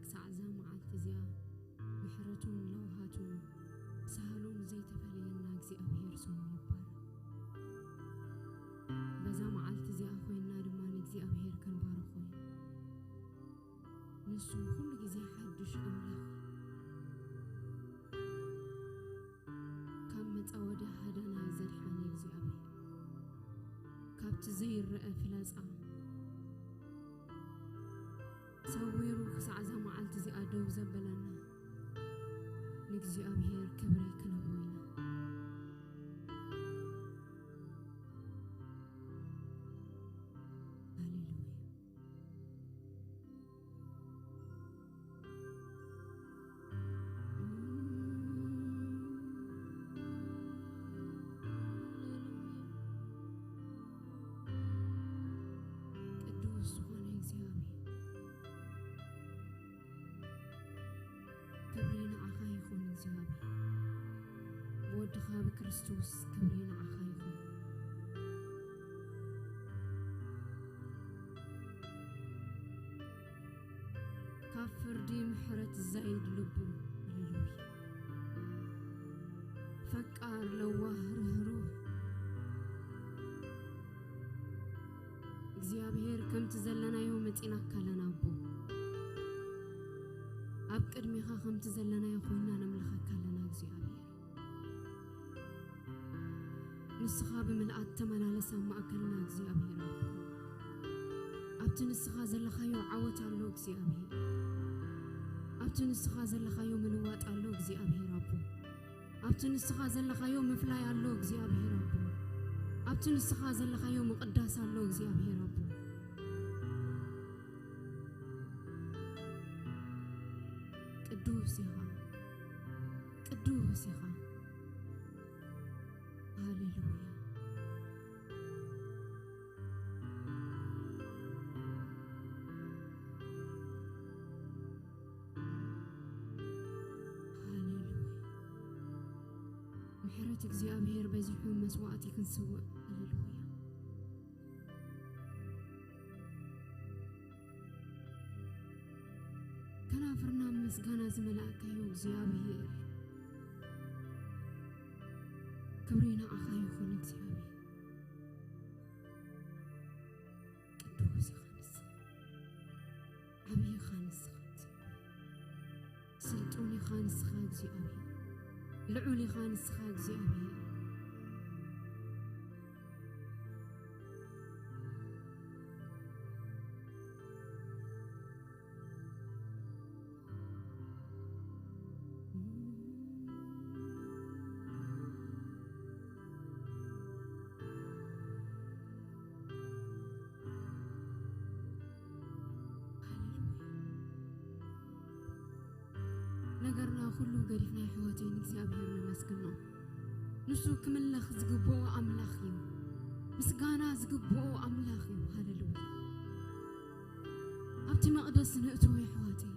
ክሳዕ እዛ መዓልቲ እዚኣ ምሕረቱን ለውሃቱን ሳህሉን ዘይተፈለየና እግዚኣብሔር ስሙ ይባረክ። በዛ መዓልቲ እዚኣ ኮይንና ድማ ንእግዚኣብሔር ክንባርኾ ኢና። ንሱ ኩሉ ግዜ ሓድሽ ኣምላኽ እዩ። ካብ መጻወድያ ሃዳናይ ዘድሓነ እግዚኣብሔር፣ ካብቲ ዘይረአ ፍላጻ ሰዊሩ ክሳዕ እዛ መዓልቲ እዚኣ ደው ዘበለና ንእግዚኣብሔር ክብሪ ክንህቦ ኢና። ሃሌሉያ። ቅዱስ ዝኾነ እግዚኣብሔር፣ ክብሪ ንዓኻ ይኹን እግዚኣብሔር። ብወድኻ ብክርስቶስ ክብሪ ንዓኻ ይኹን። ካብ ፍርዲ ምሕረት ዝዛይድ ልቡ፣ ሃሌሉያ። ፈቃር ለዋህ ርህሩህ እግዚኣብሔር፣ ከምቲ ዘለናዮ መጺናካ ኣለና ኣቦ። ኣብ ቅድሜኻ ከምቲ ዘለናዮ ኮይንና ነምልኸካ ኣለና እግዚኣብሔር። ንስኻ ብምልኣት ተመላለስ ኣብ ማእከልና እግዚኣብሔር ኣቦ። ኣብቲ ንስኻ ዘለኻዮ ዓወት ኣሎ እግዚኣብሔር። ኣብቲ ንስኻ ዘለኻዮ ምልዋጥ ኣሎ እግዚኣብሔር ኣቦ። ኣብቲ ንስኻ ዘለኻዮ ምፍላይ ኣሎ እግዚኣብሔር ኣቦ። ኣብቲ ንስኻ ዘለኻዮ ምቕዳስ ኣሎ እግዚኣብሔር ኣቦ። ቅዱስ ኢኻ፣ ቅዱስ ኢኻ። ሃሌሉያ። ሃሌሉያ። ምሕረት እግዚኣብሔር በዚሑ መስዋዕቲ ክንስውእ። ሃሌሉያ። ከናፍርና ምስጋና ዝመላእካዮ እግዚኣብሔር፣ ክብሪ ንዓኻ ይኹን እግዚኣብሔር። ቅዱስ ኢኻ ንስኻ፣ ዓብዪ ኢኻ ንስኻ እግዚኣብሔር። ስልጡን ኢኻ ንስኻ እግዚኣብሔር። ልዑል ኢኻ ንስኻ እግዚኣብሔር። ነገርና ኩሉ ገዲፍና፣ ኣሕዋተይ፣ ንእግዚኣብሔር ነመስግኖ። ንሱ ክምለኽ ዝግብኦ ኣምላኽ እዩ። ምስጋና ዝግብኦ ኣምላኽ እዩ። ሃሌሉያ። ኣብቲ መቕደስ ንእትዎ፣ ኣሕዋተይ።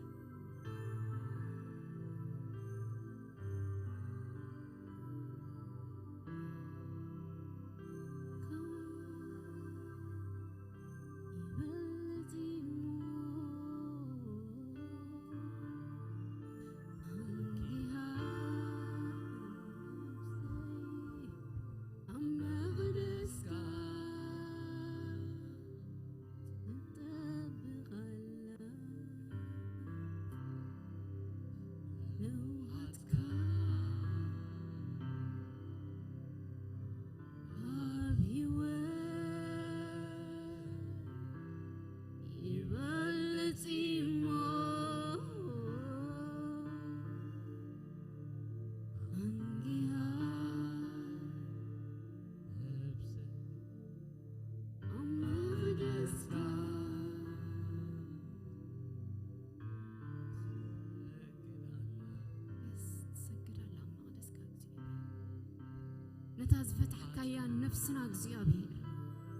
ነታ ዝፈታሕካያ ነፍስና እግዚኣብሔር፣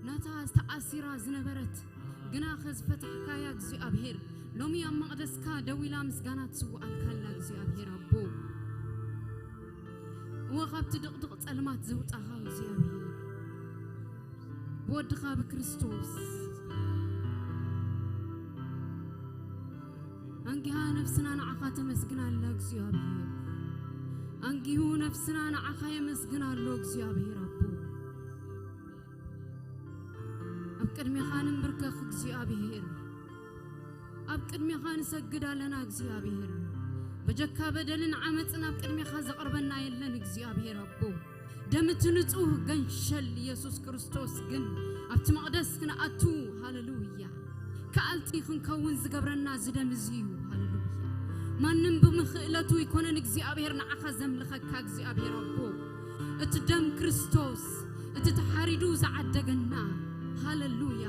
ነታ ዝተኣሲራ ዝነበረት ግናኸ ዝፈታሕካያ እግዚኣብሔር፣ ሎሚ ኣብ መቕደስካ ደው ኢላ ምስጋና ትስውኣልካ ኣላ እግዚኣብሔር ኣቦ። እወ ካብቲ ድቕድቕ ጸልማት ዘውጻኻ እግዚኣብሔር ብወድኻ ብክርስቶስ። ኣንጊሃ ነፍስና ንዓኻ ተመስግን ኣላ እግዚኣብሔር። ኣንጊሁ ነፍስና ንዓኻ የመስግን ኣሎ እግዚኣብሔር ኣቦ። ኣብ ቅድሜኻ ንንብርከኽ እግዚኣብሔር። ኣብ ቅድሜኻ ንሰግድ ኣለና እግዚኣብሔር። በጀካ በደልን ዓመፅን ኣብ ቅድሜኻ ዘቕርበና የለን እግዚኣብሔር ኣቦ። ደም እቲ ንጹህ ገንሸል ኢየሱስ ክርስቶስ ግን ኣብቲ መቕደስ ክንኣቱ፣ ሃሌሉያ፣ ከኣልቲ ክንከውን ዝገብረና እዚ ደም እዚ እዩ። ሃሌሉያ። ማንም ብምኽእለቱ ይኮነን እግዚኣብሔር ንዓኻ ዘምልኸካ እግዚኣብሔር ኣቦ። እቲ ደም ክርስቶስ፣ እቲ ተሓሪዱ ዝዓደገና፣ ሃሌሉያ፣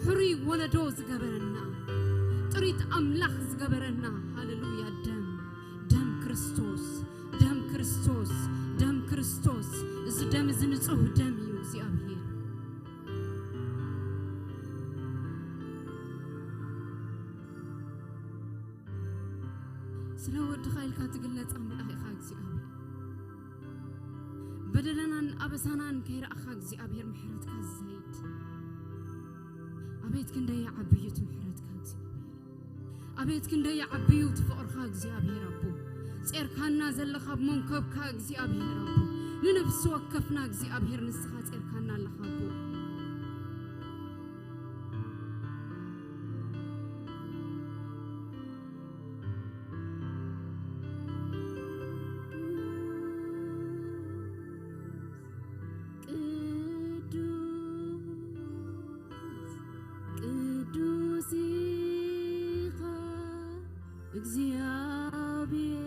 ሕሩይ ወለዶ ዝገበረና፣ ጥሪት ኣምላኽ ዝገበረና፣ ሃሌሉያ፣ ደም፣ ደም ክርስቶስ፣ ደም ክርስቶስ፣ ደም ክርስቶስ። እዚ ደም እዚ ንጹህ ደም እዩ እግዚኣብሔር። ስለ ወድኻ ኢልካ ትግለጽ ኣምላኽ ኢኻ እግዚኣብሔር። በደለናን ኣበሳናን ከይረኣኻ እግዚኣብሔር ምሕረትካ ዝዛይድ። ኣቤት ክንደይ ይዓቢ እዩ እቲ ምሕረትካ እግዚኣብሔር። ኣቤት ክንደይ ይዓቢ እዩ እቲ ፍቕርካ እግዚኣብሔር ኣቦ። ጼርካና ዘለኻ ኣብ መንከብካ እግዚኣብሔር ኣቦ። ንነፍሲ ወከፍና እግዚኣብሔር ንስኻ ጼርካና ኣለኻ ኣቦ። ቅዱስ፣ ቅዱስ ኢኻ እግዚኣብሔር፣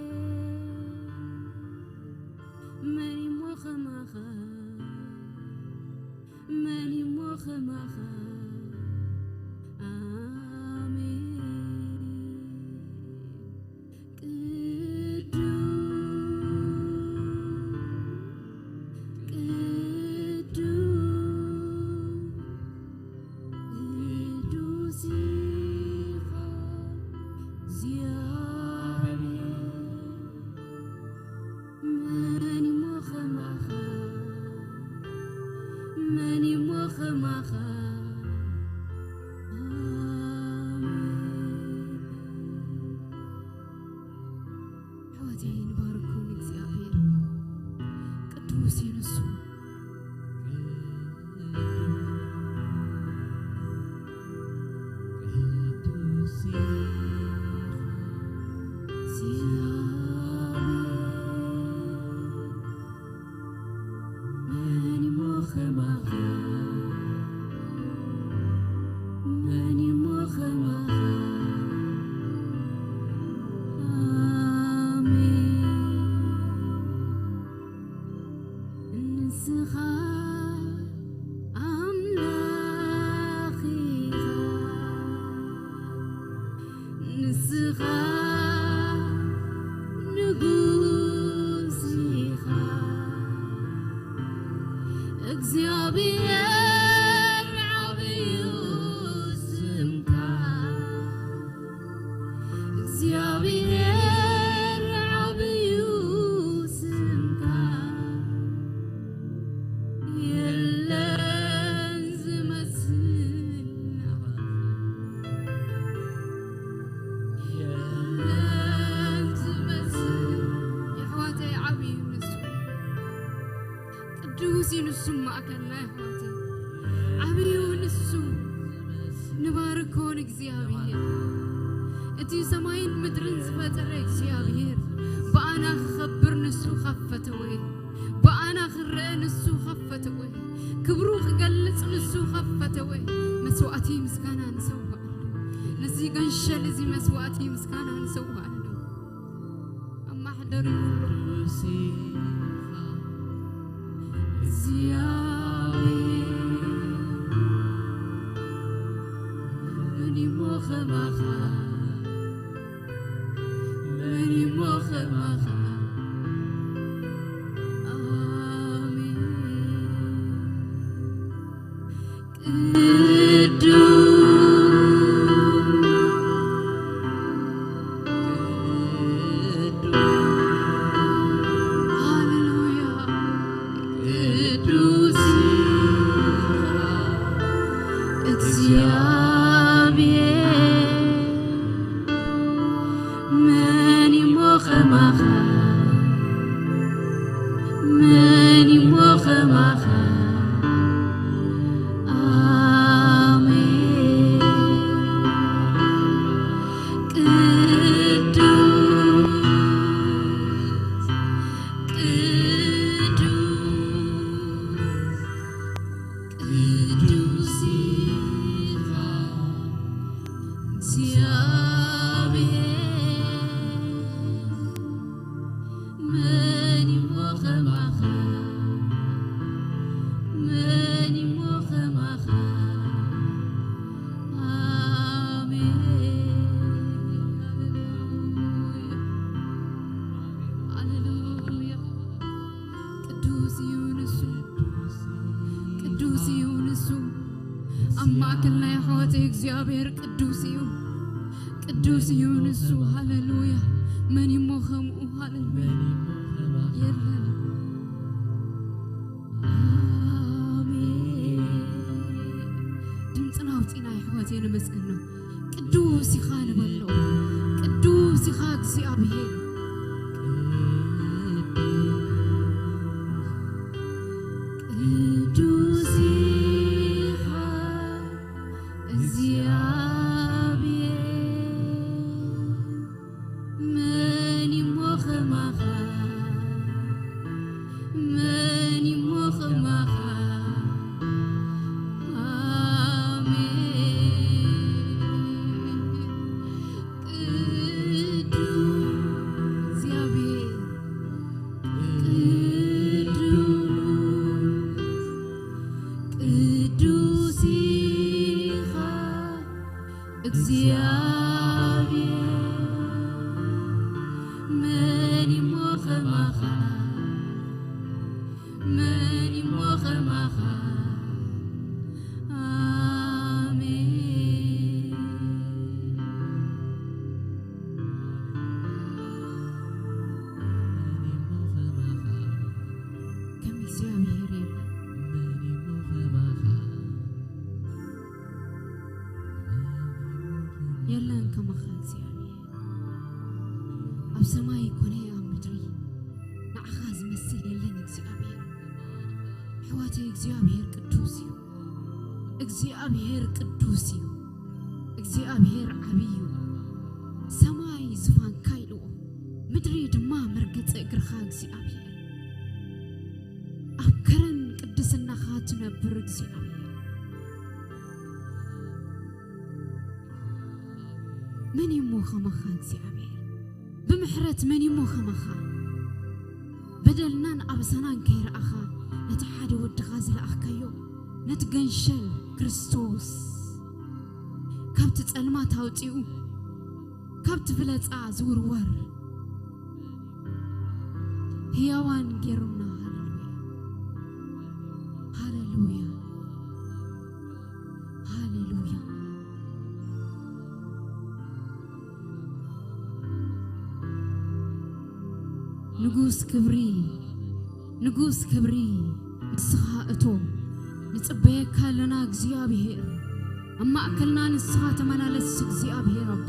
መን እሞ ከማኻ? መን እሞ ከማኻ? ኣሜን። ቅዱስ፣ ቅዱስ፣ ቅዱስ ኢኻ እግዚኣብሔር። መን እሞ ከማኻ? መን እሞ ከማኻ? ኣሜን። ኣሕዋተይ ንባርኮ ንእግዚኣብሔር። ቅዱስ እዩ ንሱ። ቅዱስ ኢኻ እግዚኣብሔር። መን እሞ ከማኻ? መን እሞ ከማኻ? ኣሜን። ንስኻ ኣምላኽ ኢኻ። ንስኻ ንጉስ ኢኻ፣ እግዚኣብሔር ዓብዩ ስምካ፣ እግዚኣብሔር ዓብዩ ስምካ። የለን ዝመስል ንዓኻ። የለን ዝመስል። የሕዋተይ ዓብዩ ንሱ። ቅዱስ እዩ ንሱ ማእከልና የሕዋተይ። ዓብዩ ንሱ። ንባርኮ ንእግዚኣብሔር። እቲ ሰማይን ምድርን ዝፈጠረ እግዚኣብሔር ብኣና ክኸብር ንሱ ካብ ፈተወ። ብኣና ክረአ ንሱ ካብ ፈተወ፣ ክብሩ ክገልጽ ንሱ ካብ ፈተወ፣ መስዋእቲ ምስጋና ንሰውኣሉ። ነዚ ገንሸል እዚ መስዋእቲ ምስጋና ንሰውኣሉ። ኣማሕደር ይብሉ። ቅዱስ ኢኻ እግዚኣብሔር፣ መን እሞ ከማኻ? መን እሞ ከማኻ? ኣሜን። ቅዱስ፣ ቅዱስ፣ ሃሌሉያ። ቅዱስ ኢኻ እግዚኣብሔር። ኣብ ማእከልና የሕዋተይ እግዚኣብሔር ቅዱስ እዩ። ቅዱስ እዩ ንሱ። ሃሌሉያ። መን እሞ ከምኡ? ሃሌሉያ። የለን። ኣሜን። ድምፅና ኣውፂና የሕዋተይ ነመስግኖ። ቅዱስ ኢኻ ንበሎ። ቅዱስ ኢኻ እግዚኣብሔር። ቅዱስ ኢኻ እግዚኣብሔር። መን እሞ ከማኻ? መን እሞ ከማኻ? ኣሜን። ቅዱስ እግዚኣብሔር፣ ቅዱስ፣ ቅዱስ ኢኻ እግዚኣብሔር፣ መን እሞ ከማኻ? መን እሞ ከማኻ? ኣሜን። ከም እግዚኣብሔር የለን። የለን ከማኻ እግዚኣብሔር። ኣብ ሰማይ ኮነ ኣብ ምድሪ ንዓኻ ዝመስል የለን እግዚኣብሔር። ኣሕዋተይ እግዚኣብሔር ቅዱስ እዩ። እግዚኣብሔር ቅዱስ እዩ። እግዚኣብሔር ዓብዪ እዩ። ሰማይ ዝፋንካ ኢልዎ፣ ምድሪ ድማ መርገፂ እግርኻ እግዚኣብሔር። ኣብ ከረን ቅድስናኻ ትነብር እግዚኣብሔር። መን እሞ ከማኻ እግዚኣብሔር? ብምሕረት መን እሞ ከማኻ? በደልናን ኣበሳናን ከይረኣኻ ነቲ ሓደ ወድኻ ዝለኣኽካዮ፣ ነቲ ገንሸል ክርስቶስ ካብቲ ጸልማት ኣውጺኡ፣ ካብቲ ፍለጻ ዝውርወር ህያዋን ገይሩና። ሃሌሉያ። ሃሌሉያ። ሃሌሉያ። ንጉስ ክብሪ፣ ንጉስ ክብሪ፣ ንስኻ እቶ። ንጽበየካ ኣለና እግዚኣብሔር። ኣብ ማእከልና ንስኻ ተመላለስ እግዚኣብሔር ኣቦ።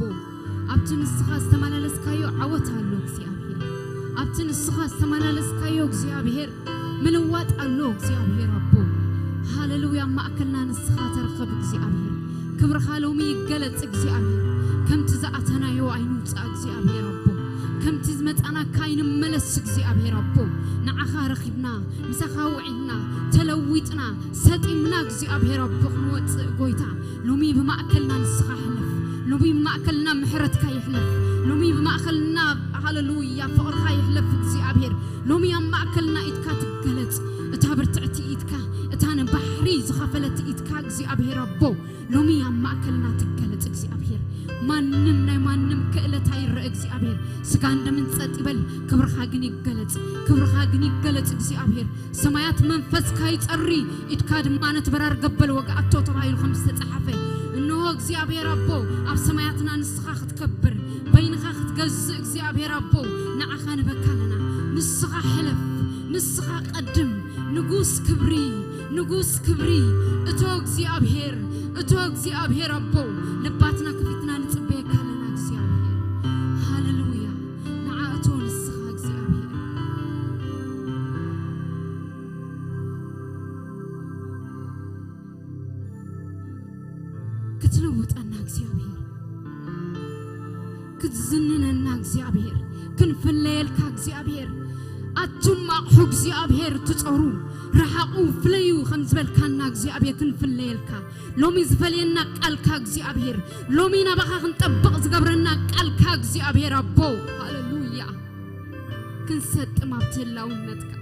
ኣብቲ ንስኻ ዝተመላለስካዮ ዓወት ኣሎ እግዚኣብሔር። ኣብቲ ንስኻ ዝተመላለስካዮ እግዚኣብሔር ምልዋጥ ኣሎ እግዚኣብሔር ኣቦ። ሃሌሉያ። ኣብ ማእከልና ንስኻ ተረኸብ እግዚኣብሔር። ክብርኻ ሎሚ ይገለጽ እግዚኣብሔር። ከምቲ ዝኣተናዮ ኣይንውጻእ እግዚኣብሔር ኣቦ። ከምቲ ዝመጻናካ ኣይንመለስ እግዚኣብሔር ኣቦ። ንዓኻ ረኺብና፣ ምሳኻ ውዒልና፣ ተለዊጥና፣ ሰጢምና እግዚኣብሔር ኣቦ ክንወጽእ ጎይታ። ሎሚ ብማእከልና ንስኻ ሕለፍ። ሎሚ ብማእከልና ምሕረትካ ይሕለፍ። ሎሚ ብማእከልና ሃሌሉያ ፍቕርካ ይሕለፍ እግዚኣብሔር። ሎሚ ኣብ ማእከልና ኢድካ ትገለጽ። እታ ብርትዕቲ ኢድካ፣ እታ ንባሕሪ ዝኸፈለት ኢድካ እግዚኣብሔር ኣቦ። ሎሚ ኣብ ማእከልና ትገለጽ እግዚኣብሔር። ማንም ናይ ማንም ክእለት ኣይረአ እግዚኣብሔር። ስጋን ደምን ጸጥ ይበል፣ ክብርኻ ግን ይገለጽ። ክብርኻ ግን ይገለጽ እግዚኣብሔር። ሰማያት መንፈስካ ይጸሪ፣ ኢድካ ድማ ነቲ በራር ገበል ወግኣቶ ተባሂሉ ከም ዝተጻሓፈ። እንሆ እግዚኣብሔር ኣቦ፣ ኣብ ሰማያትና ንስኻ ክትከብር፣ በይንኻ ክትገዝእ እግዚኣብሔር ኣቦ፣ ንዓኻ ንበካ ኣለና። ንስኻ ሕለፍ፣ ንስኻ ቀድም። ንጉስ ክብሪ፣ ንጉስ ክብሪ፣ እቶ እግዚኣብሔር፣ እቶ እግዚኣብሔር ኣቦ፣ ልባትና ከፊትና ንጽበየካ ኣለና እግዚኣብሔር። ሃሌሉያ። ንዓ እቶ ንስኻ እግዚኣብሔር። ክትልውጠና እግዚኣብሔር፣ ክትዝንነና እግዚኣብሔር፣ ክንፍለየልካ እግዚኣብሔር። ኣቱም ኣቕሑ እግዚኣብሔር ትጸሩ፣ ረሓቑ ፍለዩ ከም ዝበልካና እግዚኣብሔር ክንፍለየልካ። ሎሚ ዝፈልየና ቃልካ እግዚኣብሔር፣ ሎሚ ናባኻ ክንጠብቕ ዝገብረና ቃልካ እግዚኣብሔር ኣቦ። ሃሌሉያ። ክንሰጥም ኣብቲ ህላውነትካ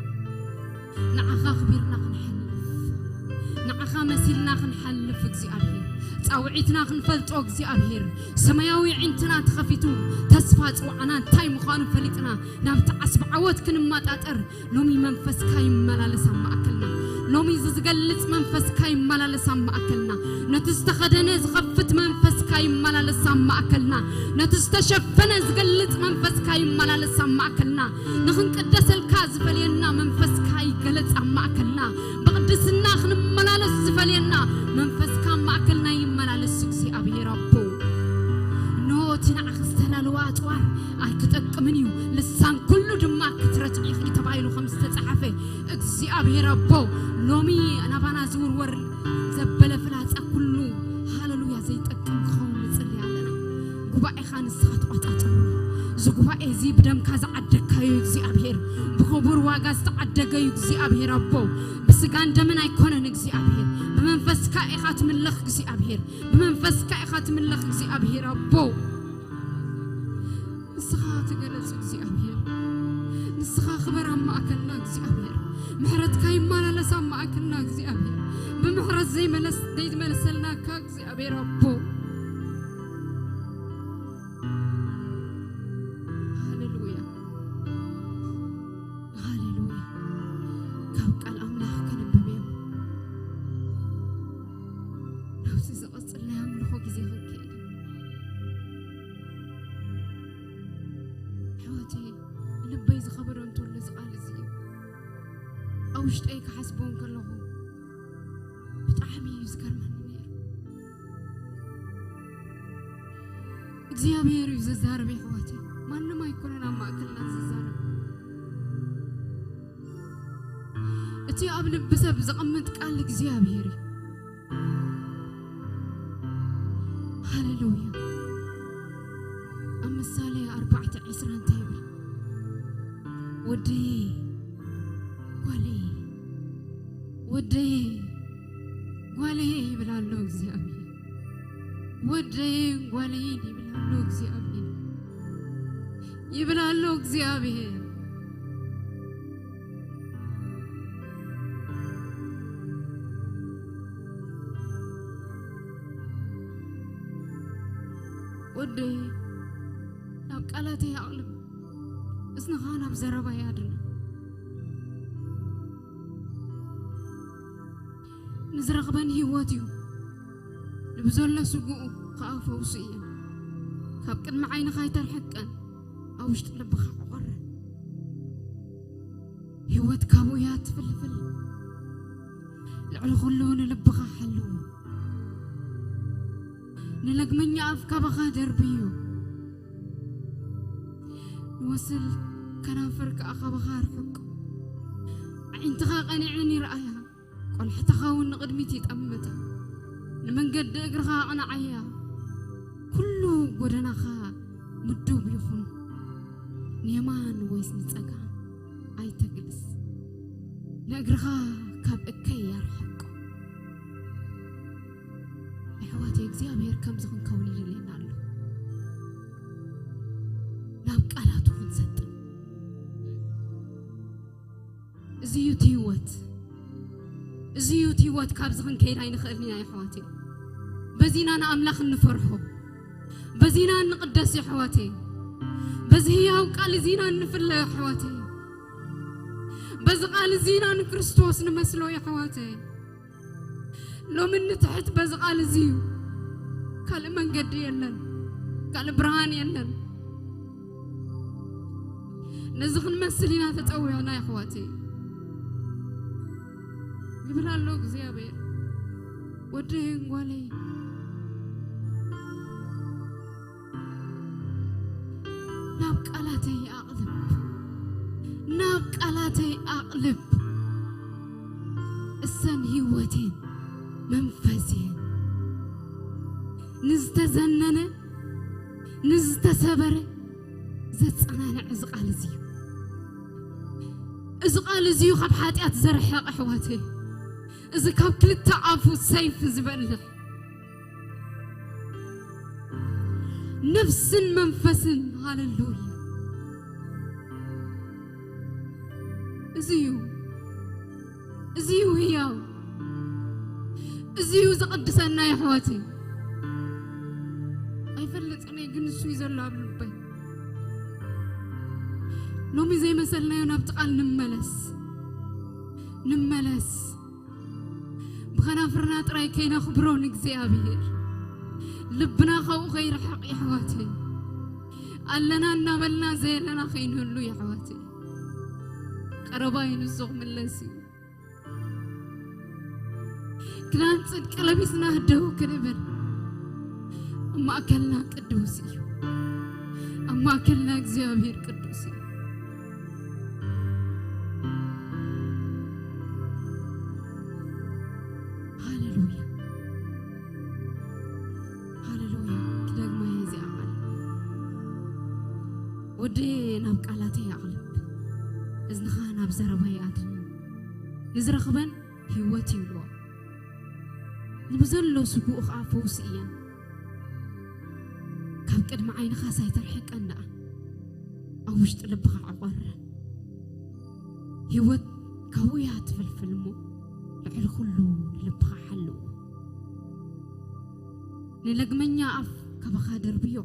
ንዓኻ ኣኽቢርና ክንሓልፍ፣ ንዓኻ መሲልና ክንሓልፍ እግዚኣብሔር፣ ጻውዒትና ክንፈልጦ እግዚኣብሔር፣ ሰማያዊ ኣዒንትና ተኸፊቱ፣ ተስፋ ጽዋዕና እንታይ ምዃኑ ፈሊጥና፣ ናብቲ ዓስቢ ዓወት ክንመጣጠር፣ ሎሚ መንፈስካ ይመላለስ ኣብ ማእከልና። ሎሚ እዚ ዝገልጽ መንፈስካ ይመላለስ ኣብ ማእከልና። ነቲ ዝተኸደነ ዝኸፍት መንፈስካ ይመላለስ ኣብ ማእከልና። ነቲ ዝተሸፈነ ዝገልጽ መንፈስካ ይመላለስ ኣብ ማእከልና። ንኽንቅደሰልካ ዝፈልየና መንፈስካ ይገለጽ ኣብ ማእከልና። ብቕድስና ክንመላለስ ዝፈልየና መንፈስካ ኣብ ማእከልና ይመላለስ። እግዚኣብሔር ኣቦ፣ እንሆ እቲ ንዓኺ ዝተዳለወ ኣጽዋር ኣይክጠቅምን እዩ፣ ልሳን ኩሉ ድማ ክትረትዒ ኢኺ ተባሂሉ ከም ዝተጻሕፈ፣ እግዚኣብሔር ኣቦ፣ ሎሚ ናባና ዝውርወር ዘበለ ፍላጻ ኩሉ፣ ሃለሉያ፣ ዘይጠቅም ክኸውን ንጽሊ ኣለና። ጉባኤኻ ንስኻ ተቋጻጽሮ። እዚ ጉባኤ እዚ ብደምካ ዝዓደግካዩ እግዚኣብሔር፣ ብኽቡር ዋጋ ዝተዓደገዩ እግዚኣብሔር ኣቦ፣ ብስጋን ደምን ኣይኮነን እግዚኣብሔር፣ ብመንፈስካ ኢኻ ትምለኽ እግዚኣብሔር፣ ብመንፈስካ ኢኻ ትምለኽ እግዚኣብሔር ኣቦ። ንስኻ ተገለጽ እግዚኣብሔር፣ ንስኻ ክበር ኣብ ማእከልና እግዚኣብሔር፣ ምሕረትካ ይመላለስ ኣብ ማእከልና እግዚኣብሔር፣ ብምሕረት ዘይመለስ ዘይመለሰልናካ እግዚኣብሔር ኣቦ። ሃሌሉያ፣ ሃሌሉያ። ካብ ቃል ኣምላኽ ከንብብ እዮም። ናብዚ ዝቐጽል ናይ ኣምልኾ ግዜ ክንከይድ ኢና። ኣሕዋተይ፣ ልበይ ዝኸበዶ እንተሎ እዚ ቃል እዚ እዩ። ኣብ ውሽጠይ ክሓስቦ እንከለኹ ብጣዕሚ እዩ ዝገርመኒ ነይሩ። እግዚኣብሔር እዩ ዘዛርብ፣ ኣሕዋተይ። ማንም ኣይኮነን ኣብ ማእከልና ዝዛረብ። እቲ ኣብ ልቢ ሰብ ዝቕምጥ ቃል እግዚኣብሔር እዩ። ሃሌሉያ። ኣብ ምሳሌ ኣርባዕተ ዕስራ እንታይ ይብል? ወደየ፣ ጓለየ፣ ወደየ፣ ጓለየ ይብል ኣሎ እግዚኣብሔር። ወደየ፣ ጓለየ ይብል ኣሎ እግዚኣብሔር። ይብል ኣሎ እግዚኣብሔር። ወደየ፣ ናብ ቃላተይ ኣቕልብ፣ እዝንኻ ናብ ዘረባይ ኣድነ። ንዝረኽበን ህይወት እዩ፣ ንብዘሎ ስግኡ ኸኣ ፈውሱ እየን። ካብ ቅድሚ ዓይንኻ ኣይተርሕቀን፣ ኣብ ውሽጢ ልብኻ ዕቖረ። ህይወት ካብኡ እያ ትፍልፍል። ልዕሊ ኩሉ ንልብኻ ሓልዎ። ንለግመኛ ኣፍ ካባኻ ደርብዮ። ንወስል ከናፍር ከኣ ካባኻ ኣርሕቆ። ኣዒንትኻ ቀኒዐን ይረኣያ፣ ቆላሕትኻ እውን ንቕድሚት ይጠምታ። ንመንገዲ እግርኻ ኣቕንዓያ፣ ኩሉ ጎደናኻ ምዱብ ይኹን። ንየማን ወይስ ንጸጋም ኣይተግልስ፣ ንእግርኻ ካብ እከይ ኣርሕቆ። ኣሕዋተይ፣ እግዚኣብሔር ከምዚ ክንከውን ይደልየና ኣሎ። ናብ ቃላቱ ክንሰጥም። እዚ እዩ እቲ ህይወት። እዚ እዩ እቲ ህይወት። ካብዚ ክንከይድ ኣይንኽእልን ኢና፣ ኣሕዋተይ። በዚና ንኣምላኽ እንፈርሖ። በዚና እንቕደስ፣ ኣሕዋተይ። በዚ ህያው ቃል እዚና እንፍለ፣ ኣሕዋተይ። በዚ ቃል እዚና ንክርስቶስ ንመስሎ፣ ኣሕዋተይ። ሎሚ ንትሕት በዚ ቃል እዚ እዩ። ካልእ መንገዲ የለን። ካልእ ብርሃን የለን። ነዚ ክንመስል ኢና ተጸዊዕና፣ ኣሕዋተይ። ይብል ኣሎ እግዚኣብሔር። ወደይን ጓለይ፣ ናብ ቃላተይ ኣቕልብ፣ ናብ ቃላተይ ኣቕልብ። እሰን ህይወቴን መንፈሴን ንዝተዘነነ ንዝተሰበረ ዘጸናንዕ እዚ ቃል እዚ እዩ። እዚ ቃል እዚ እዩ ካብ ሓጢኣት ዘርሕቕ፣ ኣሕዋተይ። እዚ ካብ ክልተ ኣፉ ሰይፍ ዝበልዕ፣ ነፍስን መንፈስን፣ ሃሌሉያ። እዚ እዩ፣ እዚ እዩ ህያው፣ እዚ እዩ ዘቐድሰና፣ ኣሕዋተይ። ኣይፈልጥን እየ፣ ግን እሱ እዩ ዘሎ ኣብ ልበይ። ሎሚ ዘይመሰልናዮ ናብቲ ቃል ንመለስ፣ ንመለስ። ብኸናፍርና ጥራይ ከይነኽብሮ ንእግዚኣብሔር፣ ልብና ካብኡ ከይርሕቕ የሕዋተይ፣ ኣለና እናበልና ዘየለና ከይንህሉ የሕዋተይ፣ ቀረባ እዩ፣ ንሱ ክምለስ እዩ። ክዳን ጽድቂ ለቢስና ደው ክንብል፣ ኣብ ማእከልና ቅዱስ እዩ። ኣብ ማእከልና እግዚኣብሔር ቅዱስ እዩ። ሃሌሉያ፣ ሃሌሉያ። ክደግማ እየ እዚኣ ቃል። ወደየ ናብ ቃላተይ ኣቕልብ፣ እዝንኻ ናብ ዘረባይ ኣድን። ንዝረኽበን ህይወት ይብልኦ፣ ንብዘሎ ስጉኡ ኸዓ ፈውሲ እየን። ካብ ቅድሚ ዓይንኻ ሳይተርሕቀን ደኣ፣ ኣብ ውሽጢ ልብኻ ዕቖረን። ህይወት ካብኡ እያ ትፍልፍል እሞ፣ ልዕሊ ኩሉ ንልብኻ ሓልዎ። ንለግመኛ ኣፍ ካባኻ ደርብዮ፣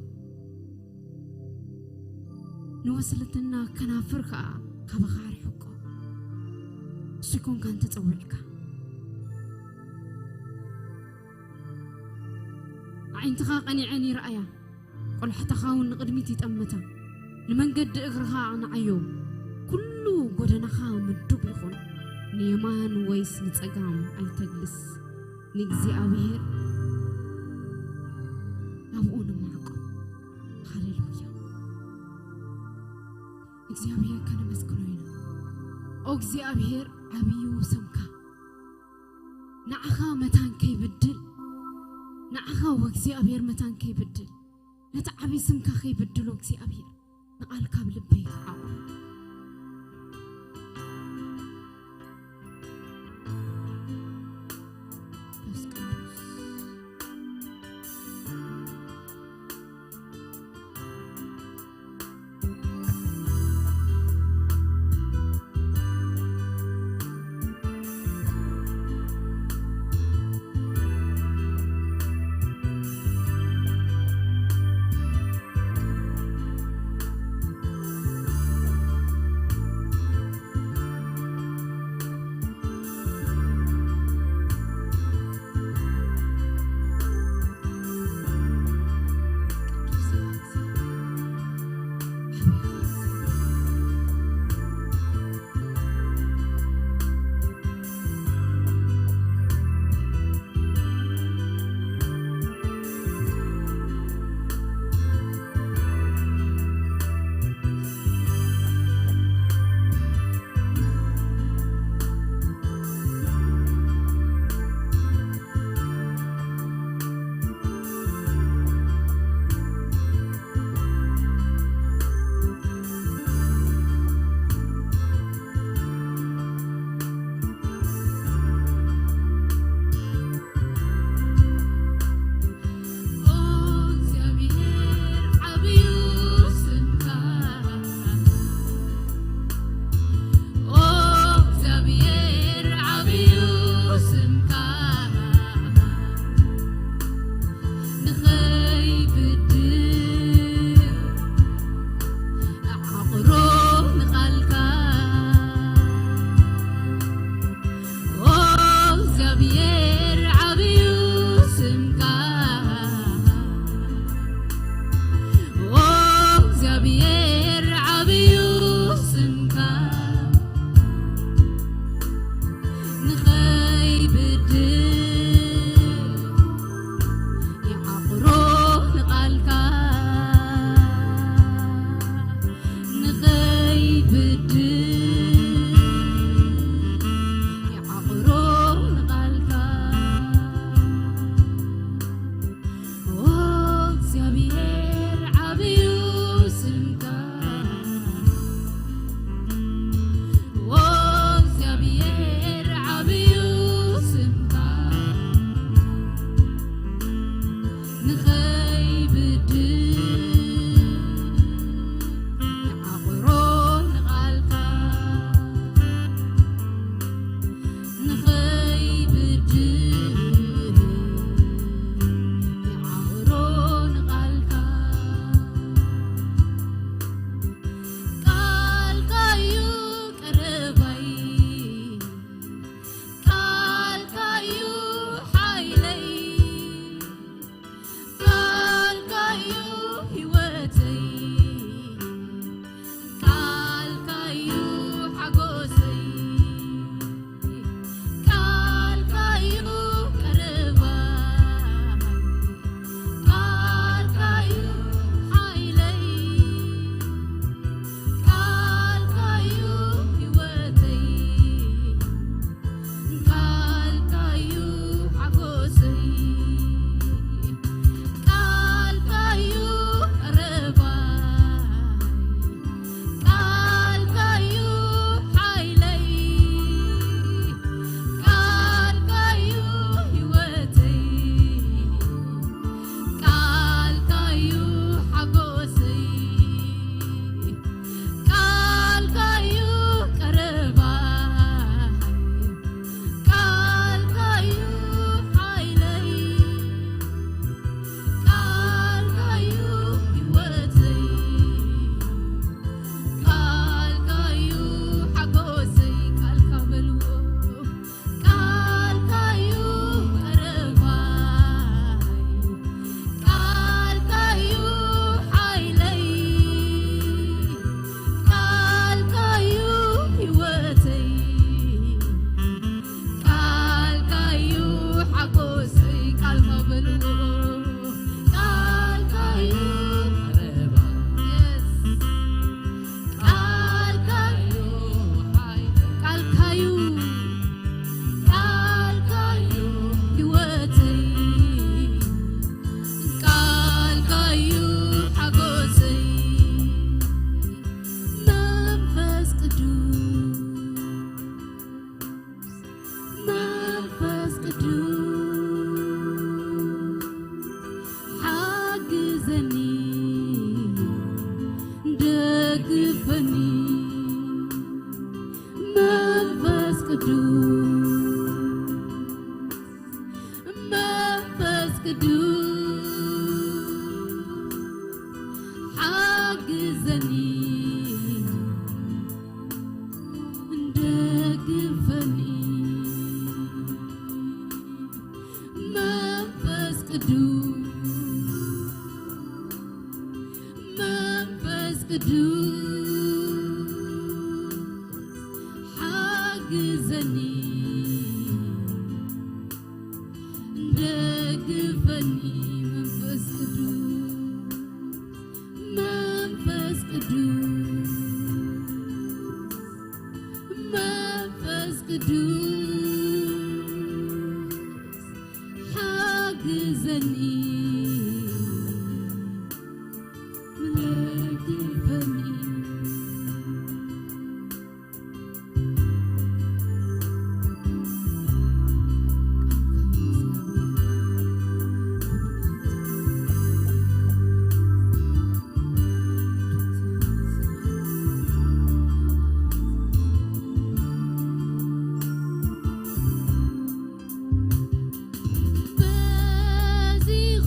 ንወስልትና ከናፍር ከኣ ካባኻ ኣርሕቆ። እሱ ይኮንካን ተጸዊዕካ። ኣዒንትኻ ቀኒዐን ይረኣያ፣ ቆላሕታኻ እውን ንቕድሚት ይጠምታ። ንመንገዲ እግርኻ ኣቕንዓዮ፣ ኩሉ ጎደናኻ ምዱብ ይኹን። ንየማን ወይስ ንጸጋም ኣይተግልስ። ንእግዚኣብሔር ናብኡ ንማዕቆ። ሃሌሉያ። እግዚኣብሔር ከነመስግኖ ኢና። ኦ እግዚኣብሔር ዓብዩ ስምካ። ንዓኻ መታን ከይብድል፣ ንዓኻ ወእግዚኣብሔር መታን ከይብድል፣ ነቲ ዓብዪ ስምካ ከይብድሎ እግዚኣብሔር ንቓል ካብ ልበይ ክዓቑ። መንፈስ ቅዱስ። ቅዱስ ሓግዘኒ፣ ደግፈኒ። መንፈስ ቅዱስ፣ መንፈስ ቅዱስ ሓግዘኒ፣ ደግፈኒ። መንፈስ ቅዱስ፣ መንፈስ ቅዱስ፣ መንፈስ ቅዱስ ሓግዘኒ፣ ደግፈኒ። በዚኹ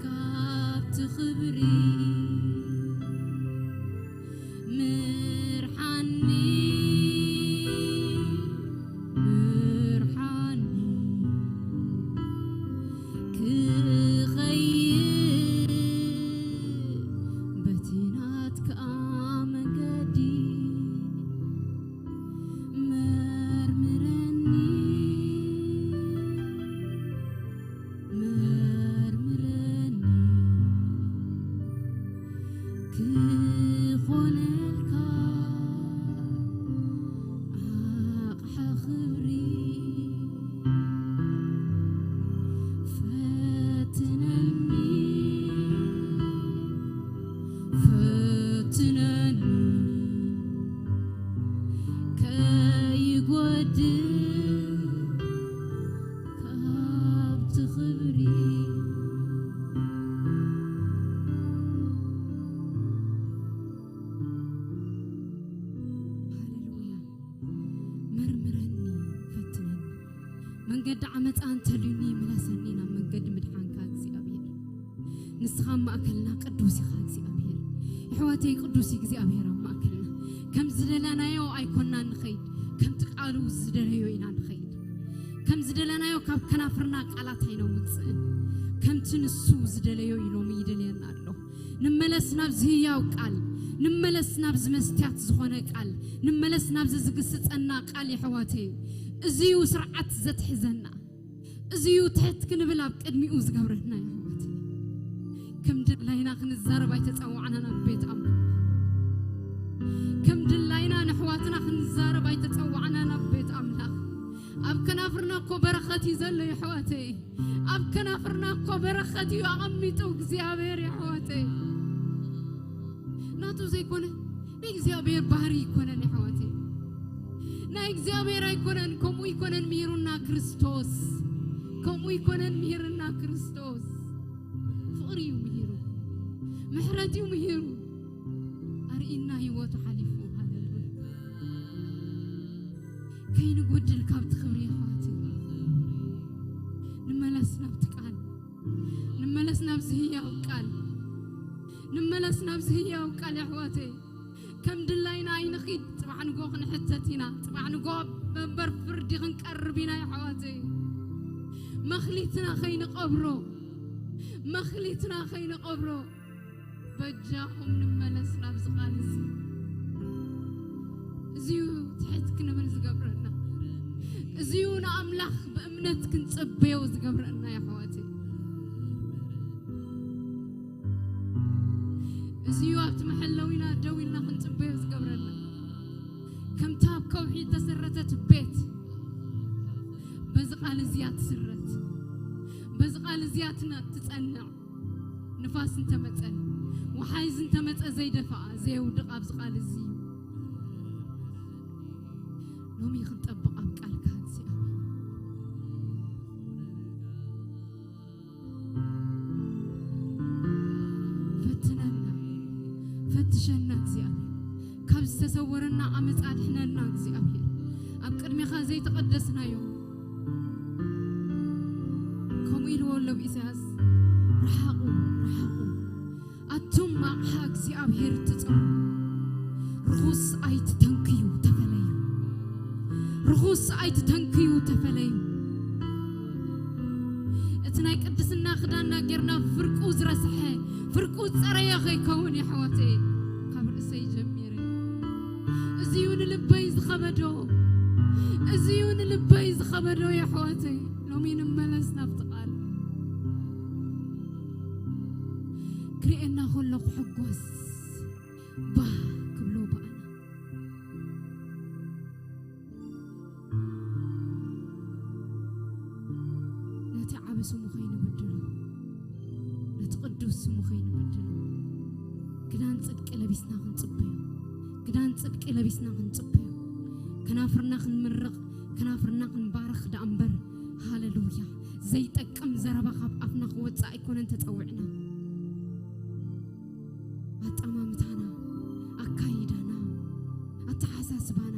ካብቲ ክብሪ ምርሓኒ፣ ምርሓኒ ክኸይድ በቲ ናትካ መንገዲ መርምረኒ፣ መርምረኒ ክኾነልካ ኣቕሓ ክብሪ። ፈትነኒ፣ ፈትነኒ ከይጎድል ካብቲ ክብሪ። ሃሌሉያ። መርምረኒ፣ ፈትነኒ። መንገዲ ዓመፃ እንተልዩኒ ምለሰኒ ናብ መንገዲ ምድሓንካ እግዚኣብሔር። ንስኻ ኣብ ማእከልና ቅዱስ ኢኻ እግዚኣብሔር። የሕዋተይ ቅዱስ እግዚኣብሔር ኣብ ማእከልና። ከም ዝደለናዮ ኣይኮናን ንኸይድ፣ ከምቲ ቃሉ ዝደለዮ ኢና ንኸይድ። ከም ዝደለናዮ ካብ ከናፍርና ቃላት ኣይነውፅእን። ከምቲ ንሱ ዝደለዮ እዩ ሎሚ ይደልየና ኣሎ። ንመለስ ናብዚ ህያው ቃል፣ ንመለስ ናብዚ መስትያት ዝኾነ ቃል፣ ንመለስ ናብዚ ዝግስጸና ቃል የሕዋተይ። እዚዩ ስርዓት ዘትሕዘና። እዚዩ ትሕት ክንብል ኣብ ቅድሚኡ ዝገብረና የሕዋተይ። ከም ድላይና ክንዛረብ ኣይተጸዋዕናን ኣብ ቤት ኣምላኽ። ከም ድላይና ንሕዋትና ክንዛረብ ኣይተጸዋዕናን ኣብ ቤት ኣምላኽ። ኣብ ከናፍርና እኮ በረኸት እዩ ዘሎ የሕዋተይ። ኣብ ከናፍርና እኮ በረኸት እዩ ኣቐሚጡ እግዚኣብሔር የሕዋተይ። ናቱ ዘይኮነ ናይ እግዚኣብሔር ባህሪ ይኮነን የሕዋተይ። ናይ እግዚኣብሔር ኣይኮነን፣ ከምኡ ይኮነን ምሂሩና ክርስቶስ። ከምኡ ይኮነን ምሂርና ክርስቶስ። ፍቕሪ እዩ ምሂሩ፣ ምሕረት እዩ ምሂሩ። ኣርኢና ህይወቱ ሓሊፉ። ሃሌሉያ። ከይንጎድል ካብቲ ክብሪ የሕዋተይ። ንመለስ ናብቲ ቃል፣ ንመለስ ናብዚ ህያው ቃል፣ ንመለስ ናብዚ ህያው ቃል የሕዋተይ። ከም ድላይና ኣይንኺድ። ጽባሕ ንጎ ክንሕተት ኢና። ጽባሕ ንጎ ኣብ መንበር ፍርዲ ክንቀርብ ኢና የሕዋተይ። መኽሊትና ከይንቐብሮ፣ መኽሊትና ከይንቐብሮ። በጃኹም ንመለስ ናብዚ ቃል እዚ። እዚዩ ትሕት ክንብል ዝገብረና። እዚዩ ንኣምላኽ ብእምነት ክንጽበዮ ዝገብረና የሕዋተይ። እዚዩ ኣብቲ መሐለዊና ደው ኢልና ክንጽበዮ ዝገብረና። ከምታ ኣብ ከውሒ እተሰረተት ቤት በዚ ቃል እዚያ ትስረት። በዚ ቃል እዚያ ትነ-፣ ትጸንዕ። ንፋስ እንተመጸ፣ ወሓይዝ እንተመጸ ዘይደፍኣ፣ ዘየውድቕ ኣብዚ ቃል እዚ እዩ። ሎሚ ክንጠብቕ ኣብ ቃልካ እግዚኣብሔር። ፈትነና፣ ፈትሸና እግዚኣብሔር። ካብ ዝተሰወረና ዓመፃ ኣድሕነና እግዚኣብሔር። ኣብ ቅድሜኻ ዘይተቐደስናዮ ከምኡ ኢልዎ ኣሎ ብኢሳያስ፣ "ርሓቑ፣ ርሓቑ፣ ኣቱም ኣቕሓ እግዚኣብሔር ትጸሩ፣ ርኹስ ኣይትተንክዩ፣ ተፈለዩ። ርኹስ ኣይትተንክዩ፣ ተፈለዩ።" እቲ ናይ ቅድስና ክዳንና ጌርና ፍርቁ ዝረስሐ፣ ፍርቁ ዝጸረየ ከይከውን፣ የሕዋተይ፣ ካብ ርእሰይ ጀሚረ። እዚዩ ንልበይ ዝኸበዶ፣ እዚዩ ንልበይ ዝኸበዶ፣ የሕዋተይ። ሎሚ ንመለስ ናብቲ ቃል። ክርእየና ከሎ ክሕጎስ፣ ባህ ክብሎ ብኣና። ነቲ ዓቢ ስሙ ከይንብድሎ፣ ነቲ ቅዱስ ስሙ ከይንብድሎ፣ ክዳን ጽድቂ ለቢስና ክንጽበዮ፣ ክዳን ጽድቂ ለቢስና ክንጽበዮ፣ ከናፍርና ክንምርቕ፣ ከናፍርና ክንባርኽ ደኣ እምበር፣ ሃሌሉያ፣ ዘይጠቅም ዘረባ ካብ ኣፍና ክወጽእ ኣይኮነን ተጸዊዕና። ኣጠማምታና፣ ኣካይዳና፣ ኣተሓሳስባና፣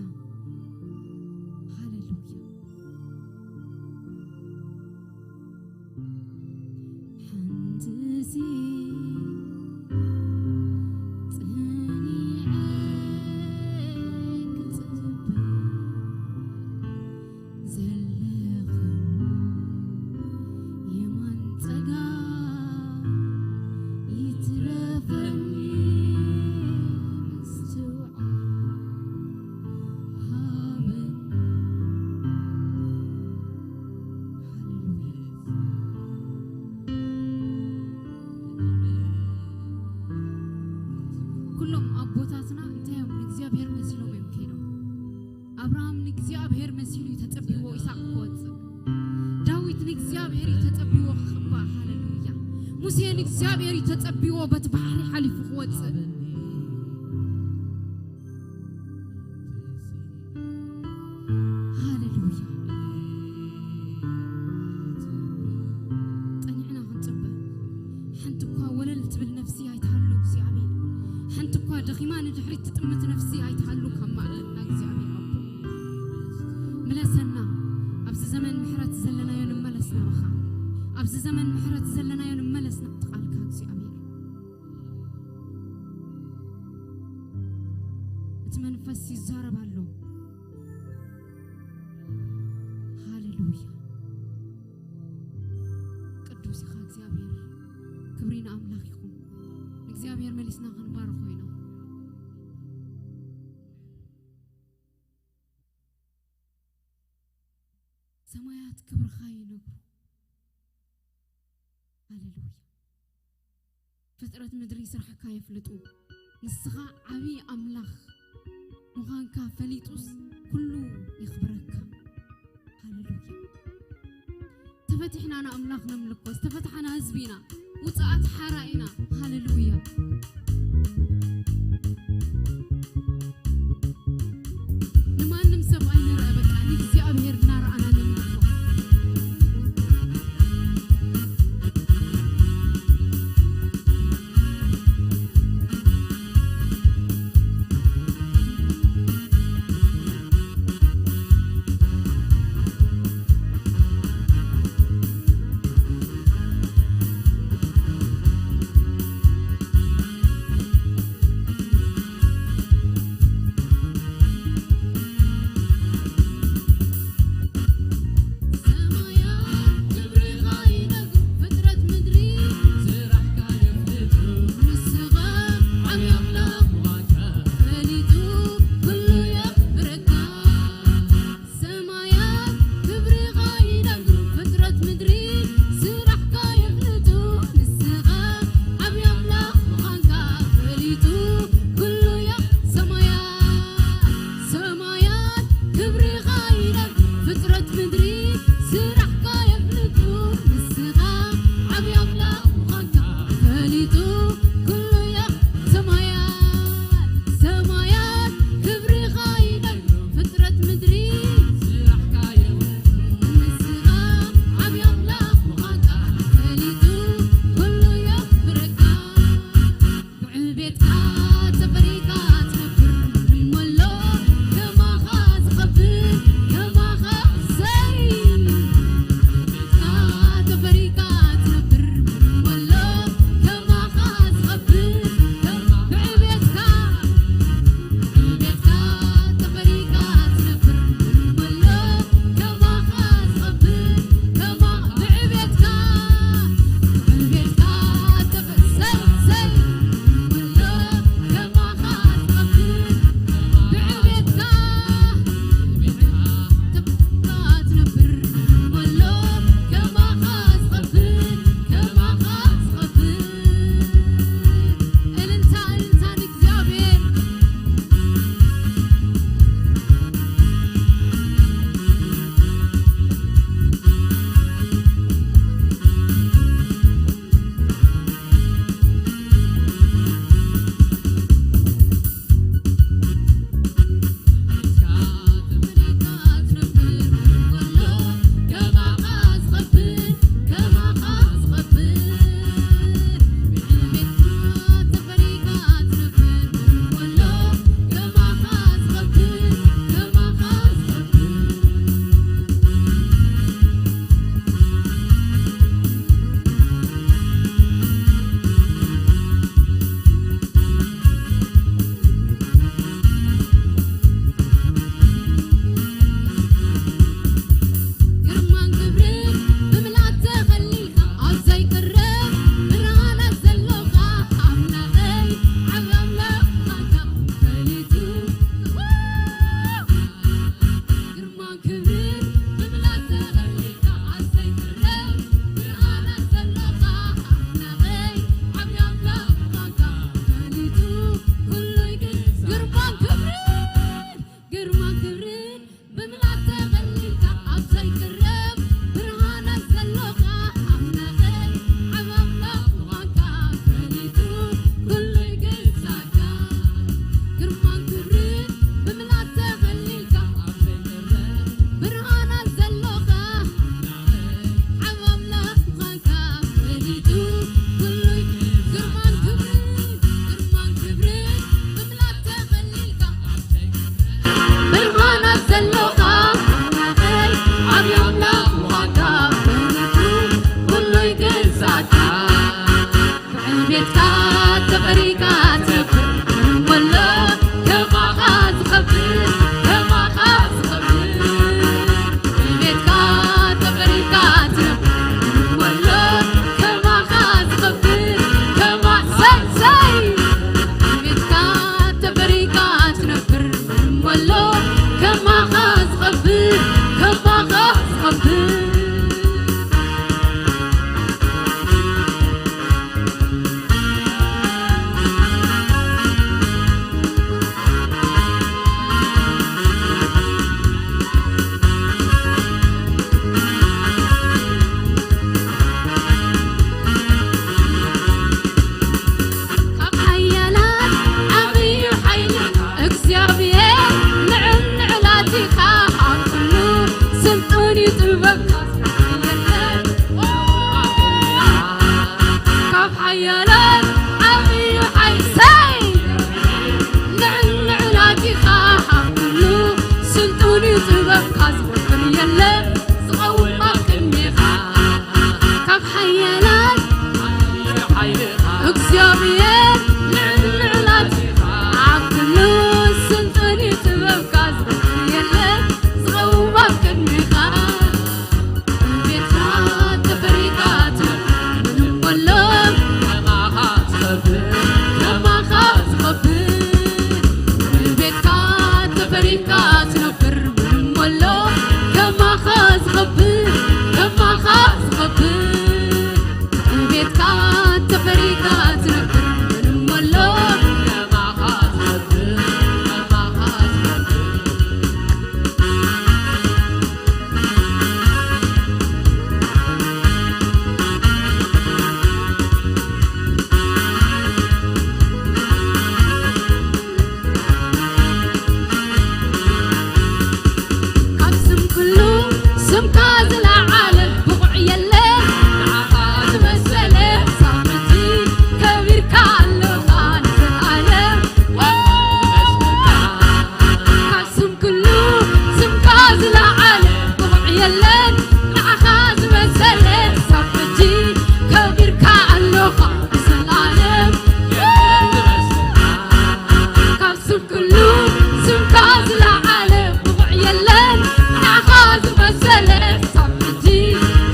ሃሌሉያ። ሓንቲ ሲ ጽኒዐ ክጽበ ዘለኹ የማን ጸጋ ይትረፈኒ ምስትውዓል ሃበኒ። ሃሌሉያ። ኩሎም ኣቦታትና እንታይ እዮም ንእግዚኣብሔር መሲሎም እዮም ከይዶም። ኣብርሃም ንእግዚኣብሔር መሲሉ እዩ ተጸቢዎ ይስሐቅ ክወጽእ። ዳዊት ንእግዚኣብሔር እዩ ተጸቢዎ ክቕባእ። ሃሌሉያ። ሙሴ ንእግዚኣብሔር እዩ ተጸቢዎ በቲ ባሕሪ ሓሊፉ ክወጽእ። ሃሌሉያ። ጸኒዕና ክንጽበ። ሓንቲ እኳ ወለል ትብል ነፍሲ ኣይትሃሉ እግዚኣብሔር። ሓንቲ እኳ ደኺማ ንድሕሪት ትጥምት ነፍሲ ኣይትሃሉ ካብ ማእከልና እግዚኣብሔር ኣቦ። ምለሰና። ኣብዚ ዘመን ምሕረት ዘለናዮ ንመለስ ናባኻ። ኣብዚ ዘመን ምሕረት ዘለናዮ ንመለስ ናብቲ ቃልካ እግዚኣብሔር። እቲ መንፈስ ይዛረብ ኣሎ። ሃሌሉያ። ቅዱስ ኢኻ እግዚኣብሔር። ክብሪ ንኣምላኽ ይኹን። ንእግዚኣብሔር መሊስና ክንባርኾ ኢና። ሰማያት ክብርኻ ይነግሩ። ሃሌሉያ። ፍጥረት ምድሪ ስራሕካ የፍልጡ። ንስኻ ዓብዪ ኣምላኽ ምዃንካ ፈሊጡስ ኩሉ የኽብረካ። ሃሌሉያ። ተፈቲሕና ንኣምላኽ ነምልኮ፣ ዝተፈትሓና ህዝቢ ኢና፣ ውፅኣት ሓራ ኢና። ሃሌሉያ። ንማንም ሰብ ኣይንርአ፣ በቃ ንእግዚኣብሔር እናረኣና ነምልኮ። ሓያላት ዓብዩ ሓይሰይ ንዕንዕላቲኻ ካብ ኩሉ ስልጡን እዩ ጥበብካ ዝገብር የለን ዝቐውም ኣብ ቅድሜኻ ካብ ሓያላት እግዚኣብሔር ንዕንዕላቲኻ ኣብ ኩሉ ስልጡን እዩ ጥበብካ ዝገብር የለን ዝቐውም ኣብ ቅድሜኻ ቤትካ ተፈሪካ ትነብር ምንም ወሎ ከማኻ ዝኸብር ከማኻ ዝኸብር ቤትካ ተፈሪካ ትነብር ምንም ወሎ ከማኻ ዝኸብር ከማኻ ዝኸብር ቤትካ ተፈሪካ ትነብር ምንም ወሎ ከማኻ ዝኸብር ከማኻ ዝኸብር ካብ ስም ኩሉ ስምካ ዝለዓለ ብቑዕ የለን ንዓኻ ዝመሰለ ሳብቲ ከቢርካ ኣለኻ ንዘለኣለም ካብ ስም ኩሉ ስምካ ዝለዓለ ብቑዕ የለን ንዓኻ ዝመሰለ ሳብ ሕጂ ከቢርካ ኣለኻ ንዘለኣለም ካብ ስም ኩሉ ስምካ ዝለዓለ ብቑዕ የለን ንዓኻ ዝመሰለ ሳብ ሕጂ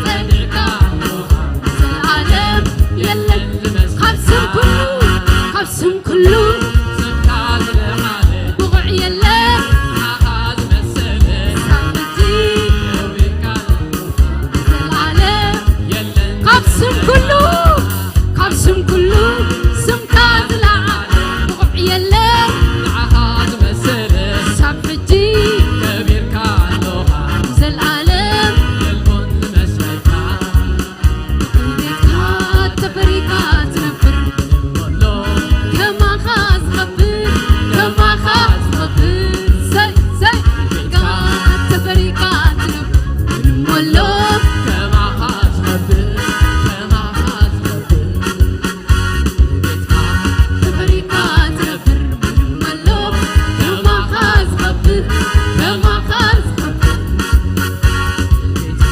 ጸኒዕካ ዘለኣለም የለን ካብ ስም ኩሉ ካብ ስም ኩሉ ብቑዕ የለን ሳብ ሕጂ ዘለኣለም ካብ ስም ኩሉ ካብ ስም ኩሉ ስምካ ዝለዓለ ብቑዕ የለን ንዓኻ ዝመሰለ ሳብ ሕጂ ከቢርካ ኣለኻ ንዘለኣለም የልቦን ዝመስለካ ቤትካ ተፈሪካ ትነብር ከማኻ ዝኸብር ከማኻ ዝኸብር ሰይ ሰይ ቤትካ ተፈሪካ ትነብር ምንም ወሎ ከማኻ ዝኸብር ከማኻ ዝኸብር ቤትካ ተፈሪካ ትነብር ምንም ወሎ ከማኻ ዝኸብር ከማኻ ዝኸብር ቤትካ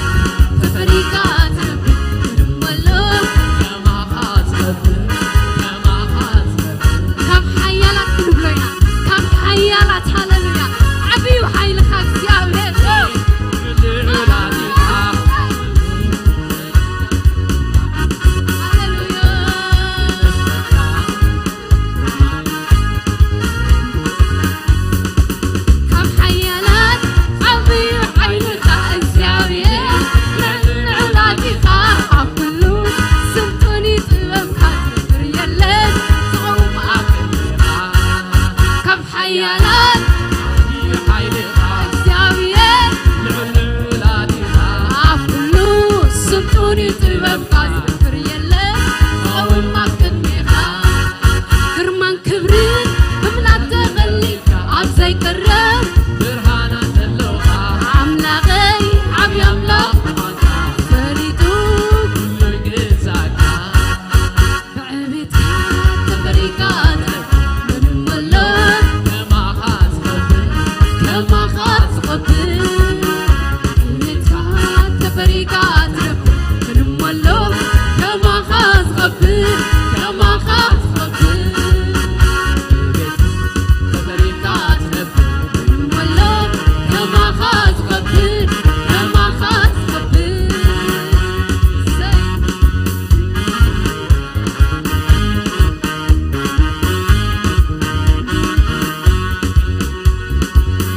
ተፈሪካ ትነብር ምንም ወሎ ከማኻ ዝኸብር ከማኻ ዝኸብር ካብ ሓያላት ክንብሎ ኢና ካብ ሓያላት ሃለሉያ ዓብዩ ሓይልኻ እግዚኣብሔር ካብ ሓያላት ዓብዩ ሓይልኻ እግዚኣብሔር ንዕላቲኻ ኣብ ኩሉ ስልጡን ጥበብካ ዝፍር የለን ዝቐውም ኣፍልኻ ካብ ሓያላት እግዚኣብሔር ኣብ ኩሉ ስልጡን ጥበብካ ዝፍር የለን ዝቐውም ኣብ ቅድሜኻ ግርማን ክብርን ብምላት ተቐሊልካ ኣብ ዘይቀረብ ብርሃና ዘለኻ ኣምላኸይ ዓብዪ ኣምላኽ ምዃንካ ፈሊጡ ኩሉ ይግዛእካ ብዕቤትካ ተፈሪካ ትረፍ ምንም ኣሎ ከማኻ ዝኸብር ከማኻ ዝኸብር ብዕቤትካ ተፈሪካ ትረፍ ምንም ኣሎ ከማኻ ዝኸብር ከማኻ ዝኸብር ተፈሪካ ትነብር ምንም ኣሎ ከማኻ ዝኸብር ከማኻ ዝኸብር ሰይ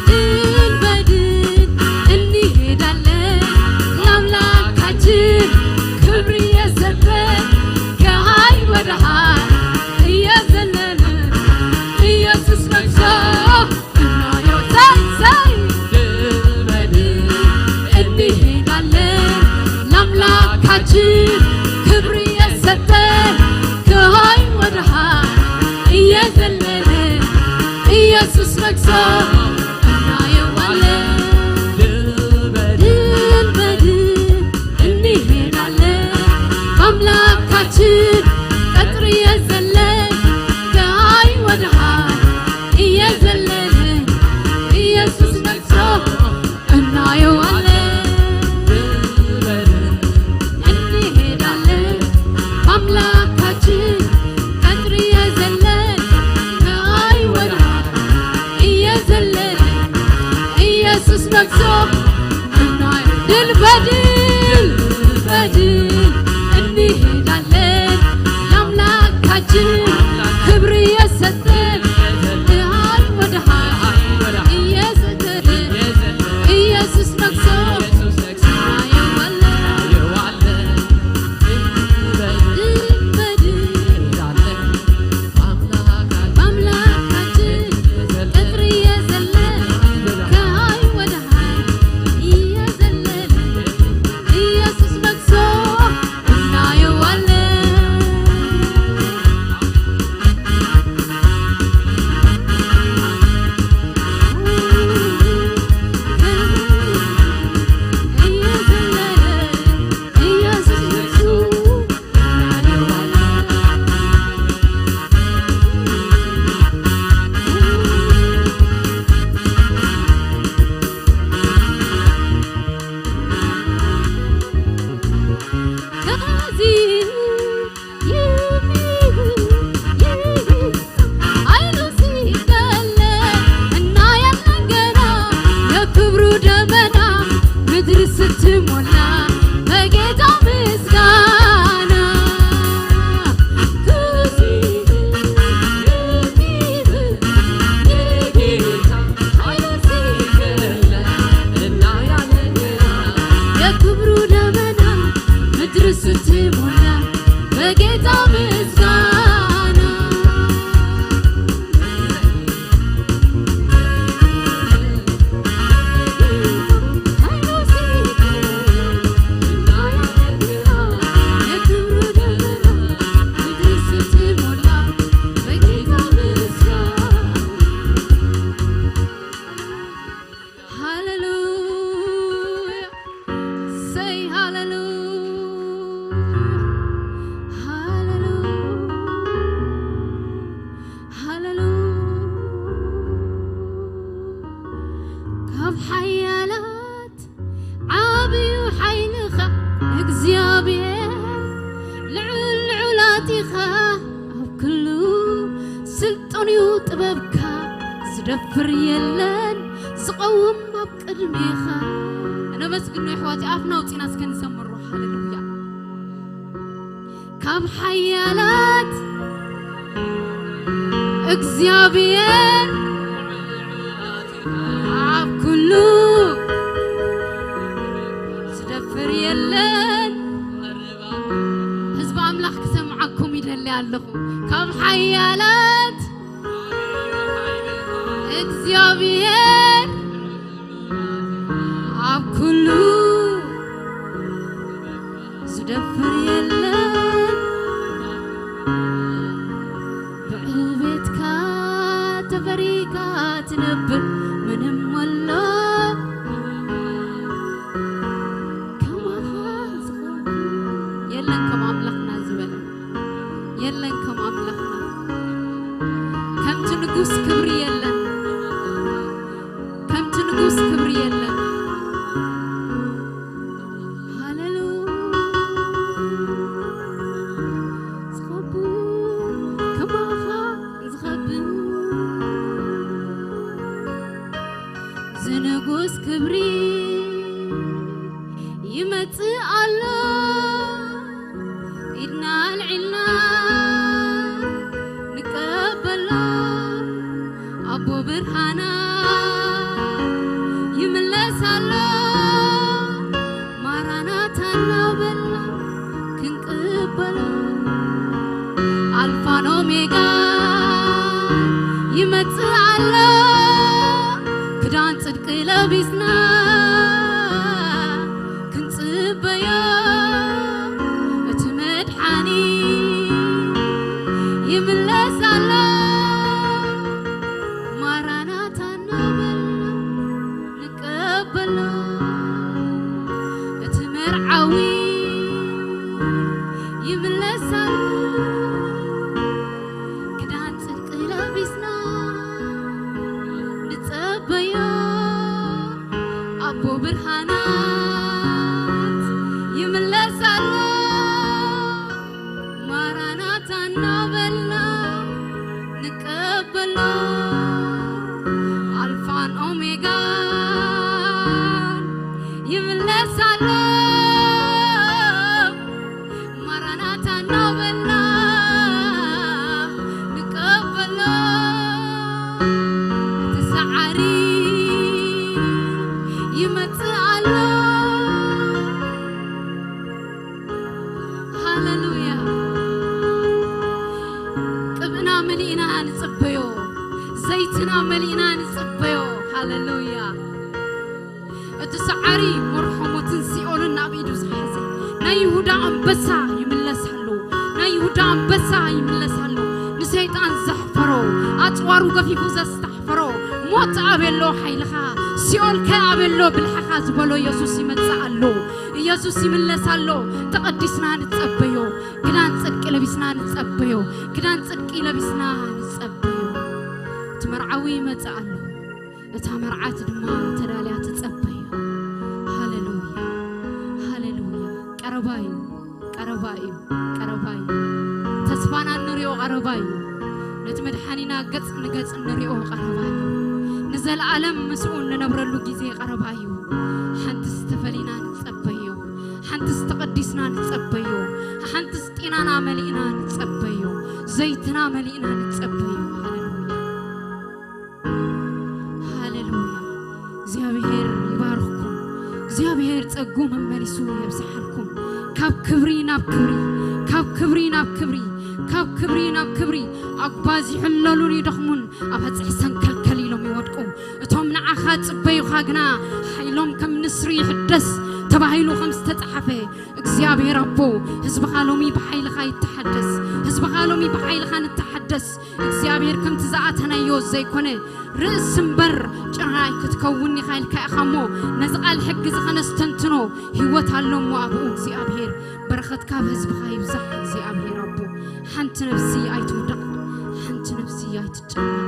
ድል በድል እንሄዳለን ለአምላካችን ክብር እየሰጠን ከኃይል ወደ ኃይል እየዘለልን ኢየሱስ ነግሶ እናየው ዘይ ዘይ ድል በድል እንሄዳለን ለአምላካችን ክብር እየሰጠን ከኃይል ወደ ኃይል እየዘለልን ኢየሱስ ነግሶ እናየዋለን ድል በድል እንሄዳለን በአምላካችን ኃይሉ ሲገለጥ እናያለን ገና የክብሩ ደመና ምድር ስትሞላ በጌታ ምስጋና። የክብሩ ደመና ምድር ስትሞላ በጌታ ምስጋና። የክብሩ ደመና ምድር ስትሞላ በጌታ ምስጋና። ሃሌሉያ። Say ሃሌሉያ። ሃሌሉያ። ሃሌሉያ። ካብ ሓያላት ዓብዩ ሓይልኻ እግዚኣብሔር ልዑል ልዑላት ኢኻ ኣብ ኩሉ ስልጡን እዩ ጥበብካ ዝደፍር የለን ዝቐውም ኣብ ቅድሜኻ። እነመስግኖ የሕዋት ኣፍና ኣውፂና እስከ ንዘምሮ። ሃሌሉያ። ካብ ሓያላት እግዚኣብሔር ኣብ ኩሉ ዝደፍር የለን። ህዝቢ ኣምላኽ ክሰምዓኩም ይደሊ ኣለኹ። ካብ ሓያላት እግዚኣብሔር ኣብ ኩሉ ዝደፍር የለን። ብዕቤትካ ተፈሪካ ትነብር ምንም ወሎ ከማኻ ዝኸውን የለን ከም ኣምላኽና ዝበለ የለን ከም ኣምላኽና። ከምቲ ንጉስ ክብሪ የለን። ከምቲ ንጉስ ክብሪ የለን። ሃሌሉያ። ዝኸብር ከማኻ ዝኸብር ዝንጉስ ክብሪ ይመጽእ ኣሎ። ኢድና ኣልዒልና ንቀበሎ። ኣቦ ብርሃና ይምለስ ኣሎ። ማራናታ እናበልና ክንቅበሎ። ኣልፋን ኦሜጋ ይመጽእ ኣሎ። ክዳን ጽድቂ ለቢስና ክንጽበዮ እቲ መድሓኒ ይምለስ ኣሎ። ማራናታ እናበልና ንቀበሎ። እቲ መርዓዊ ይምለስ ኣሎ። ክዳን ጽድቂ ለቢስና ንጸበዮ። ኣቦ ብርሃናት ይምለስ ኣሎ። ማራናታ እናበልና ንቀበሎ። ኣልፋን ኦሜጋን ይምለስ ኣሎ። ማራናታ እናበልና ንቀበሎ። እቲ ሰዓሪ ይመጽእ ኣሎ። ሃሌሉያ። ቅብእና መሊእና ንጽበዮ። ዘይትና መሊእና ንጽበዮ። ሃሌሉያ። እቲ ሰዓሪ መርሖ ሞትን ሲኦልን ናብ ኢዱ ዝሓዘ ናይ ይሁዳ ኣንበሳ ይምለስ ኣሎ። ናይ ይሁዳ ኣንበሳ ይምለስ ኣሎ። ንሰይጣን ዘሕፈሮ፣ ኣጽዋሩ ገፊፉ ዘስታሕፈሮ፣ ሞት ኣበሎ ሓይልኻ፣ ሲኦል ከ ኣበሎ ብልሕኻ ዝበሎ ኢየሱስ ይመጽእ ኣሎ። ኢየሱስ ይምለስ ኣሎ። ተቐዲስና ንጸበዮ። ክዳን ጽድቂ ለቢስና ንጸበዮ። ክዳን ጽድቂ ለቢስና ንጸበዮ። እቲ መርዓዊ ይመጽእ ኣሎ። እታ መርዓት ድማ ተዳልያ ትጸበዮ። ሃሌሉያ፣ ሃሌሉያ። ቀረባ እዩ፣ ቀረባ እዩ፣ ቀረባ እዩ። ተስፋና እንሪኦ ቀረባ እዩ። ነቲ መድሓኒና ገጽ ንገጽ እንሪኦ ቀረባ እዩ። ንዘለኣለም ምስኡ እንነብረሉ ግዜ ቀረባ እዩ። ሓንትስ ተፈሊና ንጸበዮ፣ ሓንትስ ተቐዲስና ንጸበዮ፣ ሓንትስ ጢናና መሊእና ንጸበዮ፣ ዘይትና መሊእና ንጸበዮ። ሃሌሉያ። ሃሌሉያ። እግዚኣብሔር ይባርኽኩም። እግዚኣብሔር ጸጉ መመሊሱ የብዝሓልኩም። ካብ ክብሪ ናብ ክብሪ፣ ካብ ክብሪ ናብ ክብሪ፣ ካብ ክብሪ ናብ ክብሪ። ኣጓዚሑ ኣለሉን ይደኽሙን፣ ኣብ ኣጽሒ ሰንከልከል ኢሎም ይወድቁ። እቶም ንዓኻ ጽበዩኻ ግና፣ ሓይሎም ከም ንስሪ ይሕደስ ተባሂሉ ከም ዝተጻሓፈ፣ እግዚኣብሔር ኣቦ፣ ህዝብኻ ሎሚ ብሓይልኻ ይተሓደስ። ህዝብኻ ሎሚ ብሓይልኻ ንተሓደስ። እግዚኣብሔር ከምቲ ዝኣተናዮ ዘይኮነ፣ ርእሲ እምበር ጭራይ ክትከውን ኢኻ ኢልካ ኢኻ እሞ፣ ነዚ ቃል ሕጊ እዚ ኸነስተንትኖ፣ ህይወት ኣሎ እሞ ኣብኡ እግዚኣብሔር በረኸትካ ኣብ ህዝብኻ ይብዛሕ። እግዚኣብሔር ኣቦ፣ ሓንቲ ነፍሲ ኣይትውደቕ፣ ሓንቲ ነፍሲ ኣይትጨነቕ፣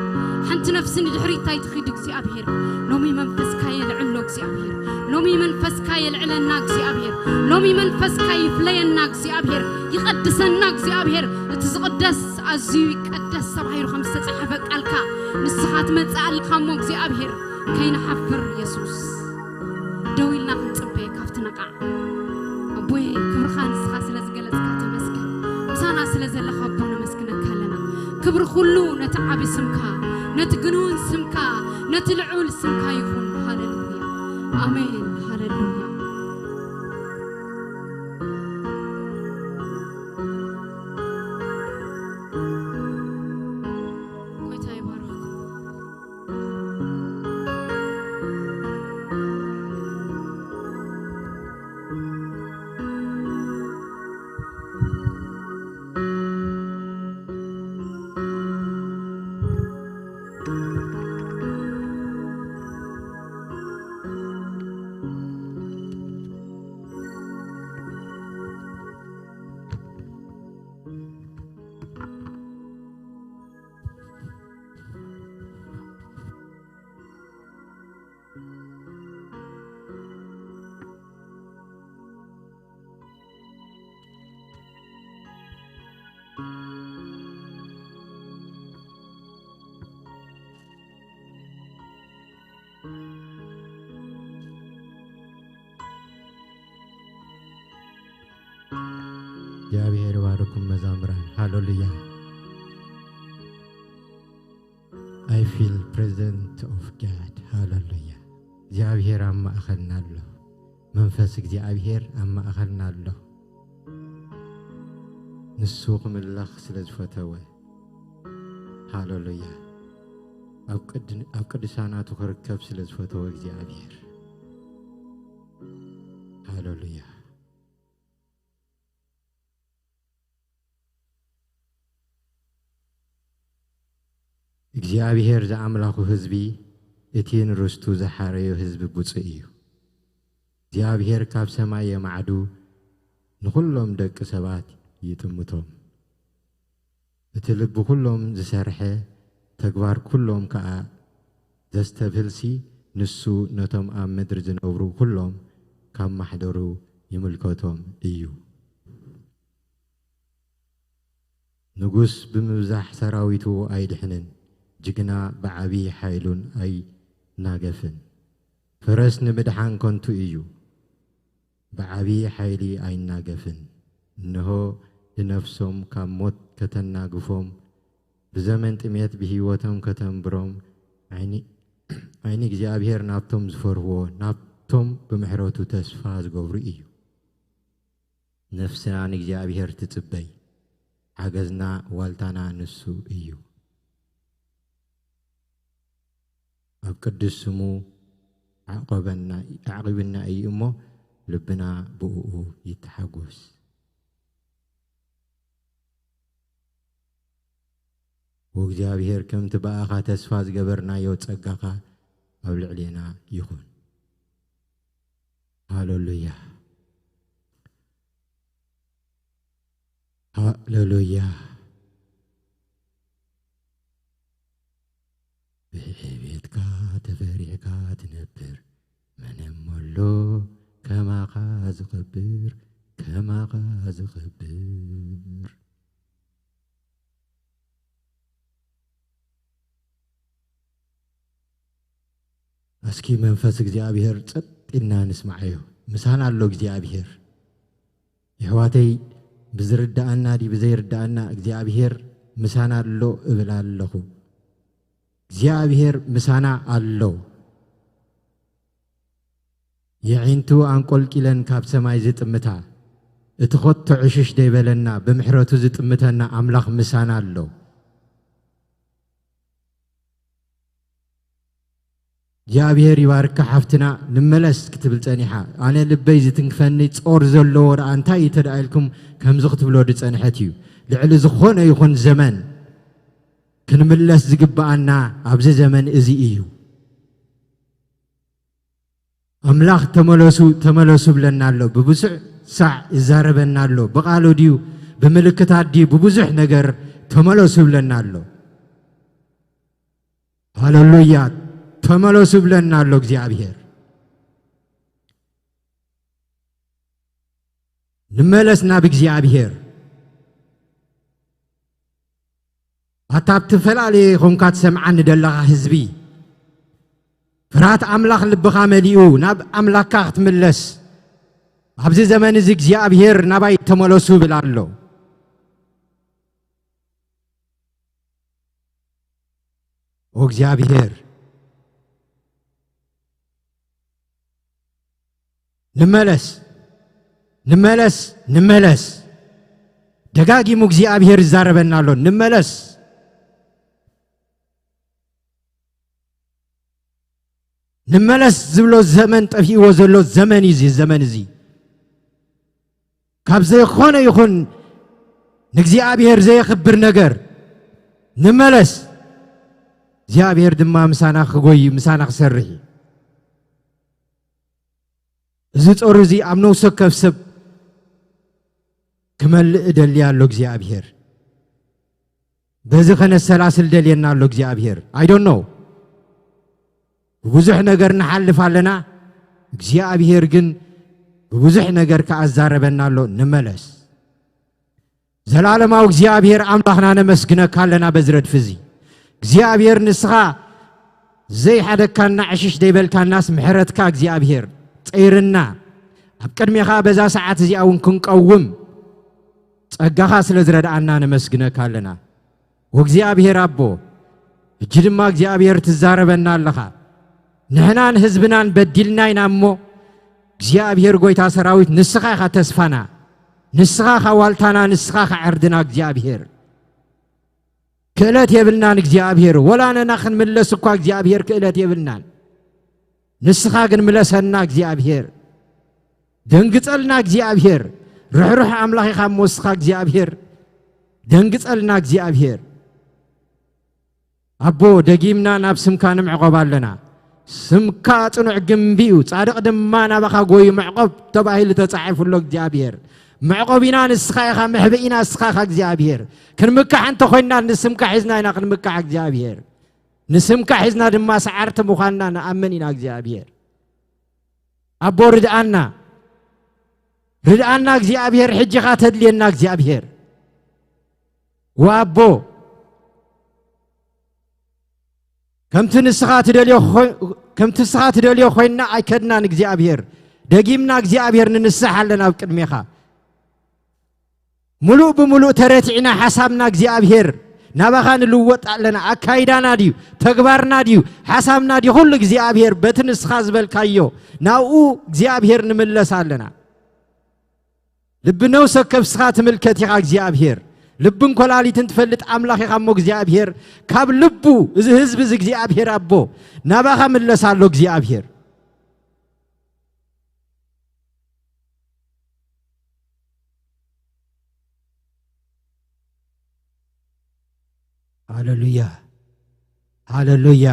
ሓንቲ ነፍሲ ንድሕሪት ኣይትኺድ። እግዚኣብሔር ሎሚ መንፈስካ የልዕሎ። እግዚኣብሔር ሎሚ መንፈስካ የልዕለና። እግዚኣብሔር ሎሚ መንፈስካ ይፍለየና። እግዚኣብሔር ይቐድሰና። እግዚኣብሔር እቲ ዝቕደስ ኣዝዩ ይቀደስ ተባሂሉ ከም ዝተጻሕፈ ቃልካ ንስኻ ትመጽእ ኣለኻ እሞ እግዚኣብሔር ከይንሓፍር የሱስ ደው ኢልና ክንጽበየካ ኣብቲ ነቓዕ። ኣቦየ፣ ክብርኻ ንስኻ ስለ ዝገለጽካ ተመስገን። ምሳና ስለ ዘለኻ ኣቦ ነመስግነካ ኣለና። ክብሪ ኩሉ ነቲ ዓቢ ስምካ፣ ነቲ ግኑን ስምካ፣ ነቲ ልዑል ስምካ ይኹን። ሃሌሉያ፣ ኣሜን። ሃሌሉያ። ጎይታ ይባርኽኩም። እግዚኣብሔር ይባርኩም መዛምራን። ሃሌሉያ። I feel present of God. ሃሌሉያ። እግዚኣብሔር ኣብ ማእኸልና ኣሎ። መንፈስ እግዚኣብሔር ኣብ ማእኸልና ኣሎ። ንሱ ክምለኽ ስለ ዝፈተወ፣ ሃሌሉያ፣ ኣብ ቅድ-፣ ኣብ ቅዱሳናቱ ክርከብ ስለ ዝፈተወ እግዚኣብሔር፣ ሃሌሉያ። እግዚኣብሔር ዝኣምላኹ ህዝቢ፣ እቲ ንርስቱ ዝሓረዮ ህዝቢ ብፁእ እዩ። እግዚኣብሔር ካብ ሰማይ የማዕዱ፣ ንኹሎም ደቂ ሰባት ይጥምቶም። እቲ ልቢ ኩሎም ዝሰርሐ፣ ተግባር ኩሎም ከኣ ዘስተብህልሲ፣ ንሱ ነቶም ኣብ ምድሪ ዝነብሩ ኩሎም ካብ ማሕደሩ ይምልከቶም እዩ። ንጉስ ብምብዛሕ ሰራዊቱ ኣይድሕንን፣ ጅግና ብዓቢ ሓይሉን ኣይናገፍን። ፈረስ ንምድሓን ከንቱ እዩ፣ ብዓቢ ሓይሊ ኣይናገፍን። እንሆ፣ ንነፍሶም ካብ ሞት ከተናግፎም፣ ብዘመን ጥሜት ብህይወቶም ከተንብሮም፣ ዓይኒ፣ ዓይኒ እግዚኣብሔር ናብቶም ዝፈርህዎ፣ ናብቶም ብምሕረቱ ተስፋ ዝገብሩ እዩ። ነፍስና ንእግዚኣብሔር ትጽበይ፣ ሓገዝና ዋልታና ንሱ እዩ። ኣብ ቅዱስ ስሙ ኣዕቆበና፣ ኣዕቂብና እዩ እሞ፣ ልብና ብእኡ ይተሓጎስ። ወእግዚኣብሔር፣ ከምቲ ብኣኻ ተስፋ ዝገበርናዮ ጸጋኻ ኣብ ልዕሌና ይኹን። ሃሌሉያ። ሃሌሉያ። ብዕቤትካ ተፈሪሕካ ትነብር፣ መን እሞ ኣሎ ከማኻ ዝኸብር? ከማኻ ዝኸብር። እስኪ መንፈስ እግዚኣብሔር ጸጥ ኢልና ንስምዓዮ። ምሳና ኣሎ እግዚኣብሔር። የሕዋተይ፣ ብዝርድኣና ድዩ ብዘይርድኣና እግዚኣብሔር ምሳና ኣሎ እብል ኣለኹ። እግዚኣብሔር ምሳና ኣሎ። የዒንቱ ኣንቆልቂለን ካብ ሰማይ ዝጥምታ፣ እቲ ኾቶ ዕሽሽ ደይበለና፣ ብምሕረቱ ዝጥምተና ኣምላኽ ምሳና ኣሎ። እግዚኣብሔር ይባርካ ሓፍትና። ንመለስ ክትብል ጸኒሓ፣ ኣነ ልበይ ዝትንክፈኒ ጾር ዘለዎ ደኣ እንታይ እዩ ተደኣ ኢልኩም ከምዚ ክትብሎ ዝጸንሐት እዩ። ልዕሊ ዝኾነ ይኹን ዘመን ክንምለስ ዝግብኣና ኣብዚ ዘመን እዚ እዩ። ኣምላኽ ተመለሱ፣ ተመለሱ ብለና ኣሎ። ብብዙሕ ሳዕ ይዛረበና ኣሎ። ብቓሉ ድዩ፣ ብምልክታት ድዩ፣ ብብዙሕ ነገር ተመለሱ ብለና ኣሎ። ሃሌሉያ! ተመለሱ ብለና ኣሎ እግዚኣብሔር። ንመለስ ናብ እግዚኣብሔር። ኣታ ኣብ ትፈላለየ ኾንካ ትሰምዓኒ ዘለኻ ህዝቢ፣ ፍርሃት ኣምላኽ ልብኻ መሊኡ ናብ ኣምላኽካ ክትምለስ፣ ኣብዚ ዘመን እዚ እግዚኣብሔር ናባይ ተመለሱ ይብል ኣሎ። ኦ እግዚኣብሔር፣ ንመለስ፣ ንመለስ፣ ንመለስ። ደጋጊሙ እግዚኣብሔር ይዛረበና ኣሎ። ንመለስ፣ ንመለስ ዝብሎ ዘመን ጠፊእዎ ዘሎ ዘመን እዩ። እዚ ዘመን እዚ ካብ ዘይኾነ ይኹን ንእግዚኣብሔር ዘየኽብር ነገር ንመለስ። እግዚኣብሔር ድማ ምሳና ክጎይ፣ ምሳና ክሰርሕ እዩ። እዚ ጾር እዚ ኣብ ነፍሲ ወከፍ ሰብ ክመልእ እደሊ ኣሎ እግዚኣብሔር። በዚ ከነሰላስል ደልየና ኣሎ እግዚኣብሔር። I don't know። ብብዙሕ ነገር ንሓልፍ ኣለና። እግዚኣብሔር ግን ብብዙሕ ነገር ከኣዛረበና ኣሎ። ንመለስ። ዘላለማዊ እግዚኣብሔር ኣምላኽና ነመስግነካ ኣለና በዚ ረድፊ እዚ። እግዚኣብሔር ንስኻ ዘይሓደግካና ዕሽሽ ደይበልካናስ ምሕረትካ እግዚኣብሔር ጸይርና። ኣብ ቅድሜኻ በዛ ሰዓት እዚኣ እውን ክንቀውም ጸጋኻ ስለ ዝረድኣና ነመስግነካ ኣለና። ወእግዚኣብሔር ኣቦ፣ ሕጂ ድማ እግዚኣብሔር ትዛረበና ኣለኻ። ንሕናን ህዝብናን በዲልና ኢና እሞ፣ እግዚኣብሔር ጐይታ ሰራዊት ንስኻ ኢኻ ተስፋና፣ ንስኻ ኢኻ ዋልታና፣ ንስኻ ኢኻ ዕርድና እግዚኣብሔር። ክእለት የብልናን እግዚኣብሔር፣ ወላ ነና ክንምለስ እኳ እግዚኣብሔር ክእለት የብልናን። ንስኻ ግን ምለሰና እግዚኣብሔር። ደንግጸልና እግዚኣብሔር። ርሕሩሕ ኣምላኽ ኢኻ እሞ ንስኻ እግዚኣብሔር። ደንግጸልና እግዚኣብሔር። ኣቦ፣ ደጊምና ናብ ስምካ ንምዕቆብ ኣለና። ስምካ ጽኑዕ ግምቢ እዩ፣ ጻድቕ ድማ ናባኻ ጎዩ ምዕቆብ ተባሂሉ ተጻሒፉ ኣሎ እግዚኣብሔር። መዕቆቢና ንስኻ ኢኻ፣ መሕብኢና ንስኻ ኢኻ እግዚኣብሔር። ክንምካሕ እንተኾይንና ንስምካ ሒዝና ኢና ክንምካሕ እግዚኣብሔር። ንስምካ ሒዝና ድማ ሰዓርቲ ምዃንና ንኣምን ኢና እግዚኣብሔር። ኣቦ ርድኣና፣ ርድኣና እግዚኣብሔር፣ ሕጂ ኢኻ ተድልየና እግዚኣብሔር። ወኣቦ፣ ከምቲ ንስኻ ትደልዮ ኾይ-፣ ከምቲ ንስኻ ትደልዮ ኮይንና ኣይከድናን እግዚኣብሔር። ደጊምና እግዚኣብሔር ንንስሕ ኣለና ኣብ ቅድሜኻ። ምሉእ ብምሉእ ተረቲዕና ሓሳብና እግዚኣብሔር ናባኻ ንልወጥ ኣለና። ኣካይዳና ድዩ፣ ተግባርና ድዩ፣ ሓሳብና ድዩ፣ ኩሉ እግዚኣብሔር በቲ ንስኻ ዝበልካዮ ናብኡ እግዚኣብሔር ንምለስ ኣለና። ልቢ ነውሰ ከብስኻ ትምልከት ኢኻ እግዚኣብሔር። ልብን ኮላሊትን ትፈልጥ ኣምላኽ ኢኻ እሞ እግዚኣብሔር፣ ካብ ልቡ እዚ ህዝቢ እዚ እግዚኣብሔር ኣቦ ናባኻ ምለስ ኣሎ እግዚኣብሔር። ሃሌሉያ፣ ሃሌሉያ።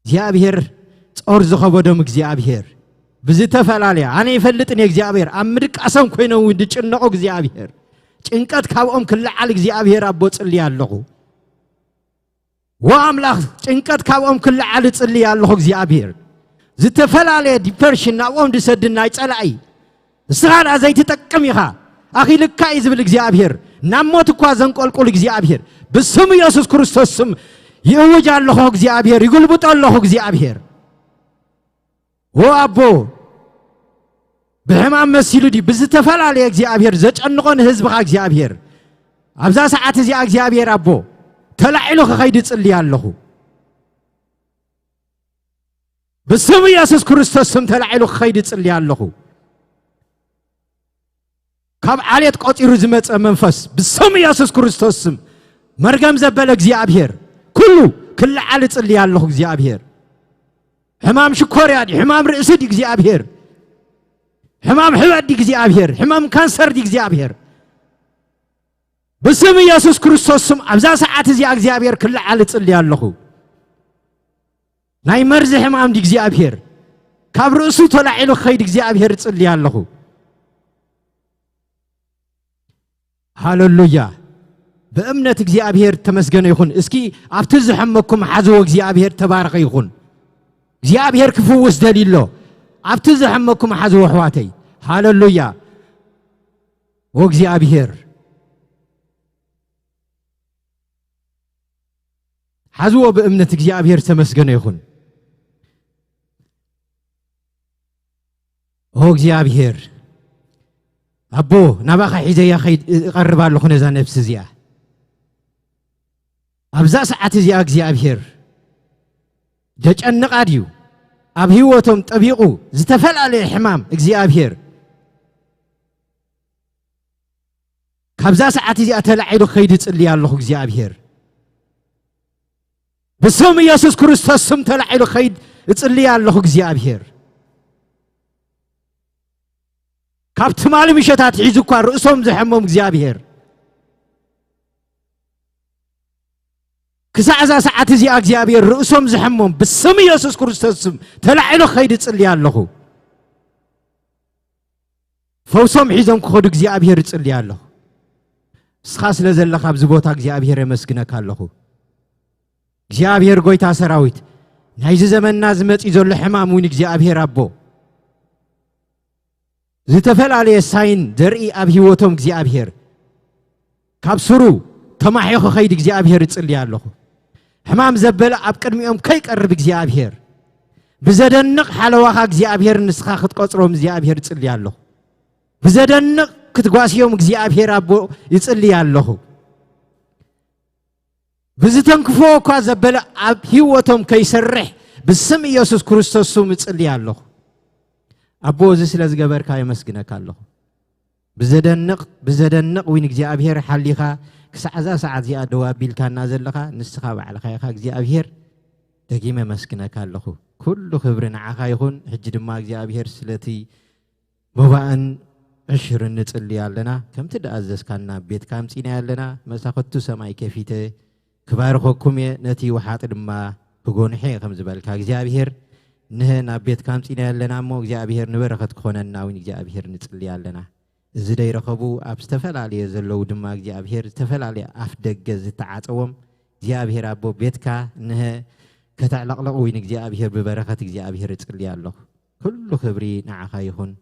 እግዚኣብሔር ጾር ዝኸበዶም እግዚኣብሔር ብዝተፈላለየ፣ ኣነ ይፈልጥን እየ እግዚኣብሔር፣ ኣብ ምድቃሶም ኮይኖም እውን ዝጭነቑ እግዚኣብሔር፣ ጭንቀት ካብኦም ክለዓል እግዚኣብሔር ኣቦ ጽልየ ኣለኹ። ወኣምላኽ፣ ጭንቀት ካብኦም ክለዓል እጽሊ ኣለኹ እግዚኣብሔር። ዝተፈላለየ ዲፐርሽን ናብኦም ዝሰድን ናይ ጸላኢ፣ ንስኻ ደኣ ዘይትጠቅም ኢኻ፣ ኣኺልካ እዩ ዝብል እግዚኣብሔር፣ ናብ ሞት እኳ ዘንቆልቁል እግዚኣብሔር፣ ብስም ኢየሱስ ክርስቶስ ስም ይእውጅ ኣለኹ እግዚኣብሔር፣ ይጉልብጦ ኣለኹ እግዚኣብሔር። ዎ ኣቦ፣ ብሕማም መሲሉ ድዩ? ብዝተፈላለየ እግዚኣብሔር ዘጨንቖ ንህዝብኻ እግዚኣብሔር፣ ኣብዛ ሰዓት እዚኣ እግዚኣብሔር ኣቦ፣ ተላዒሉ ክኸይድ እጽሊ ኣለኹ። ብስም ኢየሱስ ክርስቶስ ስም ተላዒሉ ክኸይድ እጽሊ ኣለኹ። ካብ ዓሌት ቆጺሩ ዝመጸ መንፈስ ብስም ኢየሱስ ክርስቶስ ስም፣ መርገም ዘበለ እግዚኣብሔር፣ ኩሉ ክለዓል እጽሊ ኣለኹ እግዚኣብሔር። ሕማም ሽኮርያ ድዩ? ሕማም ርእሲ ድዩ እግዚኣብሔር? ሕማም ሕበጥ ድዩ እግዚኣብሔር? ሕማም ካንሰር ድዩ እግዚኣብሔር? ብስም ኢየሱስ ክርስቶስ ስም ኣብዛ ሰዓት እዚኣ እግዚኣብሔር ክለዓል እጽሊ ኣለኹ። ናይ መርዚ ሕማም ድዩ እግዚኣብሔር? ካብ ርእሱ ተላዒሉ ክኸይድ እግዚኣብሔር እጽሊ ኣለኹ። ሃሌሉያ። ብእምነት እግዚኣብሔር ተመስገነ ይኹን። እስኪ ኣብቲ ዝሐመኩም ሓዝዎ፣ እግዚኣብሔር ተባረኸ ይኹን። እግዚኣብሔር ክፍውስ ደልዩ ኣሎ። ኣብቲ ዝሐመኩም ሓዝዎ ኣሕዋተይ። ሃሌሉያ። ኦ እግዚኣብሔር፣ ሓዝዎ ብእምነት። እግዚኣብሔር ተመስገነ ይኹን። ኦ እግዚኣብሔር ኣቦ፣ ናባኻ ሒዘያ ኸይድ እቐርብ ኣለኹ ነዛ ነፍሲ እዚኣ። ኣብዛ ሰዓት እዚኣ እግዚኣብሔር ደጨንቓ ድዩ? ኣብ ህይወቶም ጠቢቑ ዝተፈላለየ ሕማም እግዚኣብሔር ካብዛ ሰዓት እዚኣ ተላዒሉ ኸይድ እጽሊ ኣለኹ እግዚኣብሔር። ብስም ኢየሱስ ክርስቶስ ስም ተላዒሉ ኸይድ እጽሊ ኣለኹ እግዚኣብሔር። ካብ ትማሊ ምሸታት ሒዙ እኳ ርእሶም ዝሐሞም እግዚኣብሔር፣ ክሳዕ እዛ ሰዓት እዚኣ እግዚኣብሔር ርእሶም ዝሐሞም ብስም ኢየሱስ ክርስቶስ ስም ተላዒሉ ኸይድ እጽሊ ኣለኹ። ፈውሶም ሒዞም ክኸዱ እግዚኣብሔር እጽሊ ኣለኹ። ንስኻ ስለ ዘለኻ ኣብዚ ቦታ እግዚኣብሔር የመስግነካ ኣለኹ። እግዚኣብሔር ጎይታ ሰራዊት፣ ናይዚ ዘመንና ዝመጽእ ዘሎ ሕማም እውን እግዚኣብሔር ኣቦ፣ ዝተፈላለየ ሳይን ዘርኢ ኣብ ህይወቶም እግዚኣብሔር ካብ ስሩ ተማሒኹ ኸይድ እግዚኣብሔር እጽሊ ኣለኹ። ሕማም ዘበለ ኣብ ቅድሚኦም ከይቀርብ እግዚኣብሔር፣ ብዘደንቕ ሓለዋኻ እግዚኣብሔር ንስኻ ክትቆጽሮም እግዚኣብሔር እጽሊ ኣለኹ። ብዘደንቕ ክትጓስዮም እግዚኣብሔር ኣቦ ይጽሊ ኣለኹ። ብዝተንክፍዎ እኳ ዘበለ ኣብ ህይወቶም ከይሰርሕ ብስም ኢየሱስ ክርስቶስ ስም እጽሊ ኣለኹ። ኣቦ፣ እዚ ስለ ዝገበርካ የመስግነካ ኣለኹ። ብዘደንቕ፣ ብዘደንቕ ዊን እግዚኣብሔር ሓሊኻ ክሳዕ እዛ ሰዓት እዚኣ ደው ኣቢልካና ዘለኻ ንስኻ ባዕልኻ ኢኻ እግዚኣብሔር። ደጊመ የመስግነካ ኣለኹ። ኩሉ ክብሪ ንዓኻ ይኹን። ሕጂ ድማ እግዚኣብሔር ስለቲ መባእን ዕሽርን ንጽሊ ኣለና። ከምቲ ደኣዘዝካና ኣብ ቤትካ ኣምጺእናዮ ኣለና። መሳኹቱ ሰማይ ከፊተ ክባርኸኩም እየ፣ ነቲ ወሓጥ ድማ ክጎንሐ እየ ከም ዝበልካ እግዚኣብሔር፣ ንህ ናብ ቤትካ ኣምጺእናዮ ኣለና እሞ እግዚኣብሔር ንበረኸት ክኾነና እውን እግዚኣብሔር ንጽሊ ኣለና። እዚ ደይረኸቡ ኣብ ዝተፈላለየ ዘለዉ ድማ እግዚኣብሔር ዝተፈላለየ ኣፍ ደገ ዝተዓጸዎም እግዚኣብሔር ኣቦ ቤትካ ንህ ከተዕለቕለቕ እውን እግዚኣብሔር ብበረኸት እግዚኣብሔር እጽሊ ኣለኹ። ኩሉ ክብሪ ንዓኻ ይኹን።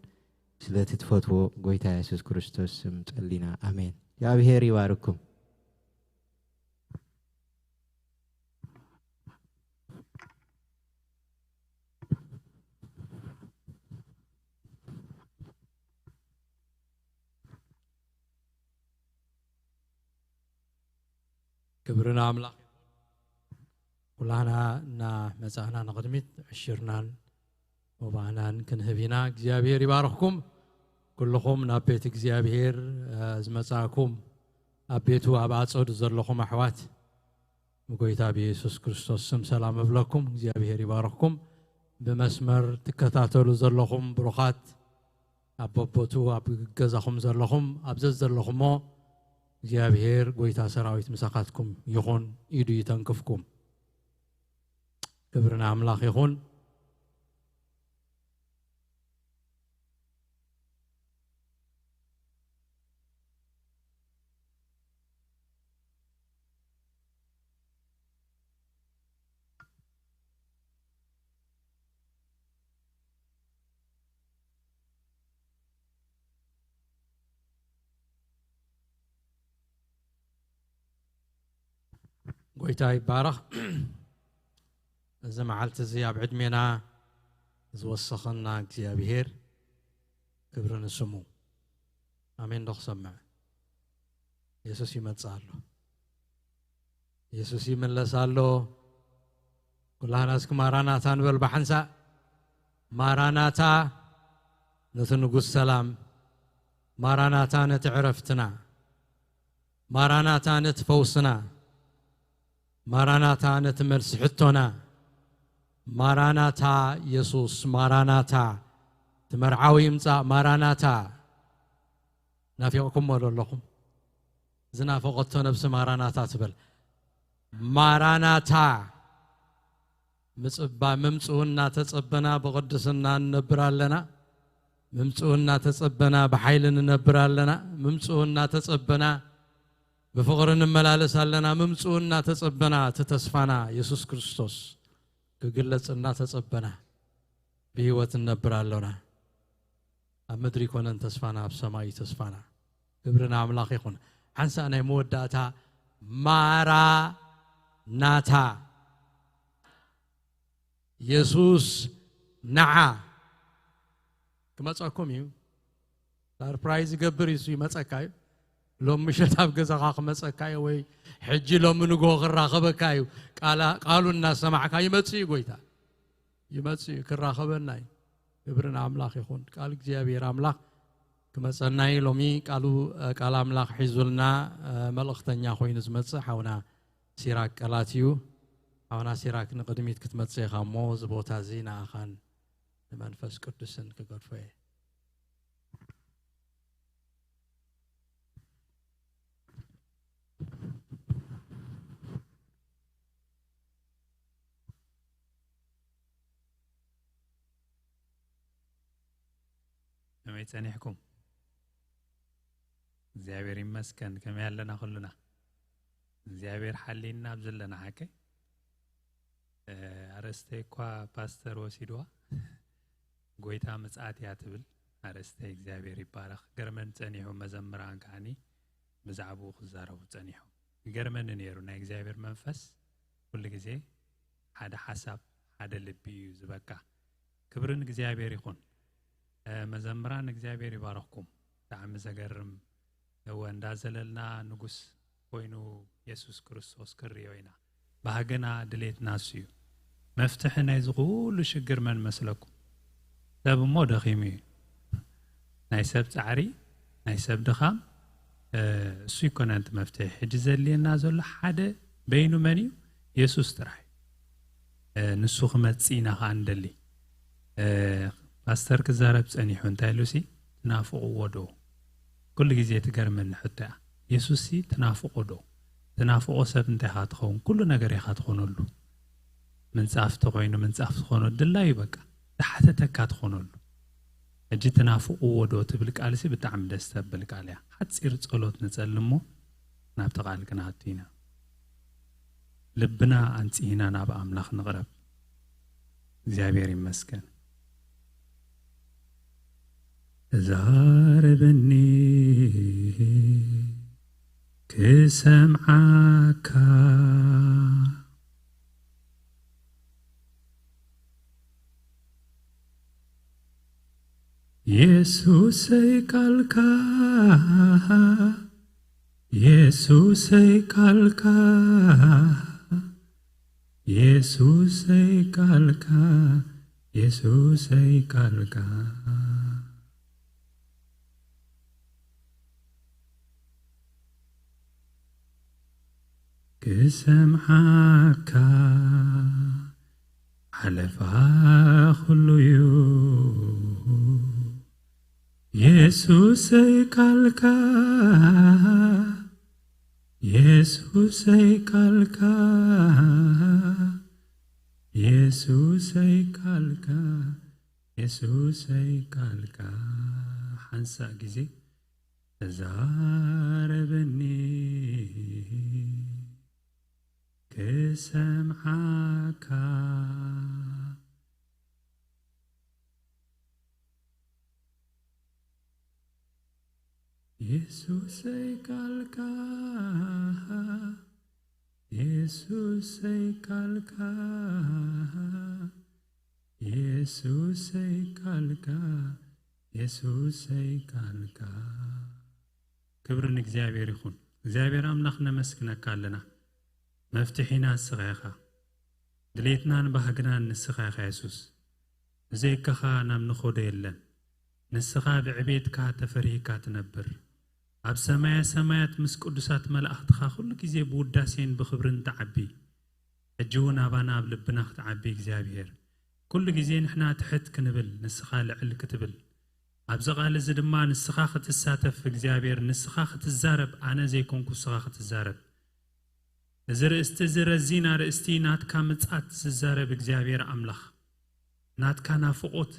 ስለቲ ትፈትዎ ጎይታ የሱስ ክርስቶስ ስም ጸሊና፣ ኣሜን። እግዚኣብሔር ይባርኩም። ክብሪ ንኣምላኽ ይኹን። ኩላና እናመጻእና ንቕድሚት ዕሽርናን መባእናን ክንህብ ኢና። እግዚኣብሔር ይባርኽኩም። ኩልኹም ናብ ቤት እግዚኣብሔር፣ እ፣ ዝመጻእኩም፣ ኣብ ቤቱ ኣብ ኣጸዱ ዘለኹም ኣሕዋት፣ ብጎይታ ብየሱስ ክርስቶስ ስም ሰላም እብለኩም። እግዚኣብሔር ይባርኽኩም። ብመስመር ትከታተሉ ዘለኹም ብሩኻት፣ ኣብ በቦቱ ኣብ ገዛኹም ዘለኹም፣ ኣብ ዘዘለኹሞ እግዚኣብሔር ጎይታ ሰራዊት ምሳኻትኩም ይኹን፣ ኢዱ ይተንክፍኩም። ክብሪ ንኣምላኽ ይኹን። ጌታ ይባረኽ። እዚ መዓልቲ እዚ ኣብ ዕድሜና ዝወሰኸና እግዚኣብሔር ክብሪ ንስሙ። ኣሜን ዶ ክሰምዕ? የሱስ ይመጽእ ኣሎ። የሱስ ይምለስ ኣሎ። ኩላህና እስኪ ማራናታ ንበል ብሓንሳእ። ማራናታ ነቲ ንጉስ ሰላም፣ ማራናታ ነቲ ዕረፍትና፣ ማራናታ ነቲ ፈውስና፣ ማራናታ ነቲ መልሲ ሕቶና፣ ማራናታ የሱስ፣ ማራናታ እቲ መርዓዊ ይምጻእ፣ ማራናታ። ናፊቕኩሞ ዶ ኣለኹም? ዝናፈቐቶ ነብሲ ማራናታ ትበል። ማራናታ ምጽባ-፣ ምምጽኡ እናተጸበና ብቕድስና ንነብር ኣለና። ምምጽኡ እናተጸበና ብሓይሊ ንነብር ኣለና። ምምጽኡ እናተጸበና ብፍቕሪ ንመላለስ ኣለና። ምምጽኡ እናተጸበና እቲ ተስፋና የሱስ ክርስቶስ ክግለጽ እናተጸበና ብህይወት ንነብር ኣሎና። ኣብ ምድሪ ይኮነን ተስፋና፣ ኣብ ሰማይ እዩ ተስፋና። ክብሪ ንኣምላኽ ይኹን። ሓንሳእ ናይ መወዳእታ ማራ ናታ፣ የሱስ ንዓ ክመጸኩም እዩ። ሳርፕራይዝ ይገብር እዩ፣ እሱ ይመጸካ እዩ። ሎም ምሸት ኣብ ገዛኻ ክመጸካ እዩ፣ ወይ ሕጂ ሎም ንግሆ ክራኸበካ እዩ። ቃላ-፣ ቃሉ እናሰማዕካ ይመጽእ እዩ ጎይታ። ይመጽእ እዩ፣ ክራኸበና እዩ። ክብሪ ንኣምላኽ ይኹን። ቃል እግዚኣብሔር ኣምላኽ ክመጸና እዩ። ሎሚ ቃሉ፣ እ፣ ቃል ኣምላኽ ሒዙልና፣ እ፣ መልእኽተኛ ኮይኑ ዝመጽእ ሓውና ሲራክ ቀላት እዩ። ሓውና ሲራክ ንቕድሚት ክትመጽእ ኢኻ እሞ፣ እዚ ቦታ እዚ ንኣኻን ንመንፈስ ቅዱስን ክገድፎ እየ። ከመይ ጸኒሕኩም? እግዚኣብሔር ይመስገን። ከመይ ኣለና ኩልና? እግዚኣብሔር ሓልይና ኣብ ዘለና ሓቀይ። እ፣ ኣርእስተይ እኳ ፓስተር ወሲድዋ። ጎይታ ምጽኣት እያ ትብል ኣርእስተይ። እግዚኣብሔር ይባረኽ። ገርመን ጸኒሑ፣ መዘምራን ከዓኒ ብዛዕባኡ ክዛረቡ ጸኒሖም። ይገርመኒ ነይሩ፣ ናይ እግዚኣብሔር መንፈስ ኩሉ ግዜ ሓደ ሓሳብ፣ ሓደ ልቢ እዩ ዝበካ። ክብሪ ንእግዚኣብሔር ይኹን። እ፣ መዘምራን እግዚኣብሔር ይባረኽኩም። ብጣዕሚ ዘገርም። እወ፣ እንዳዘለልና ንጉስ ኮይኑ የሱስ ክርስቶስ ክንርእዮ ኢና። ባህግና ድሌትና እሱ እዩ። መፍትሒ ናይዚ ኩሉ ሽግር መን መስለኩም? ሰብ እሞ ደኺሙ እዩ። ናይ ሰብ ጻዕሪ፣ ናይ ሰብ ድኻም፣ እ፣ እሱ ይኮነን እቲ መፍትሒ። ሕጂ ዘድልየና ዘሎ ሓደ በይኑ መን እዩ? የሱስ ጥራሕ እዩ። እ፣ ንሱ ክመጽእ ኢና ኸኣ ንደሊ። እ፣ ፓስተር ክዛረብ ጸኒሑ እንታይ ኢሉሲ? ትናፍቕዎ ዶ? ኩሉ ግዜ ትገርመኒ ሕቶ እያ። የሱስሲ ትናፍቖ ዶ? ትናፍቖ ሰብ እንታይ ኢኻ ትኸውን? ኩሉ ነገር ኢኻ ትኾነሉ። ምንጻፍ ተኾይኑ ምንጻፍ ትኾኖ ድላዩ በቃ። ዝሓተተካ ትኾነሉ። ሕጂ ትናፍቕዎ ዶ ትብል ቃልሲ ብጣዕሚ ደስ ተብል ቃል እያ። ሓጺር ጸሎት ንጸሊ እሞ ናብቲ ቃል ክንኣቱ ኢና። ልብና ኣንጺህና ናብ ኣምላኽ ንቕረብ። እግዚኣብሔር ይመስገን። ተዛረበኒ ክሰምዓካ። የሱሰይ ቃልካ፣ የሱሰይ ቃልካ፣ የሱሰይ ቃልካ፣ የሱሰይ ቃልካ። ክሰምዓካ ሓለፋ ኩሉ'ዩ። የሱሰይ ቃልካ፣ የሱሰይ ቃልካ፣ የሱሰይ ቃልካ፣ የሱሰይ ቃልካ። ሓንሳእ ግዜ ተዛረበኒ ክሰምዓካ። የሱሰይ ቃልካ፣ የሱሰይ ቃልካ፣ የሱሰይ ቃልካ፣ የሱሰይ ቃልካ። ክብሪ ንእግዚኣብሔር ይኹን። እግዚኣብሔር ኣምላኽ ነመስግነካ ኣለና። መፍትሒና ንስኻ ኢኻ። ድሌትናን ባህግናን ንስኻ ኢኻ የሱስ። ብዘይካኻ ናብ ንኸዶ የለን። ንስኻ ብዕቤትካ ተፈሪህካ ትነብር። ኣብ ሰማየ ሰማያት ምስ ቅዱሳት መላእኽትኻ ኩሉ ግዜ ብውዳሴን ብኽብርን ትዓቢ። ሕጂ እውን ኣባና ኣብ ልብና ክትዓቢ እግዚኣብሔር። ኩሉ ግዜ ንሕና ትሕት ክንብል፣ ንስኻ ልዕል ክትብል። ኣብዚ ቃል እዚ ድማ ንስኻ ክትሳተፍ እግዚኣብሔር፣ ንስኻ ክትዛረብ፣ ኣነ ዘይኮንኩ ንስኻ ክትዛረብ። እዚ ርእስቲ እዚ ረዚን ኣርእስቲ ናትካ ምጻት ዝዛረብ እግዚኣብሔር ኣምላኽ፣ ናትካ ናፍቖት፣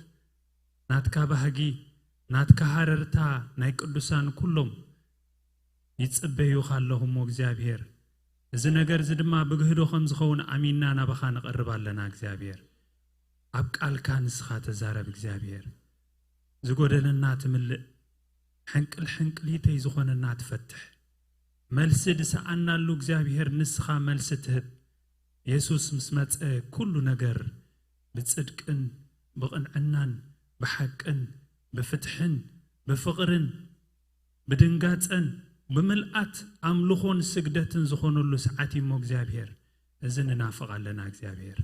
ናትካ ባህጊ፣ ናትካ ሃረርታ ናይ ቅዱሳን ኩሎም ይጽበዩኻ ኣለኹ እሞ እግዚኣብሔር፣ እዚ ነገር እዚ ድማ ብግህዶ ከም ዝኸውን ኣሚንና ናባኻ ንቐርብ ኣለና እግዚኣብሔር። ኣብ ቃልካ ንስኻ ተዛረብ እግዚኣብሔር። ዝጎደለና ትምልእ፣ ሕንቅል ሕንቅሊተይ ዝኾነና ትፈትሕ፣ መልሲ ዝሰኣናሉ እግዚኣብሔር ንስኻ መልሲ ትህብ። የሱስ ምስ መጸ ኩሉ ነገር ብጽድቅን ብቕንዕናን ብሓቅን ብፍትሕን ብፍቕርን ብድንጋጸን ብምልኣት ኣምልኾን ስግደትን ዝኾነሉ ሰዓት እሞ እግዚኣብሔር፣ እዚ ንናፍቕ ኣለና እግዚኣብሔር።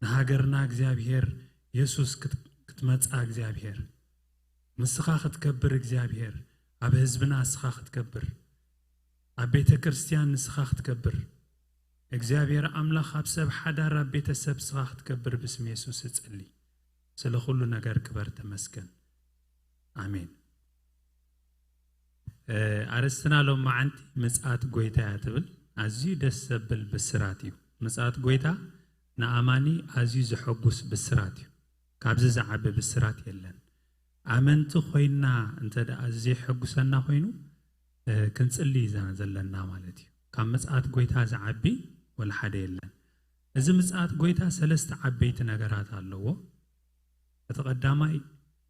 ንሃገርና እግዚኣብሔር፣ የሱስ ክት-፣ ክትመጽኣ እግዚኣብሔር፣ ንስኻ ክትከብር እግዚኣብሔር፣ ኣብ ህዝብና ንስኻ ክትከብር፣ ኣብ ቤተ ክርስቲያን ንስኻ ክትከብር፣ እግዚኣብሔር ኣምላኽ ኣብ ሰብ ሓዳር፣ ኣብ ቤተሰብ ንስኻ ክትከብር ብስም የሱስ እጽሊ። ስለ ኩሉ ነገር ክበር ተመስገን። ኣሜን። እ፣ ኣርእስትና ሎማዓንቲ ምጽኣት ጎይታ እያ ትብል። ኣዝዩ ደስ ዘብል ብስራት እዩ። ምጽኣት ጎይታ ንኣማኒ ኣዝዩ ዘሐጉስ ብስራት እዩ። ካብዚ ዝዓቢ ብስራት የለን። ኣመንቲ ኮይና እንተ ደኣ ዘየሐጉሰና ኮይኑ፣ እ፣ ክንጽሊ ኢና ዘለና ማለት እዩ። ካብ ምጽኣት ጎይታ ዝዓቢ ወላ ሓደ የለን። እዚ ምጽኣት ጎይታ ሰለስተ ዓበይቲ ነገራት ኣለዎ። እቲ ቀዳማይ፣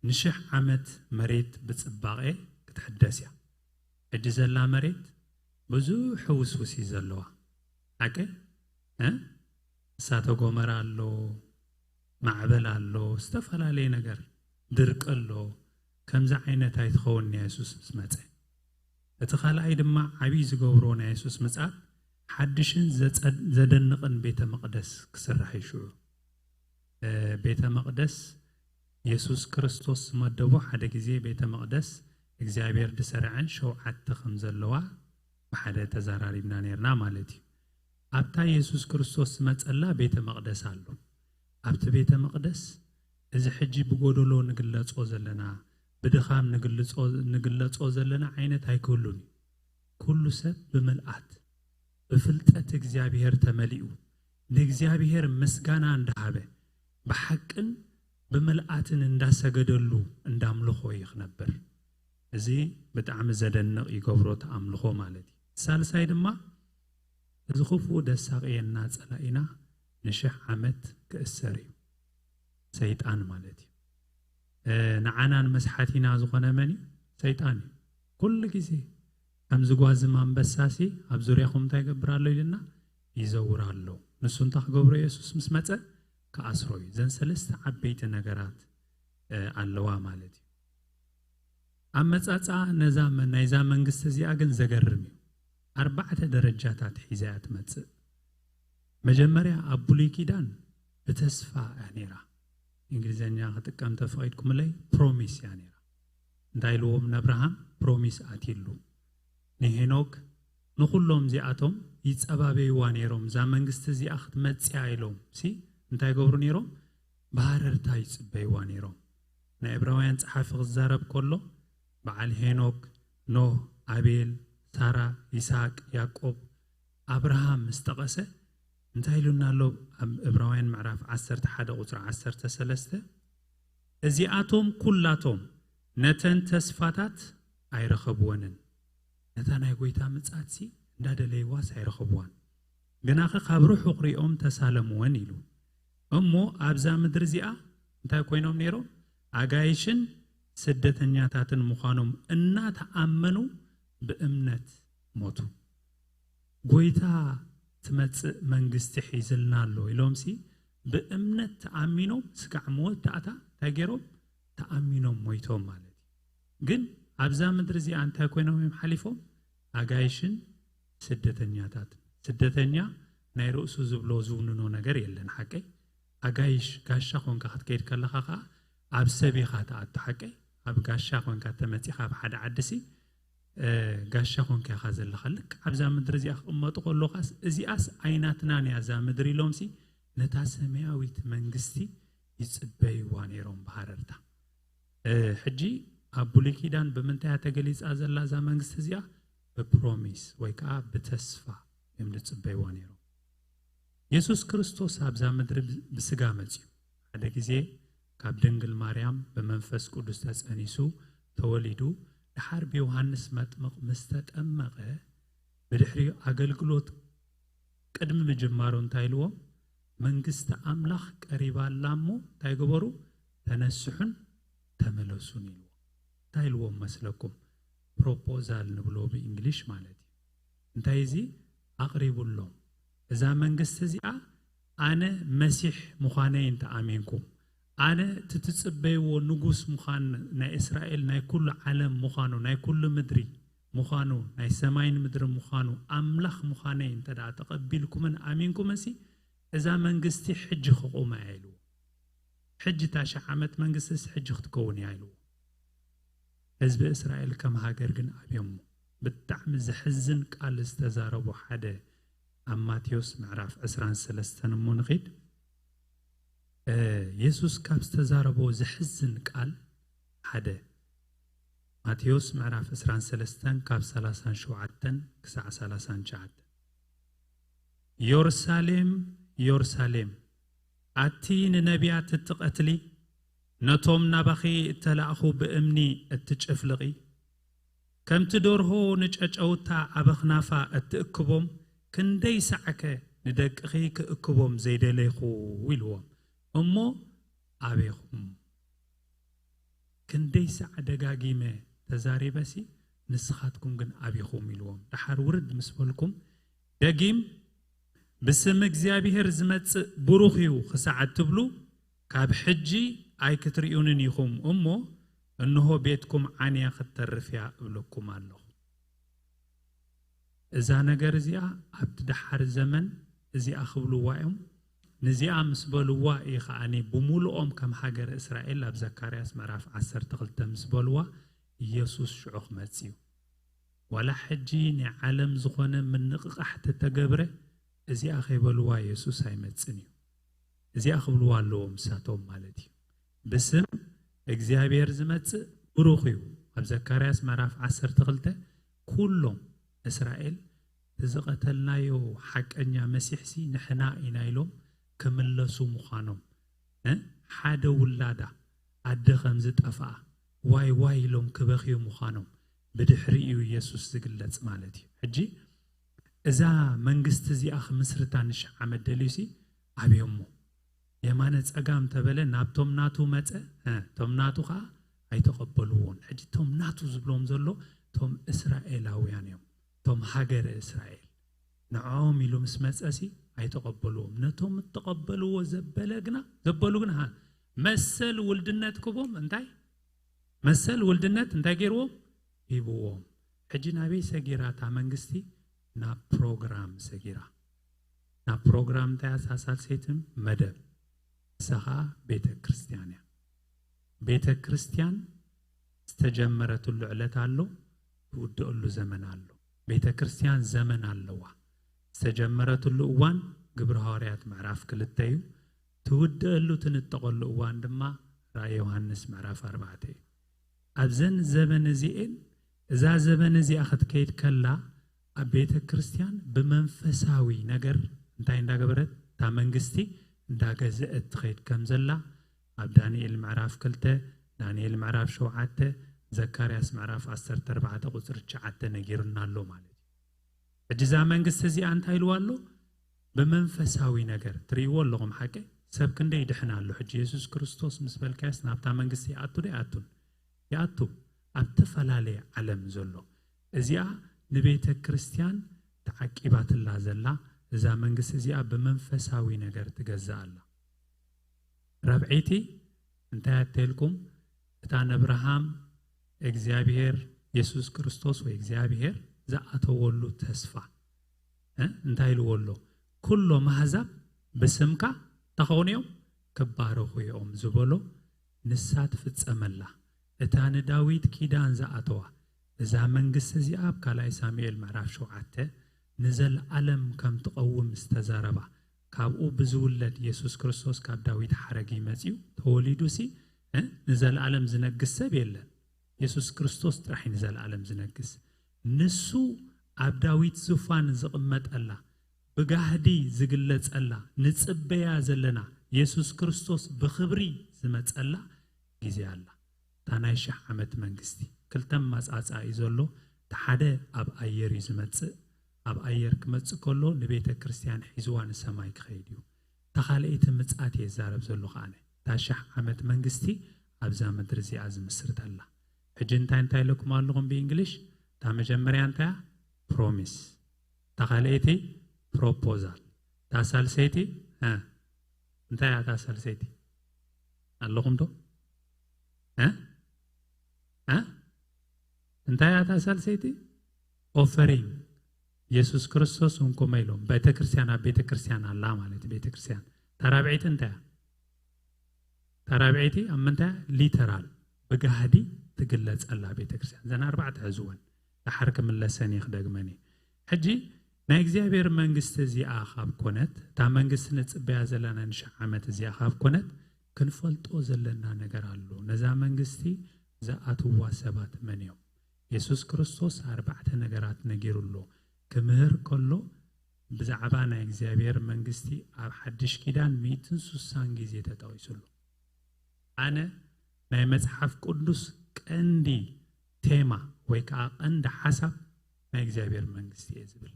ንሽሕ ዓመት መሬት ብጽባቐ ክትሕደስ እያ። ሕጂ ዘላ መሬት ብዙሕ ሕውስውስ እዩ ዘለዋ። ሓቂ? እ? እሳተ ጎመራ ኣሎ፣ ማዕበል ኣሎ፣ ዝተፈላለየ ነገር፣ ድርቂ ኣሎ። ከምዚ ዓይነት ኣይትኸውን እያ የሱስ ምስ መጸ። እቲ ካልኣይ ድማ ዓብዪ ዝገብሮ ናይ የሱስ ምጽኣት፣ ሓድሽን ዘጸ-፣ ዘደንቕን ቤተ መቕደስ ክስራሕ እዩ ሽዑ። እ፣ ቤተ መቕደስ የሱስ ክርስቶስ ዝመደቦ፣ ሓደ ግዜ ቤተ መቕደስ እግዚኣብሔር ዝሰርዐን ሸውዓተ ከም ዘለዋ ብሓደ ተዘራሪብና ነይርና ማለት እዩ። ኣብታ የሱስ ክርስቶስ ዝመጸላ ቤተ መቕደስ ኣሎ። ኣብቲ ቤተ መቕደስ እዚ ሕጂ ብጎደሎ ንግለጾ ዘለና፣ ብድኻም ንግልጾ-፣ ንግለጾ ዘለና ዓይነት ኣይክህሉን እዩ። ኩሉ ሰብ ብምልኣት ብፍልጠት እግዚኣብሔር ተመሊኡ፣ ንእግዚኣብሔር ምስጋና እንዳሃበ፣ ብሓቅን ብምልኣትን እንዳሰገደሉ፣ እንዳምልኾ እዩ ክነብር። እዚ ብጣዕሚ ዘደንቕ ይገብሮ እቲ ኣምልኾ ማለት እዩ። ሳልሳይ ድማ፣ እዚ ክፉእ ዘሳቕየና ጸላኢና ንሽሕ ዓመት ክእሰር እዩ። ሰይጣን ማለት እዩ። እ፣ ንዓናን መስሓቲና ዝኾነ መን እዩ? ሰይጣን እዩ። ኩሉ ግዜ ከምዚ ጓዝም ኣንበሳሲ ኣብ ዙርያኹም እንታይ ይገብር ኣሎ ኢልና ይዘውር ኣሎ። ንሱ እንታይ ክገብሮ የሱስ ምስ መጸ? ክኣስሮ እዩ። እዘን ሰለስተ ዓበይቲ ነገራት፣ እ፣ ኣለዋ ማለት እዩ። ኣመጻጽኣ ነዛ መ-፣ ናይዛ መንግስቲ እዚኣ ግን ዘገርም እዩ። ኣርባዕተ ደረጃታት ሒዛ እያ ትመጽእ። መጀመርያ ኣብ ብሉይ ኪዳን ብተስፋ እያ ነይራ። እንግሊዘኛ ክጥቀም ተፈቒድኩምለይ፣ ፕሮሚስ እያ ነይራ። እንታይ ኢልዎም ንኣብርሃም? ፕሮሚስ ኣትይሉ። ንሄኖክ፣ ንኹሎም እዚኣቶም ይጸባበይዋ ነይሮም። እዛ መንግስቲ እዚኣ ክትመጽእ እያ ኢሎም ሲ እንታይ ገብሩ ነይሮም? ብሃረርታ ይጽበይዋ ነይሮም። ናይ ዕብራውያን ጸሓፊ ክዛረብ ከሎ፣ በዓል ሄኖክ፣ ኖህ፣ ኣቤል፣ ሳራ፣ ይስሐቅ፣ ያዕቆብ፣ ኣብርሃም ምስ ጠቐሰ፣ እንታይ ኢሉና ኣሎ? ኣብ ዕብራውያን ምዕራፍ ዓሰርተ ሓደ ቁጽሪ ዓሰርተ ሰለስተ፣ እዚኣቶም ኩላቶም ነተን ተስፋታት ኣይረኸብወንን። ነታ ናይ ጎይታ ምጽኣትሲ እንዳደለይዋስ ኣይረኸብዋን። ግናኸ ካብ ርሑቕ ሪኦም ተሳለምወን ኢሉ። እሞ ኣብዛ ምድሪ እዚኣ እንታይ ኮይኖም ነይሮም? ኣጋይሽን ስደተኛታትን ምዃኖም እናተኣመኑ ብእምነት ሞቱ። ጎይታ ትመጽእ መንግስቲ ሒዝልና ኣሎ ኢሎምሲ ብእምነት ተኣሚኖም ስጋዕ መወዳእታ እንታይ ገይሮም? ተኣሚኖም ሞይቶም ማለት እዩ። ግን ኣብዛ ምድሪ እዚኣ እንታይ ኮይኖም እዮም ሓሊፎም? ኣጋይሽን ስደተኛታት። ስደተኛ ናይ ርእሱ ዝብሎ ዝውንኖ ነገር የለን። ሓቀይ ኣጋይሽ ጋሻ ኮንካ ክትከይድ ከለኻ ከዓ ኣብ ሰብ ኢኻ ትኣቱ። ሓቀይ ኣብ ጋሻ ኮንካ ተመፂኻ ኣብ ሓደ ዓድሲ ጋሻ ኮንካ ኢኻ ዘለኻ። ልክ ኣብዛ ምድሪ እዚኣ ክቕመጡ ከለኻስ እዚኣስ ኣይናትናን እያ እዛ ምድሪ ኢሎምሲ ነታ ሰማያዊት መንግስቲ ይፅበይዋ ነይሮም ብሃረርታ። ሕጂ ኣብ ብሉይ ኪዳን ብምንታይ እያ ተገሊፃ ዘላ እዛ መንግስቲ እዚኣ? ብፕሮሚስ ወይ ከዓ ብተስፋ እዮም ዝፅበይዋ ነይሮም። የሱስ ክርስቶስ ኣብዛ ምድሪ ብስጋ መፅዩ። ሓደ ግዜ ካብ ድንግል ማርያም ብመንፈስ ቅዱስ ተፀኒሱ ተወሊዱ፣ ድሓር ብዮሃንስ መጥምቕ ምስ ተጠመቐ፣ ብድሕሪ ኣገልግሎት ቅድሚ ምጅማሩ እንታይ ኢልዎም? መንግስቲ ኣምላኽ ቀሪባ ኣላ እሞ እንታይ ግበሩ? ተነስሑን ተመለሱን ኢልዎም። እንታይ ኢልዎም መስለኩም? ፕሮፖዛል ንብሎ ብእንግሊሽ ማለት እዩ። እንታይ እዚ ኣቕሪቡሎም? እዛ መንግስቲ እዚኣ ኣነ መሲሕ ምዃነይ እንተኣሚንኩም፣ ኣነ እቲ ትጽበይዎ ንጉስ ምዃን ናይ እስራኤል ናይ ኩሉ ዓለም ምዃኑ፣ ናይ ኩሉ ምድሪ ምዃኑ፣ ናይ ሰማይን ምድሪ ምዃኑ፣ ኣምላኽ ምዃነይ እንተ ደኣ ተቐቢልኩምን ኣሚንኩምንሲ እዛ መንግስቲ ሕጂ ክቑማ እያ ኢልዎ። ሕጂ እታ ሽሕ ዓመት መንግስትስ ሕጂ ክትከውን እያ ኢልዎ። ህዝቢ እስራኤል ከም ሃገር ግን ኣብዮሞ። ብጣዕሚ ዘሕዝን ቃል ዝተዛረቦ ሓደ ኣብ ማቴዎስ ምዕራፍ ዕስራን ሰለስተን እሞ ንኺድ። የሱስ ካብ ዝተዛረቦ ዘሕዝን ቃል ሓደ ማቴዎስ ምዕራፍ ዕስራን ሰለስተን ካብ ሰላሳን ሸውዓተን ክሳዕ ሰላሳን ትሽዓተን። ዮርሳሌም፣ ዮርሳሌም፣ ኣቲ ንነቢያት እትቐትሊ፣ ነቶም ናባኺ እተላእኹ ብእምኒ እትጭፍልቒ፣ ከምቲ ደርሆ ንጨጨውታ ኣብ ኣኽናፋ እትእክቦም፣ ክንደይ ሳዕከ ንደቅኺ ክእክቦም ዘይደለይኹ ኢልዎም እሞ ኣቤኹም። ክንደይ ሳዕ ደጋጊመ ተዛሪበሲ ንስኻትኩም ግን ኣቢኹም ኢልዎም። ደሓር ውርድ ምስ በልኩም ደጊም ብስም እግዚኣብሔር ዝመጽእ ብሩኽ እዩ ክሳዕ እትብሉ ካብ ሕጂ ኣይክትርእዩንን ኢኹም እሞ እንሆ ቤትኩም ዓንያ ክትተርፍ እያ እብለኩም ኣለኹ። እዛ ነገር እዚኣ ኣብቲ ደሓር ዘመን እዚኣ ክብልዋ እዮም። ንዚኣ ምስ በልዋ እዩ ከዓኒ ብምሉኦም ከም ሃገር እስራኤል ኣብ ዘካርያስ ምዕራፍ ዓሰርተ ክልተ ምስ በልዋ ኢየሱስ ሽዑ ክመጽእ እዩ። ዋላ ሕጂ ናይ ዓለም ዝኾነ ምንቕቓሕ ተተገብረ እዚኣ ከይበልዋ ኢየሱስ ኣይመጽን እዩ። እዚኣ ክብልዋ ኣለዎም ንሳቶም ማለት እዩ። ብስም እግዚኣብሔር ዝመጽእ ብሩኽ እዩ። ኣብ ዘካርያስ ምዕራፍ ዓሰርተ ክልተ ኩሎም እስራኤል እቲ ዝቐተልናዮ ሓቀኛ መሲሕሲ ንሕና ኢና ኢሎም ክምለሱ ምዃኖም፣ እ? ሓደ ውላዳ ኣደ ከም ዝጠፍኣ ዋይ ዋይ ኢሎም ክበኽዩ ምዃኖም ብድሕሪ እዩ ኢየሱስ ዝግለጽ ማለት እዩ። ሕጂ እዛ መንግስቲ እዚኣ ክምስርታ ንሽሕ ዓመት ደልዩሲ ኣብዮሞ የማነ ጸጋም ተበለ ናብቶም ናቱ መጸ፣ እ፣ እቶም ናቱ ኸዓ ኣይተቐበልዎን። ሕጂ እቶም ናቱ ዝብሎም ዘሎ እቶም እስራኤላውያን እዮም፣ እቶም ሃገረ እስራኤል። ንዕኦም ኢሉ ምስ መጸሲ ኣይተቐበልዎም። ነቶም እተቐበልዎ ዘበለ ግና፣ ዘበሉ ግና፣ ሃ፣ መሰል ውልድነት ክቦም እንታይ? መሰል ውልድነት እንታይ ገይርዎም? ሂብዎም። ሕጂ ናበይ ሰጊራ እታ መንግስቲ? ናብ ፕሮግራም ሰጊራ። ናብ ፕሮግራም እንታይ እያ? ሳልሰይቲ መደብ። እሳ ኸዓ ቤተ ክርስቲያን እያ። ቤተ ክርስቲያን ዝተጀመረትሉ ዕለት ኣሎ፣ ትውድአሉ ዘመን ኣሎ። ቤተ ክርስቲያን ዘመን ኣለዋ። ዝተጀመረትሉ እዋን ግብረ ሃዋርያት ምዕራፍ ክልተ እዩ። ትውድአሉ ትንጠቐሉ እዋን ድማ ራእይ ዮሃንስ ምዕራፍ ኣርባዕተ እዩ። ኣብዘን ዘበን እዚኤን፣ እዛ ዘበን እዚኣ ክትከይድ ከላ ኣብ ቤተ ክርስቲያን ብመንፈሳዊ ነገር እንታይ እንዳገበረት? እታ መንግስቲ እንዳገዘአት ትኸይድ ከም ዘላ ኣብ ዳንኤል ምዕራፍ ክልተ፣ ዳንኤል ምዕራፍ ሸውዓተ፣ ዘካርያስ ምዕራፍ ዓሰርተ ኣርባዕተ ቁጽሪ ትሽዓተ ነጊሩና ኣሎ ማለት እዩ። ሕጂ እዛ መንግስቲ እዚኣ እንታይ ኢልዋ ኣሎ? ብመንፈሳዊ ነገር ትርእይዎ ኣለኹም ሓቂ? ሰብ ክንደይ ይድሕን ኣሎ። ሕጂ የሱስ ክርስቶስ ምስ በልካዮስ ናብታ መንግስቲ ይኣቱ ዶ ይኣቱን? ይኣቱ። ኣብ ተፈላለየ ዓለም ዘሎ። እዚኣ ንቤተ ክርስቲያን ተዓቂባትላ ዘላ እዛ መንግስቲ እዚኣ ብመንፈሳዊ ነገር ትገዛእ ኣላ። ራብዐይቲ እንታይ ኣተልኩም? እታ ነብርሃም እግዚኣብሔር የሱስ ክርስቶስ ወይ እግዚኣብሔር ዝኣተወሉ ተስፋ እንታይ ኢልዎ ኣሎ? ኩሎም ኣህዛብ ብስምካ እንታይ ክኾኑ እዮም? ክባረኹ እዮም ዝበሎ ንሳ ትፍጸመላ። እታ ንዳዊት ኪዳን ዝኣተዋ እዛ መንግስቲ እዚኣ ኣብ ካልኣይ ሳሙኤል ምዕራፍ ሸውዓተ ንዘለኣለም ከም ትቐውም ዝተዛረባ፣ ካብኡ ብዝውለድ የሱስ ክርስቶስ ካብ ዳዊት ሓረግ ይመጽዩ ተወሊዱ ሲ ንዘለኣለም ዝነግስ ሰብ የለን። የሱስ ክርስቶስ ጥራሕ እዩ ንዘለኣለም ዝነግስ። ንሱ ኣብ ዳዊት ዙፋን ዝቕመጠላ፣ ብጋህዲ ዝግለጸላ፣ ንጽበያ ዘለና የሱስ ክርስቶስ ብኽብሪ ዝመጸላ ግዜ ኣላ። እታ ናይ ሽሕ ዓመት መንግስቲ ክልተ ኣመጻጽኣ እዩ ዘሎ። እቲ ሓደ ኣብ ኣየር እዩ ዝመጽእ። ኣብ ኣየር ክመጽእ ከሎ ንቤተ ክርስቲያን ሒዝዋ ንሰማይ ክኸይድ እዩ። እታ ካልኣይቲ ምጽኣት እየ ዝዛረብ ዘለኹ ኣነ። እታ ሽሕ ዓመት መንግስቲ ኣብዛ ምድሪ እዚኣ ዝምስርተላ። ሕጂ እንታይ እንታይ ኢለኩም ኣለኹም ብእንግሊሽ? እታ መጀመርያ እንታይ እያ? ፕሮሚስ። እታ ካልኣይቲ ፕሮፖዛል። እታ ሳልሰይቲ እንታይ እያ? እታ ሳልሰይቲ ኣለኹም ዶ? እንታይ እያ እታ ሳልሰይቲ? ኦፈሪንግ። የሱስ ክርስቶስ እንኮመ ኢሎም ቤተክርስትያን ኣብ ቤተክርስትያን ኣላ ማለት ቤተክርስትያን። ታራብዒቲ እንታይ እያ? ታራብዒቲ ኣብ ምንታይ? ሊተራል ብጋህዲ ትግለጸላ ቤተክርስትያን። ዘን ኣርባዕተ ሕዝወን። ድሓር ክምለሰን እየ ክደግመን እየ። ሕጂ ናይ እግዚኣብሔር መንግስቲ እዚኣ ካብ ኮነት፣ እታ መንግስቲ ንጽበያ ዘለና ንሽሕ ዓመት እዚኣ ካብ ኮነት፣ ክንፈልጦ ዘለና ነገር ኣሎ። ነዛ መንግስቲ ዝኣትዋ ሰባት መን እዮም? የሱስ ክርስቶስ ኣርባዕተ ነገራት ነጊሩ ኣሎ። ክምህር ከሎ ብዛዕባ ናይ እግዚኣብሔር መንግስቲ ኣብ ሓድሽ ኪዳን ሚእትን ሱሳን ግዜ ተጠቒሱ ኣሎ። ኣነ ናይ መጽሓፍ ቅዱስ ቀንዲ ቴማ ወይ ከዓ ቀንዲ ሓሳብ ናይ እግዚኣብሔር መንግስቲ እየ ዝብል።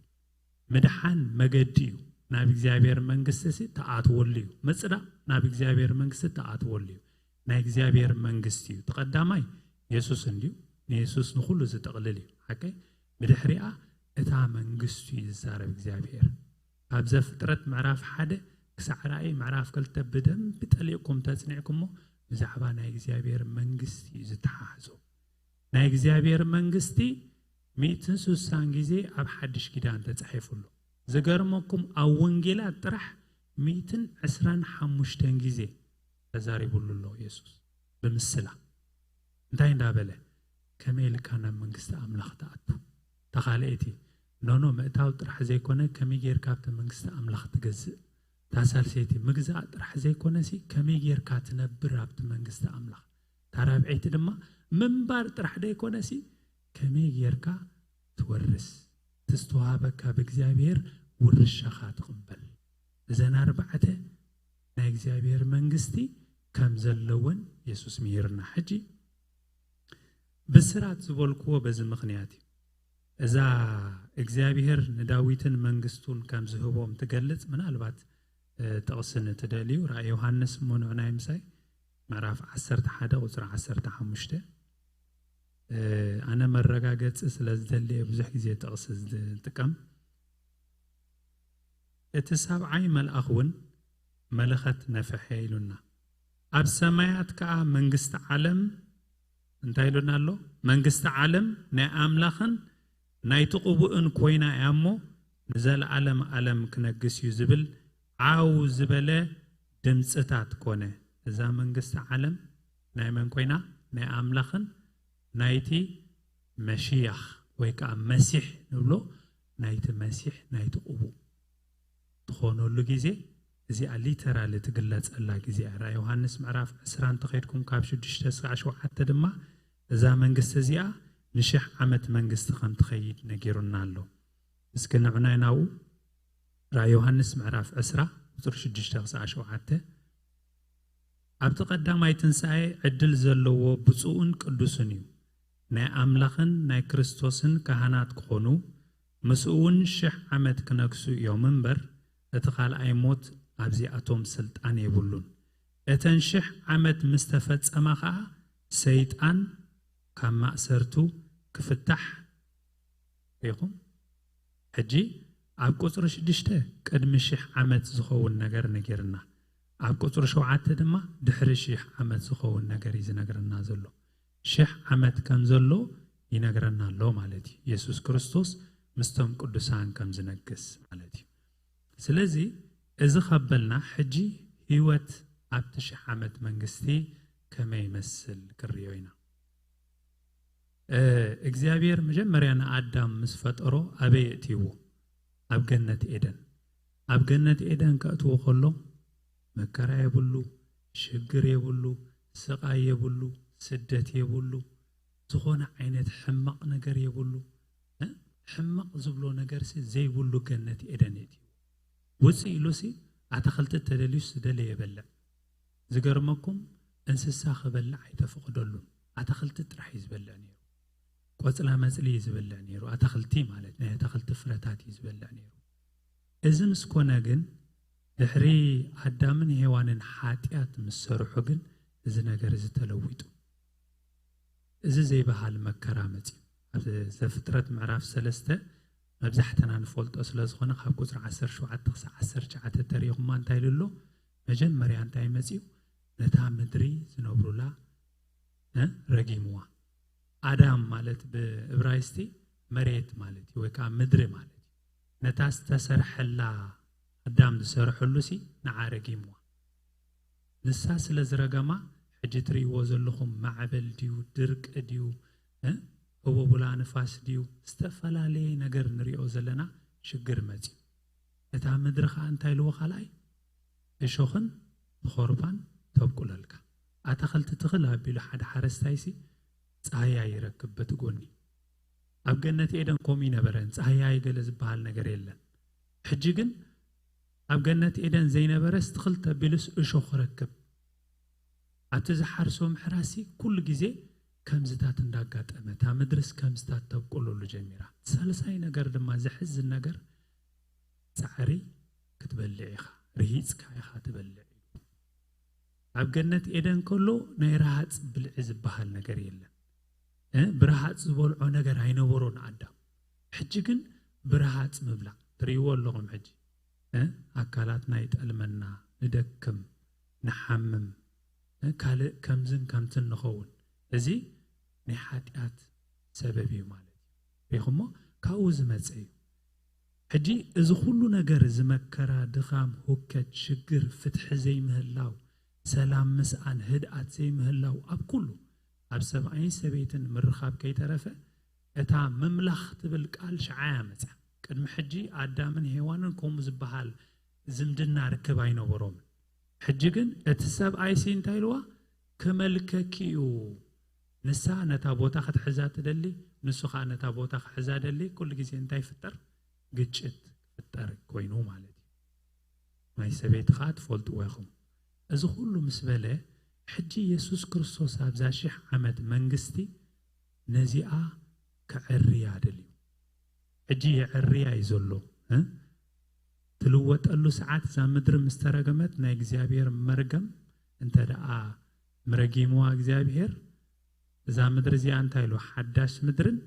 ምድሓን መገዲ እዩ። ናብ እግዚኣብሔር መንግስቲ ሲ ተኣትወሉ እዩ። ምጽዳቕ ናብ እግዚኣብሔር መንግስቲ ተኣትወሉ እዩ። ናይ እግዚኣብሔር መንግስቲ እዩ። እቲ ቀዳማይ የሱስ እንድዩ። ንየሱስ ንኹሉ ዝጥቕልል እዩ። ሓቀይ? ብድሕሪኣ እታ መንግስቱ እዩ ዝዛረብ እግዚኣብሔር። ካብ ዘፍጥረት ምዕራፍ ሓደ ክሳዕ ራእይ ምዕራፍ ክልተ ብደንቢ ጠሊቕኩም ተጽኒዕኩሞ ብዛዕባ ናይ እግዚኣብሔር መንግስቲ እዩ ዝተሓሕዞ። ናይ እግዚኣብሔር መንግስቲ ሚእትን ሱሳን ግዜ ኣብ ሓድሽ ኪዳን ተጻሒፉ ኣሎ። ዝገርመኩም ኣብ ወንጌላት ጥራሕ ሚእትን ዕስራን ሓሙሽተን ግዜ ተዛሪቡሉ ኣሎ የሱስ ብምስላ። እንታይ እንዳበለ? ከመይ ኢልካ ናብ መንግስቲ ኣምላኽ ትኣቱ? ተኻልኤቲ ኖኖ ምእታው ጥራሕ ዘይኮነ ከመይ ጌርካ ኣብቲ መንግስቲ ኣምላኽ ትገዝእ? እታ ሳልሰይቲ ምግዛእ ጥራሕ ዘይኮነሲ ከመይ ጌርካ ትነብር ኣብቲ መንግስቲ ኣምላኽ? እታ ራብዐይቲ ድማ ምንባር ጥራሕ ዘይኮነሲ ከመይ ጌርካ ትወርስ? እቲ ዝተዋሃበካ ብእግዚኣብሔር ውርሻኻ ትቕበል። እዘን ኣርባዕተ ናይ እግዚኣብሔር መንግስቲ ከም ዘለወን የሱስ ምሂርና። ሕጂ ብስራት ዝበልክዎ በዚ ምኽንያት እዩ። እዛ እግዚኣብሔር ንዳዊትን መንግስቱን ከም ዝህቦም ትገልጽ ምናልባት ጥቕሲ ንትደልዩ ራእይ ዮሃንስ እሞ ንዑናይ ምሳይ ምዕራፍ ዓሰርተ ሓደ ቁፅሪ ዓሰርተ ሓሙሽተ። ኣነ መረጋገፂ ስለ ዝደሊ እየ ብዙሕ ግዜ ጥቕሲ ዝጥቀም። እቲ ሳብዓይ መልኣኽ እውን መለኸት ነፍሐ ኢሉና። ኣብ ሰማያት ከዓ መንግስቲ ዓለም እንታይ ኢሉና ኣሎ? መንግስቲ ዓለም ናይ ኣምላኽን ናይቲ ቅቡእን ኮይና እያ እሞ ንዘለዓለም ዓለም ክነግስ እዩ ዝብል ዓው ዝበለ ድምፅታት ኮነ። እዛ መንግስቲ ዓለም ናይ መን ኮይና? ናይ ኣምላኽን ናይቲ መሽያኽ ወይ ከዓ መሲሕ ንብሎ ናይቲ መሲሕ ናይቲ ቅቡእ ትኾነሉ ግዜ እዚኣ ሊተራሊ ትግለጸላ ግዜ እያ። ራእይ ዮሃንስ ምዕራፍ ዕስራ እንተኸይድኩም ካብ ሽዱሽተ እስካዕ ሸውዓተ ድማ እዛ መንግስቲ እዚኣ ንሽሕ ዓመት መንግስቲ ከም ትኸይድ ነጊሩና ኣሎ። እስኪ ንዑናይ ናብኡ። ራእይ ዮሃንስ ምዕራፍ ዕስራ ቁፅሪ ሽዱሽተ ክሳዕ ሸውዓተ። ኣብቲ ቀዳማይ ትንሳኤ ዕድል ዘለዎ ብፁዕን ቅዱስን እዩ። ናይ ኣምላኽን ናይ ክርስቶስን ካህናት ክኾኑ ምስኡ እውን ሽሕ ዓመት ክነግሱ እዮም እምበር እቲ ካልኣይ ሞት ኣብዚኣቶም ስልጣን የብሉን። እተን ሽሕ ዓመት ምስ ተፈጸማ ኸዓ ሰይጣን ካብ ማእሰርቱ ክፍታሕ ሪኹም። ሕጂ ኣብ ቁፅሪ ሽዱሽተ ቅድሚ ሽሕ ዓመት ዝኸውን ነገር ነጊርና፣ ኣብ ቁፅሪ ሸውዓተ ድማ ድሕሪ ሽሕ ዓመት ዝኸውን ነገር እዩ ዝነግረና ዘሎ። ሽሕ ዓመት ከም ዘሎ ይነግረና ኣሎ ማለት እዩ። የሱስ ክርስቶስ ምስቶም ቅዱሳን ከም ዝነግስ ማለት እዩ። ስለዚ እዚ ከበልና ሕጂ ህይወት ኣብቲ ሽሕ ዓመት መንግስቲ ከመይ ይመስል ክርእዮ ኢና። እግዚኣብሔር መጀመርያ ንኣዳም ምስ ፈጠሮ ኣበይ የእትይዎ? ኣብ ገነት ኤደን። ኣብ ገነት ኤደን ከእትዎ ከሎ መከራ የብሉ፣ ሽግር የብሉ፣ ስቓይ የብሉ፣ ስደት የብሉ፣ ዝኾነ ዓይነት ሕማቕ ነገር የብሉ። ሕማቕ ዝብሎ ነገርሲ ዘይብሉ ገነት ኤደን የእትይዎ። ውፅእ ኢሉሲ ኣታኽልቲ ተደልዩስ ዝደለየ የበልዕ። ዝገርመኩም፣ እንስሳ ክበልዕ ኣይተፈቕደሉን። ኣታኽልቲ ጥራሕ እዩ ዝበልዕ ነይሩ። ቆፅላ መፅሊ እዩ ዝበልዕ ነይሩ። ኣታኽልቲ ማለት ናይ ኣታኽልቲ ፍረታት እዩ ዝበልዕ ነይሩ። እዚ ምስ ኮነ ግን ድሕሪ ኣዳምን ሄዋንን ሓጢኣት ምስ ሰርሑ ግን እዚ ነገር እዚ ተለዊጡ። እዚ ዘይበሃል መከራ መፅዩ። ኣብ ዘፍጥረት ምዕራፍ ሰለስተ መብዛሕትና ንፈልጦ ስለ ዝኾነ ካብ ቁፅሪ ዓሰርተ ሸውዓተ ክሳብ ዓሰርተ ትሽዓተ ተሪኹማ እንታይ ኢሉ ኣሎ? መጀመርያ እንታይ መፅዩ? ነታ ምድሪ ዝነብሩላ ረጊምዋ። ኣዳም ማለት ብእብራይስጢ መሬት ማለት እዩ፣ ወይ ከዓ ምድሪ ማለት እዩ። ነታ ዝተሰርሐላ ኣዳም ዝሰርሐሉ ሲ ንዓ ረጊምዋ። ንሳ ስለ ዝረገማ ሕጂ ትርእይዎ ዘለኹም ማዕበል ድዩ ድርቂ ድዩ ህቦቡላ ንፋስ ድዩ ዝተፈላለየ ነገር ንሪኦ ዘለና ሽግር መፅዩ። እታ ምድሪ ከዓ እንታይ ኢልዎ ካልኣይ? እሾኽን ብኾርባን ተብቁለልካ። ኣታኽልቲ ትኽል ኣቢሉ ሓደ ሓረስታይሲ ፃህያ ይረክብ በቲ ጎኒ። ኣብ ገነት ኤደን ከምኡ ይነበረን ፃህያ ይገለ ዝበሃል ነገር የለን። ሕጂ ግን ኣብ ገነት ኤደን ዘይነበረስ ትኽል ተቢሉስ እሾኽ ክረክብ። ኣብቲ ዝሓርሶ ምሕራሲ ኩሉ ግዜ ከምዝታት እንዳጋጠመ እታ ምድርስ ከምዝታት ተብቁለሉ ጀሚራ። ሳልሳይ ነገር ድማ ዘሕዝን ነገር ፃዕሪ ክትበልዕ ኢኻ፣ ርሂፅካ ኢኻ ትበልዕ። ኣብ ገነት ኤደን ከሎ ናይ ረሃፅ ብልዒ ዝበሃል ነገር የለን። ብረሃፅ ዝበልዖ ነገር ኣይነበሮን ኣዳም። ሕጂ ግን ብረሃፅ ምብላዕ ትርእይዎ ኣለኹም። ሕጂ ኣካላትና ይጠልመና፣ ንደክም፣ ንሓምም፣ ካልእ ከምዝን ከምትን ንኸውን። እዚ ናይ ሓጢኣት ሰበብ እዩ ማለት እዩ። ሪኹሞ? ካብኡ ዝመፀ እዩ። ሕጂ እዚ ኩሉ ነገር፣ እዚ መከራ፣ ድኻም፣ ሁከት፣ ሽግር፣ ፍትሒ ዘይምህላው፣ ሰላም ምስኣን፣ ህድኣት ዘይምህላው፣ ኣብ ኩሉ ኣብ ሰብኣይን ሰበይትን ምርኻብ ከይተረፈ እታ ምምላኽ ትብል ቃል ሽዓ እያ መፅያ። ቅድሚ ሕጂ ኣዳምን ሄዋንን ከምኡ ዝበሃል ዝምድና ርክብ ኣይነበሮምን። ሕጂ ግን እቲ ሰብኣይሲ እንታይ ኢልዋ? ክመልከኪ እዩ። ንሳ ነታ ቦታ ክትሕዛ ትደሊ፣ ንሱ ከዓ ነታ ቦታ ክሕዛ ደሊ። ኩሉ ግዜ እንታይ ይፍጠር? ግጭት ክፍጠር ኮይኑ ማለት እዩ። ናይ ሰበይቲ ከዓ ትፈልጥዎ ኢኹም። እዚ ኩሉ ምስ በለ ሕጂ የሱስ ክርስቶስ ኣብዛ ሽሕ ዓመት መንግስቲ ነዚኣ ከዕርያ ደልዩ። ሕጂ የዕርያ እዩ ዘሎ። ትልወጠሉ ሰዓት እዛ ምድሪ ምስ ተረገመት ናይ እግዚኣብሔር መርገም እንተ ደኣ ምረጊምዋ እግዚኣብሔር እዛ ምድሪ እዚኣ እንታይ ኢሉ ሓዳሽ ምድርን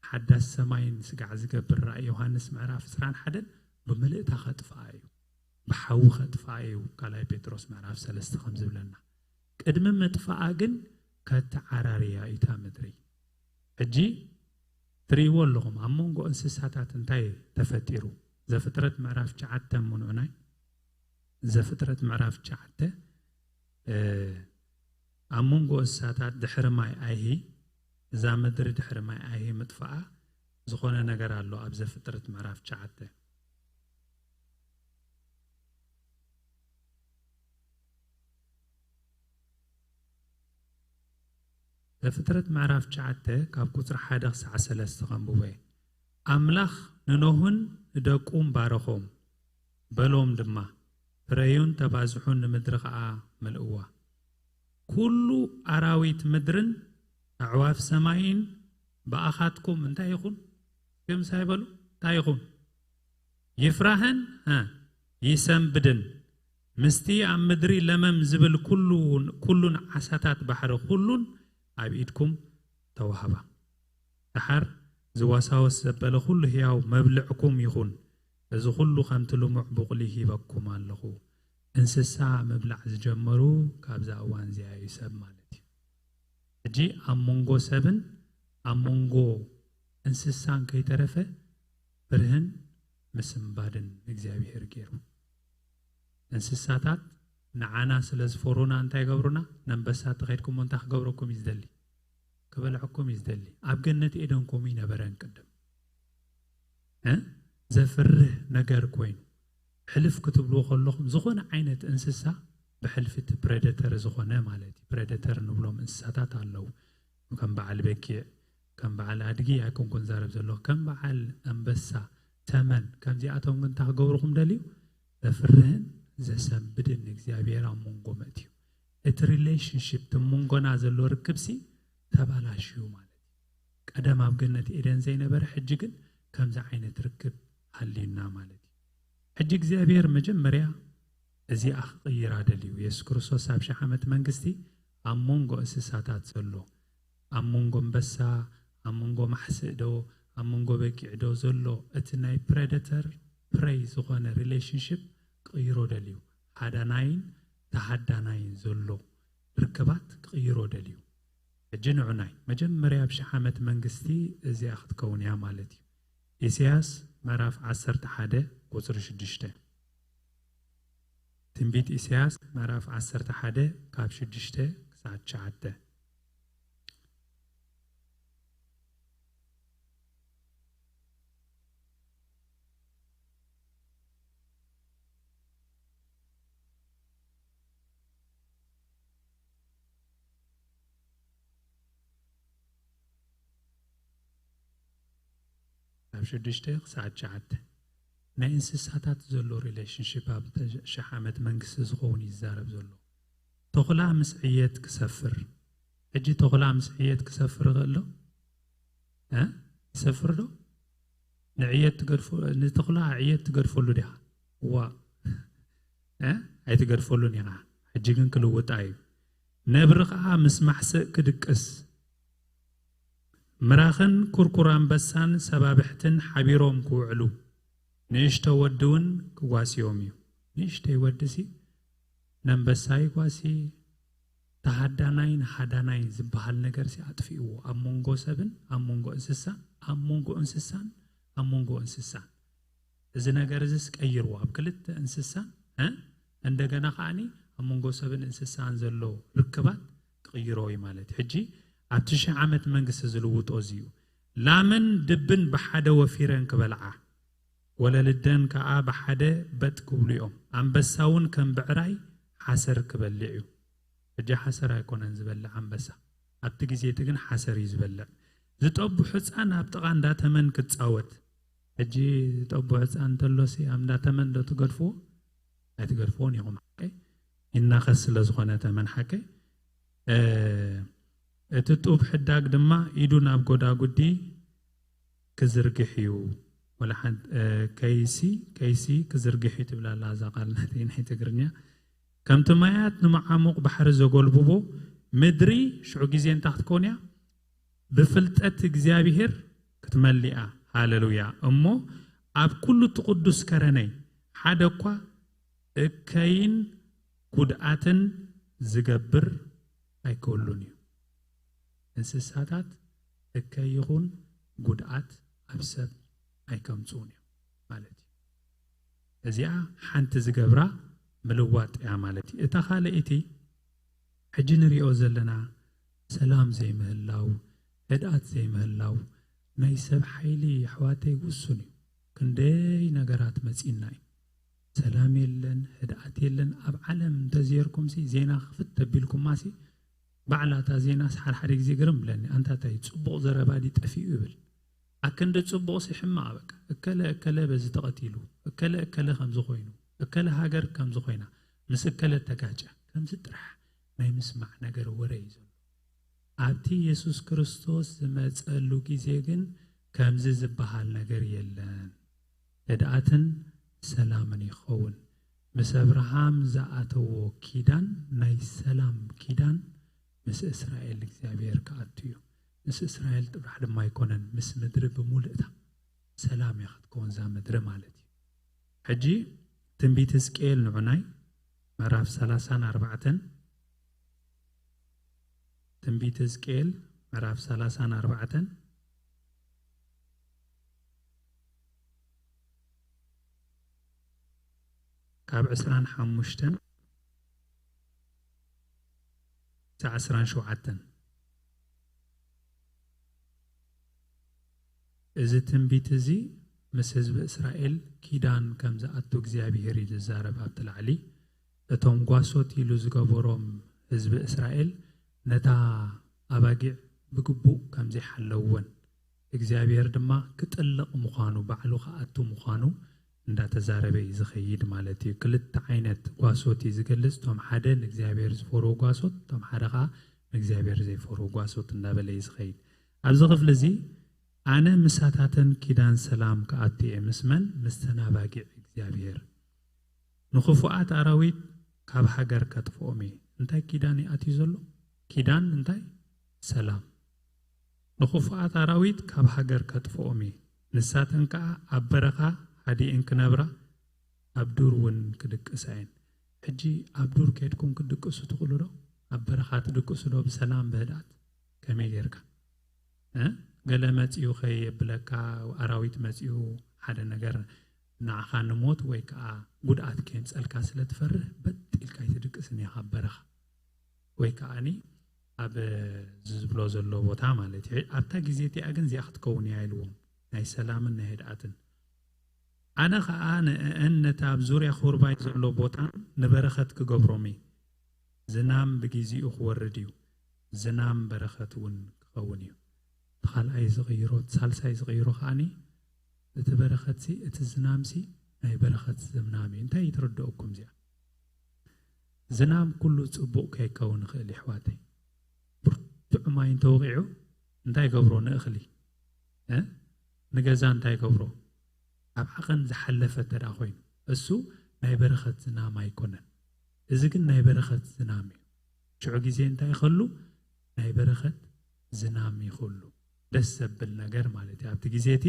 ሓዳሽ ሰማይን ስጋዕ ዝገብር ራእይ ዮሃንስ ምዕራፍ ዕስራን ሓደን ብምልእታ ከጥፍኣ እዩ። ብሓዊ ከጥፍኣ እዩ። ካልኣይ ጴጥሮስ ምዕራፍ ሰለስተ ከም ዝብለና ቅድሚ ምጥፍኣ ግን ከተዓራርያ እዩ እታ ምድሪ። ሕጂ ትርእይዎ ኣለኹም ኣብ መንጎ እንስሳታት እንታይ ተፈጢሩ። ዘፍጥረት ምዕራፍ ትሽዓተ ምንዑናይ ዘፍጥረት ምዕራፍ ትሽዓተ ኣብ መንጎ እንስሳታት ድሕሪ ማይ ኣይሂ እዛ ምድሪ ድሕሪ ማይ ኣይሂ ምጥፍኣ ዝኾነ ነገር ኣሎ። ኣብ ዘፍጥረት ምዕራፍ ትሽዓተ ዘፍጥረት ምዕራፍ ትሽዓተ ካብ ቁፅሪ ሓደ ክሳዕ ሰለስተ ከንብቦ እየ። ኣምላኽ ንኖህን ንደቁን ባረኾም፣ በሎም ድማ፣ ፍረዩን ተባዝሑን ንምድሪ ኸዓ ምልእዋ። ኩሉ ኣራዊት ምድርን ኣዕዋፍ ሰማይን ብኣኻትኩም እንታይ ይኹን? እስኪ ምሳይ በሉ፣ እንታይ ይኹን? ይፍራህን ይሰንብድን፣ ምስቲ ኣብ ምድሪ ለመም ዝብል ኩሉን ዓሳታት ባሕሪ ኩሉን ኣብ ኢድኩም ተዋህባ። ደሓር ዝዋሳወስ ዘበለ ኩሉ ህያው መብልዕኩም ይኹን። እዚ ኩሉ ከምቲ ልሙዕ ብቑሊ ሂበኩም ኣለኹ። እንስሳ ምብላዕ ዝጀመሩ ካብዛ እዋን እዚኣ እዩ ሰብ ማለት እዩ። ሕጂ ኣብ መንጎ ሰብን ኣብ መንጎ እንስሳን ከይተረፈ ፍርህን ምስንባድን እግዚኣብሔር ገይሩ። እንስሳታት ንዓና ስለ ዝፈሩና እንታይ ይገብሩና? ነንበሳ ተኸድኩም እንታይ ክገብረኩም እዩ ዝደሊ? ክበልዐኩም እዩ ዝደሊ። ኣብ ገነት ኤደን ከምኡ ይነበረን ቅድም እ? ዘፍርህ ነገር ኮይኑ ሕልፍ ክትብልዎ ከለኹም ዝኾነ ዓይነት እንስሳ ብሕልፊ እቲ ፕሬደተር ዝኾነ ማለት እዩ። ፕሬደተር ንብሎም እንስሳታት ኣለዉ። ከም በዓል በጊዕ፣ ከም በዓል ኣድጊ ኣይኮንኩን ዛረብ ዘለኹ። ከም በዓል ኣንበሳ፣ ተመን ከምዚኣቶም ግን እንታይ ክገብርኹም ደልዩ? ዘፍርህን ዘሰንብድን እግዚኣብሔር ኣብ መንጎ መእትዩ። እቲ ሪሌሽንሽፕ እቲ መንጎና ዘሎ ርክብሲ ተባላሽዩ ማለት እዩ። ቀደም ኣብ ገነት ኤደን ዘይነበረ ሕጂ ግን ከምዚ ዓይነት ርክብ ሃልዩና ማለት እዩ። ሕጂ እግዚኣብሔር መጀመርያ እዚኣ ክቕይራ ደልዩ። የሱስ ክርስቶስ ኣብ ሽሕ ዓመት መንግስቲ ኣብ መንጎ እንስሳታት ዘሎ፣ ኣብ መንጎ ኣንበሳ፣ ኣብ መንጎ ማሕስእ ዶ፣ ኣብ መንጎ በጊዕ ዶ ዘሎ እቲ ናይ ፕሬደተር ፕሬይ ዝኾነ ሪሌሽንሽፕ ክቕይሮ ደልዩ። ሃዳናይን ተሃዳናይን ዘሎ ርክባት ክቕይሮ ደልዩ። ሕጂ ንዑናይ መጀመርያ ኣብ ሽሕ ዓመት መንግስቲ እዚኣ ክትከውን እያ ማለት እዩ። ኢሳያስ ምዕራፍ ዓሰርተ ሓደ ቁጽሪ ሽዱሽተ። ትንቢት ኢሳያስ ምዕራፍ ዓሰርተ ሓደ ካብ ሽዱሽተ ክሳብ ትሽዓተ። ካብ ሽዱሽተ ክሳብ ትሽዓተ። ናይ እንስሳታት ዘሎ ሪሌሽንሽፕ ኣብ ሽሕ ዓመት መንግስቲ ዝኸውን ይዛረብ ዘሎ። ተኹላ ምስ ዕየት ክሰፍር። ሕጂ ተኹላ ምስ ዕየት ክሰፍር ይኽእል ዶ? እ? ይሰፍር ዶ? ንዕየት ትገድፎ-፣ ንተኹላ ዕየት ትገድፈሉ ዲኻ? ዋ። እ? ኣይትገድፈሉን ኢኻ። ሕጂ ግን ክልውጣ እዩ። ነብሪ ኸዓ ምስ ማሕስእ ክድቅስ። ምራኽን ኩርኩር ኣንበሳን ሰባብሕትን ሓቢሮም ክውዕሉ፣ ንእሽቶ ወዲ እውን ክጓስዮም እዩ። ንእሽተይ ወዲሲ ነንበሳ ይጓሲ፣ ተሃዳናይን ሃዳናይን ዝበሃል ነገርሲ ኣጥፊእዎ። ኣብ መንጎ ሰብን ኣብ መንጎ እንስሳን፣ ኣብ መንጎ እንስሳን ኣብ መንጎ እንስሳን። እዚ ነገር እዚስ ቀይርዎ። ኣብ ክልተ እንስሳን፣ እ? እንደገና ከዓኒ ኣብ መንጎ ሰብን እንስሳን ዘሎ ርክባት ክቕይሮ እዩ ማለት እዩ። ሕጂ ኣብቲ ሽሕ ዓመት መንግስቲ ዝልውጦ እዚ እዩ። ላምን ድብን ብሓደ ወፊረን ክበልዓ፣ ወለልደን ከኣ ብሓደ በጥ ክብሉ እዮም። ኣንበሳ እውን ከም ብዕራይ ሓሰር ክበልዕ እዩ። ሕጂ ሓሰር ኣይኮነን ዝበልዕ ኣንበሳ። ኣብቲ ግዜ እቲ ግን ሓሰር እዩ ዝበልዕ። ዝጠቡ ሕፃን ኣብ ጥቓ እንዳ ተመን ክጻወት። ሕጂ ዝጠቡ ሕፃን እንተሎሲ ኣብ እንዳ ተመን ዶ ትገድፍዎ? ኣይትገድፍዎን ኢኹም። ሓቀይ? ይናኸስ ስለ ዝኾነ ተመን ሓቀይ። እ፣ እቲ ጡብ ሕዳግ ድማ ኢዱ ናብ ጎዳጉዲ ክዝርግሕ እዩ። ወላ ሓንቲ፣ እ፣ ከይሲ፣ ከይሲ ክዝርግሕ እዩ ትብል ኣላ እዛ ቃል ናተይ ናይ ትግርኛ። ከምቲ ማያት ንመዓሙቕ ባሕሪ ዘጎልብቦ፣ ምድሪ ሽዑ ግዜ እንታይ ክትከውን እያ? ብፍልጠት እግዚኣብሔር ክትመልእ እያ። ሃሌሉያ። እሞ ኣብ ኩሉ እቲ ቅዱስ ከረነይ ሓደ እኳ እከይን ጉድኣትን ዝገብር ኣይክህሉን እዩ። እንስሳታት እከይ ይኹን ጉድኣት ኣብ ሰብ ኣይከምጽኡን እዮም ማለት እዩ። እዚኣ ሓንቲ ዝገብራ ምልዋጥ እያ ማለት እዩ። እታ ካልኣይቲ ሕጂ ንሪኦ ዘለና ሰላም ዘይምህላው፣ ህድኣት ዘይምህላው፣ ናይ ሰብ ሓይሊ ኣሕዋተይ ውሱን እዩ። ክንደይ ነገራት መጺእና እዩ። ሰላም የለን፣ ህድኣት የለን። ኣብ ዓለም እንተዘየርኩምሲ ዜና ክፍት ተቢልኩማሲ ባዕላ እታ ዜናስ ሓደ ሓደ ግዜ ግርም ብለኒ። ኣንታ እንታይ ጽቡቕ ዘረባ ድዩ ጠፊኡ ይብል። ኣክንዲ ጽቡቕሲ ሕማቕ በቃ። እከለ እከለ በዚ ተቐቲሉ፣ እከለ እከለ ከምዚ ኮይኑ፣ እከለ ሃገር ከምዚ ኮይና፣ ምስ እከለ ተጋጨ፣ ከምዚ ጥራሕ ናይ ምስማዕ ነገር ወረ እዩ ዘሎ። ኣብቲ የሱስ ክርስቶስ ዝመጸሉ ግዜ ግን ከምዚ ዝበሃል ነገር የለን። ህድኣትን ሰላምን ይኸውን። ምስ ኣብርሃም ዝኣተዎ ኪዳን ናይ ሰላም ኪዳን ምስ እስራኤል እግዚኣብሔር ክኣቱ እዩ። ምስ እስራኤል ጥራሕ ድማ ኣይኮነን፣ ምስ ምድሪ ብምሉእታ ሰላም እያ ክትከውን እዛ ምድሪ ማለት እዩ። ሕጂ ትንቢት ሕዝቅኤል ንዑናይ ምዕራፍ ሰላሳን ኣርባዕተን። ትንቢት ሕዝቅኤል ምዕራፍ ሰላሳን ኣርባዕተን ካብ ዕስራን ሓሙሽተን ክሳዕ ዕስራን ሸውዓተን። እዚ ትንቢት እዚ ምስ ህዝቢ እስራኤል ኪዳን ከም ዝኣቱ እግዚኣብሄር እዩ ዝዛረብ። ኣብቲ ላዕሊ እቶም ጓሶት ኢሉ ዝገበሮም ህዝቢ እስራኤል ነታ ኣባጊዕ ብግቡእ ከም ዘይሓለውወን እግዚኣብሄር ድማ ክጥልቕ ምዃኑ ባዕሉ ክኣቱ ምዃኑ እንዳተዛረበ እዩ ዝኸይድ ማለት እዩ። ክልተ ዓይነት ጓሶት እዩ ዝገልጽ። እቶም ሓደ ንእግዚኣብሄር ዝፈርሁ ጓሶት፣ እቶም ሓደ ከዓ ንእግዚኣብሄር ዘይፈርሁ ጓሶት እንዳበለ እዩ ዝኸይድ። ኣብዚ ክፍሊ እዚ ኣነ ምሳታተን ኪዳን ሰላም ክኣቱ እየ። ምስ መን? ምስተን ኣባጊዕ እግዚኣብሄር። ንኽፉኣት ኣራዊት ካብ ሃገር ከጥፍኦም እየ። እንታይ ኪዳን እዩ ኣትዩ ዘሎ? ኪዳን እንታይ? ሰላም። ንኽፉኣት ኣራዊት ካብ ሃገር ከጥፍኦም እየ። ንሳተን ከዓ ኣብ በረኻ ሃዲእን ክነብራ፣ ኣብ ዱር እውን ክድቅሳ እየን። ሕጂ ኣብ ዱር ከድኩም ክትድቅሱ ትኽእሉ ዶ? ኣብ በረኻ ትድቅሱ ዶ? ብሰላም ብህድኣት ከመይ ጌርካ? እ? ገለ መጺኡ ከየብለካ፣ ኣራዊት መጺኡ ሓደ ነገር ንዓኻ ንሞት ወይ ከዓ ጉድኣት ከየምጸልካ ስለ ትፈርህ በጥ ኢልካ ኣይትድቅስን ኢኻ ኣብ በረኻ። ወይ ከዓኒ ኣብ ዝብሎ ዘሎ ቦታ ማለት እዩ። ኣብታ ግዜ እቲኣ ግን እዚኣ ክትከውን እያ ኢልዎም። ናይ ሰላምን ናይ ህድኣትን። ኣነ ኸኣ ንእአን ነቲ ኣብ ዙርያ ኹርባይ ዘሎ ቦታን ንበረኸት ክገብሮም እየ። ዝናም ብግዜኡ ክወርድ እዩ። ዝናም በረኸት እውን ክኸውን እዩ። እቲ ካልኣይ ዝቕይሮ፣ እቲ ሳልሳይ ዝቕይሮ ከዓኒ እቲ በረኸትሲ፣ እቲ ዝናምሲ ናይ በረኸት ዝናም እዩ። እንታይ ይትርድኦኩም እዚኣ? ዝናም ኩሉ ጽቡቕ ከይከውን ይኽእል፣ የሕዋተይ። ብርቱዕ ማይ እንተወቒዑ እንታይ ይገብሮ ንእኽሊ? እ? ንገዛ እንታይ ይገብሮ? ኣብ ዓቐን ዝሓለፈ እንተ ደኣ ኮይኑ፣ እሱ ናይ በረኸት ዝናም ኣይኮነን። እዚ ግን ናይ በረኸት ዝናም እዩ። ሽዑ ግዜ እንታይ ይኸሉ? ናይ በረኸት ዝናም ይኸሉ። ደስ ዘብል ነገር ማለት እዩ። ኣብቲ ግዜ እቲ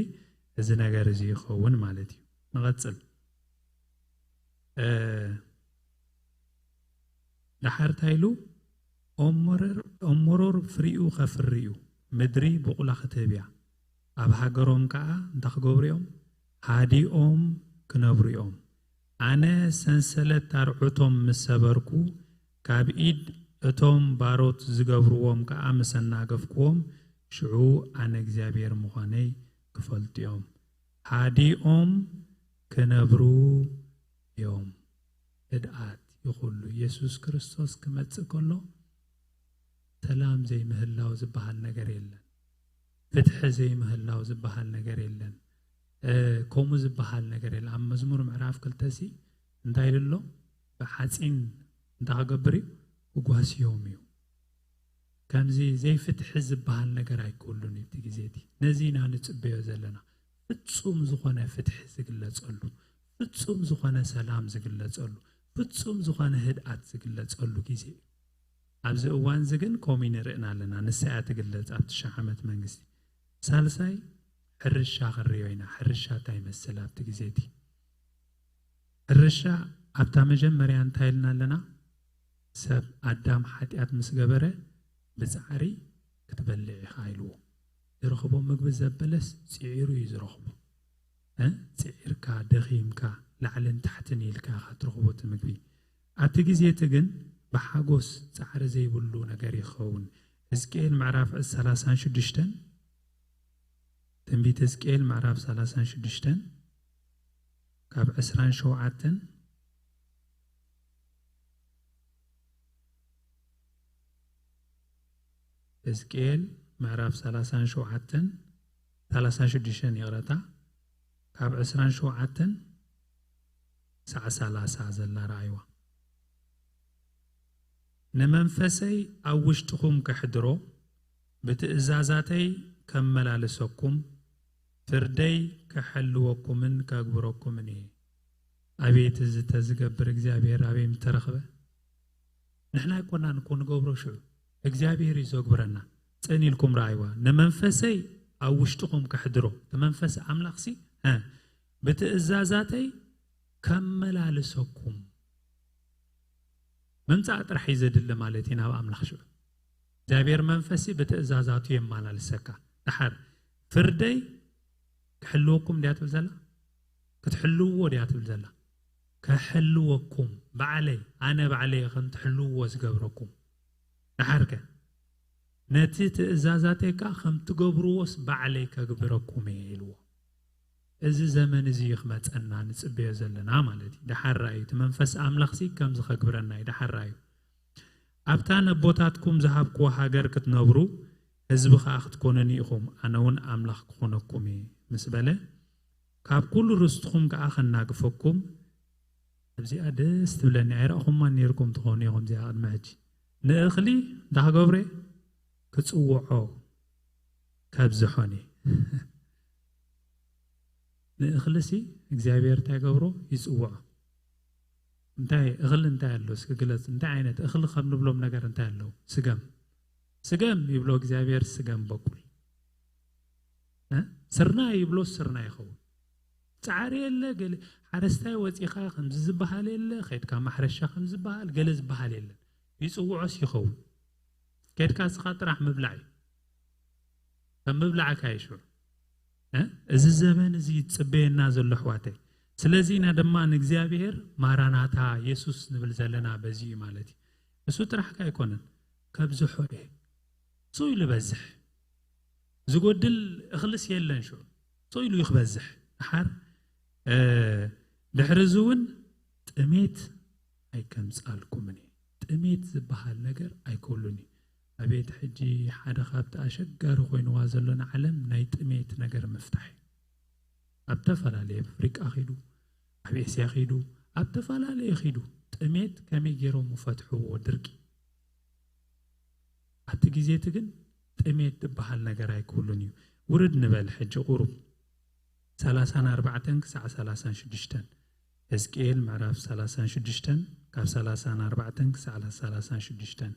እዚ ነገር እዚ ይኸውን ማለት እዩ። ንቐጽል። እ፣ ደሓር እንታይ ኢሉ? ኦም መረር፣ ኦም መሮር ፍሪኡ ከፍሪ እዩ፣ ምድሪ ብቑላ ክትህብ እያ። ኣብ ሃገሮም ከኣ እንታይ ክገብሩ እዮም? ሃዲኦም ክነብሩ እዮም። ኣነ ሰንሰለት ኣርዑቶም ምስ ሰበርኩ፣ ካብ ኢድ እቶም ባሮት ዝገብርዎም ከኣ ምስ ኣናገፍኩዎም፣ ሽዑ ኣነ እግዚኣብሔር ምዃነይ ክፈልጡ እዮም። ሃዲኦም ክነብሩ እዮም። ህድኣት ይኹሉ። የሱስ ክርስቶስ ክመጽእ ከሎ ሰላም ዘይምህላው ዝበሃል ነገር የለን። ፍትሒ ዘይምህላው ዝበሃል ነገር የለን። እ፣ ከምኡ ዝበሃል ነገር የለን። ኣብ መዝሙር ምዕራፍ ክልተ ሲ እንታይ ኢሉ ኣሎ? ብሓጺን እንታይ ክገብር እዩ? ክጓስዮም እዩ። ከምዚ ዘይፍትሒ ዝበሃል ነገር ኣይክህሉን እዩ እቲ ግዜ እቲ። ነዚ ኢና ንጽበዮ ዘለና። ፍጹም ዝኾነ ፍትሒ ዝግለጸሉ፣ ፍጹም ዝኾነ ሰላም ዝግለጸሉ፣ ፍጹም ዝኾነ ህድኣት ዝግለጸሉ ግዜ እዩ። ኣብዚ እዋን እዚ ግን ከምኡ ንርእና ኣለና። ንሳ እያ ትግለጽ ኣብቲ ሺሕ ዓመት መንግስቲ። ሳልሳይ ሕርሻ ክንርእዮ ኢና። ሕርሻ እንታይ ይመስል ኣብቲ ግዜ እቲ? ሕርሻ ኣብታ መጀመርያ እንታይ ኢልና ኣለና? ሰብ ኣዳም ሓጢኣት ምስ ገበረ ብጻዕሪ ክትበልዕ ኢኻ ኢልዎ። ዝረኽቦ ምግቢ ዘበለስ ጽዒሩ እዩ ዝረኽቦ። እ? ጽዒርካ፣ ደኺምካ፣ ላዕልን ታሕትን ኢልካ ኢኻ ትረኽቦ እቲ ምግቢ። ኣብቲ ግዜ እቲ ግን ብሓጎስ ጻዕሪ ዘይብሉ ነገር ይኸውን። ሕዝቅኤል ምዕራፍ ሰላሳን ሽዱሽተን፣ ትንቢት ሕዝቅኤል ምዕራፍ ሰላሳን ሽዱሽተን ካብ ዕስራን ሸውዓተን፣ ሕዝቅኤል ምዕራፍ ሰላሳን ሸውዓተን፣ ሰላሳን ሽዱሽተን ይቕረታ፣ ካብ ዕስራን ሸውዓተን ክሳዕ ሰላሳ ዘላ ረኣይዋ። ንመንፈሰይ ኣብ ውሽጥኹም ከሕድሮ፣ ብትእዛዛተይ ከመላልሰኩም፣ ፍርደይ ከሐልወኩምን ከግብረኩምን እየ። ኣቤት እዚ ተዝገብር እግዚኣብሔር ኣበይ ምተረኽበ? ንሕና ኣይኮናን እኮ ንገብሮ ሽዑ፣ እግዚኣብሔር እዩ ዘግብረና። ጽን ኢልኩም ረኣይዋ። ንመንፈሰይ ኣብ ውሽጥኹም ከሕድሮ፣ እቲ መንፈስ ኣምላኽሲ፣ እ፣ ብትእዛዛተይ ከመላልሰኩም ምምጻእ ጥራሕ እዩ ዘድሊ ማለት እዩ ናብ ኣምላኽ። ሽዑ እግዚኣብሔር መንፈሲ ብትእዛዛቱ የመላልሰካ። ደሓር ፍርደይ ክሕልወኩም ድያ ትብል ዘላ? ክትሕልውዎ ድያ ትብል ዘላ? ከሕልወኩም፣ ባዕለይ፣ ኣነ ባዕለይ ከም ትሕልውዎ ዝገብረኩም። ደሓርከ ነቲ ትእዛዛተይ ከኣ ከም ትገብርዎስ ባዕለይ ከግብረኩም እየ ኢልዎ። እዚ ዘመን እዚ እዩ ክመጸና ንጽበዮ ዘለና ማለት እዩ። ደሓር ራእዩ እቲ መንፈስ ኣምላኽሲ ከምዚ ከግብረና እዩ። ደሓር ራእዩ ኣብታ ነቦታትኩም ዝሃብክዎ ሃገር ክትነብሩ ህዝቢ ከኣ ክትኮኑኒ ኢኹም፣ ኣነ እውን ኣምላኽ ክኾነኩም እየ ምስ በለ፣ ካብ ኩሉ ርስትኹም ከኣ ከናግፈኩም። ኣብዚኣ ደስ ትብለኒ፣ ኣይረእኹማ ነይርኩም ትኾኑ ኢኹም። እዚኣ ቅድሚ ሕጂ ንእኽሊ እንታይ ክገብሮ እየ? ክጽውዖ ከብዝሖኒ። ንእኽልሲ እግዚኣብሔር እንታይ ገብሮ? ይጽውዖ። እንታይ እኽሊ እንታይ ኣሎ? እስኪ ግለጽ። እንታይ ዓይነት እኽሊ ከም ንብሎም ነገር እንታይ ኣለዉ? ስገም፣ ስገም ይብሎ እግዚኣብሔር፣ ስገም በቁል። እ? ስርናይ ይብሎ፣ ስርናይ ይኸውን። ጻዕሪ የለ፣ ገለ ሓረስታይ ወጺኻ ከምዚ ዝበሃል የለ፣ ከድካ ማሕረሻ ከም ዝበሃል፣ ገለ ዝበሃል የለን። ይጽውዖስ ይኸውን። ከድካ እስኻ ጥራሕ ምብላዕ እዩ። ከም ምብላዕካ እዩ ሽዑ። እ? እዚ ዘመን እዚ ይጽበየና ዘሎ ኣሕዋተይ። ስለዚ ኢና ድማ ንእግዚኣብሔር ማራናታ የሱስ ንብል ዘለና በዚ እዩ ማለት እዩ። እሱ ጥራሕካ ኣይኮነን፣ ከብዝሖ እየ። እሱ ኢሉ በዝሕ። ዝጎድል እኽልስ የለን ሽዑ። እሱ ኢሉ እዩ ክበዝሕ። ደሓር፣ እ፣ ድሕሪ እዚ እውን ጥሜት ኣይከምጻልኩምን እየ። ጥሜት ዝበሃል ነገር ኣይከሉን እዩ። ኣቤት ሕጂ ሓደ ካብቲ ኣሸጋሪ ኮይንዋ ዘሎ ንዓለም ናይ ጥሜት ነገር ምፍታሕ እዩ። ኣብ ዝተፈላለየ ኣፍሪቃ ኺዱ፣ ኣብ ኤስያ ኺዱ፣ ኣብ ዝተፈላለየ ኺዱ ጥሜት ከመይ ገይሮም ይፈትሕዎ ድርቂ። ኣብቲ ግዜ እቲ ግን ጥሜት ዝበሃል ነገር ኣይክህሉን እዩ። ውርድ ንበል ሕጂ ቁሩብ ሰላሳን ኣርባዕተን ክሳዕ ሰላሳን ሽዱሽተን። ሕዝቅኤል ምዕራፍ ሰላሳን ሽዱሽተን ካብ ሰላሳን ኣርባዕተን ክሳዕ ሰላሳን ሽዱሽተን።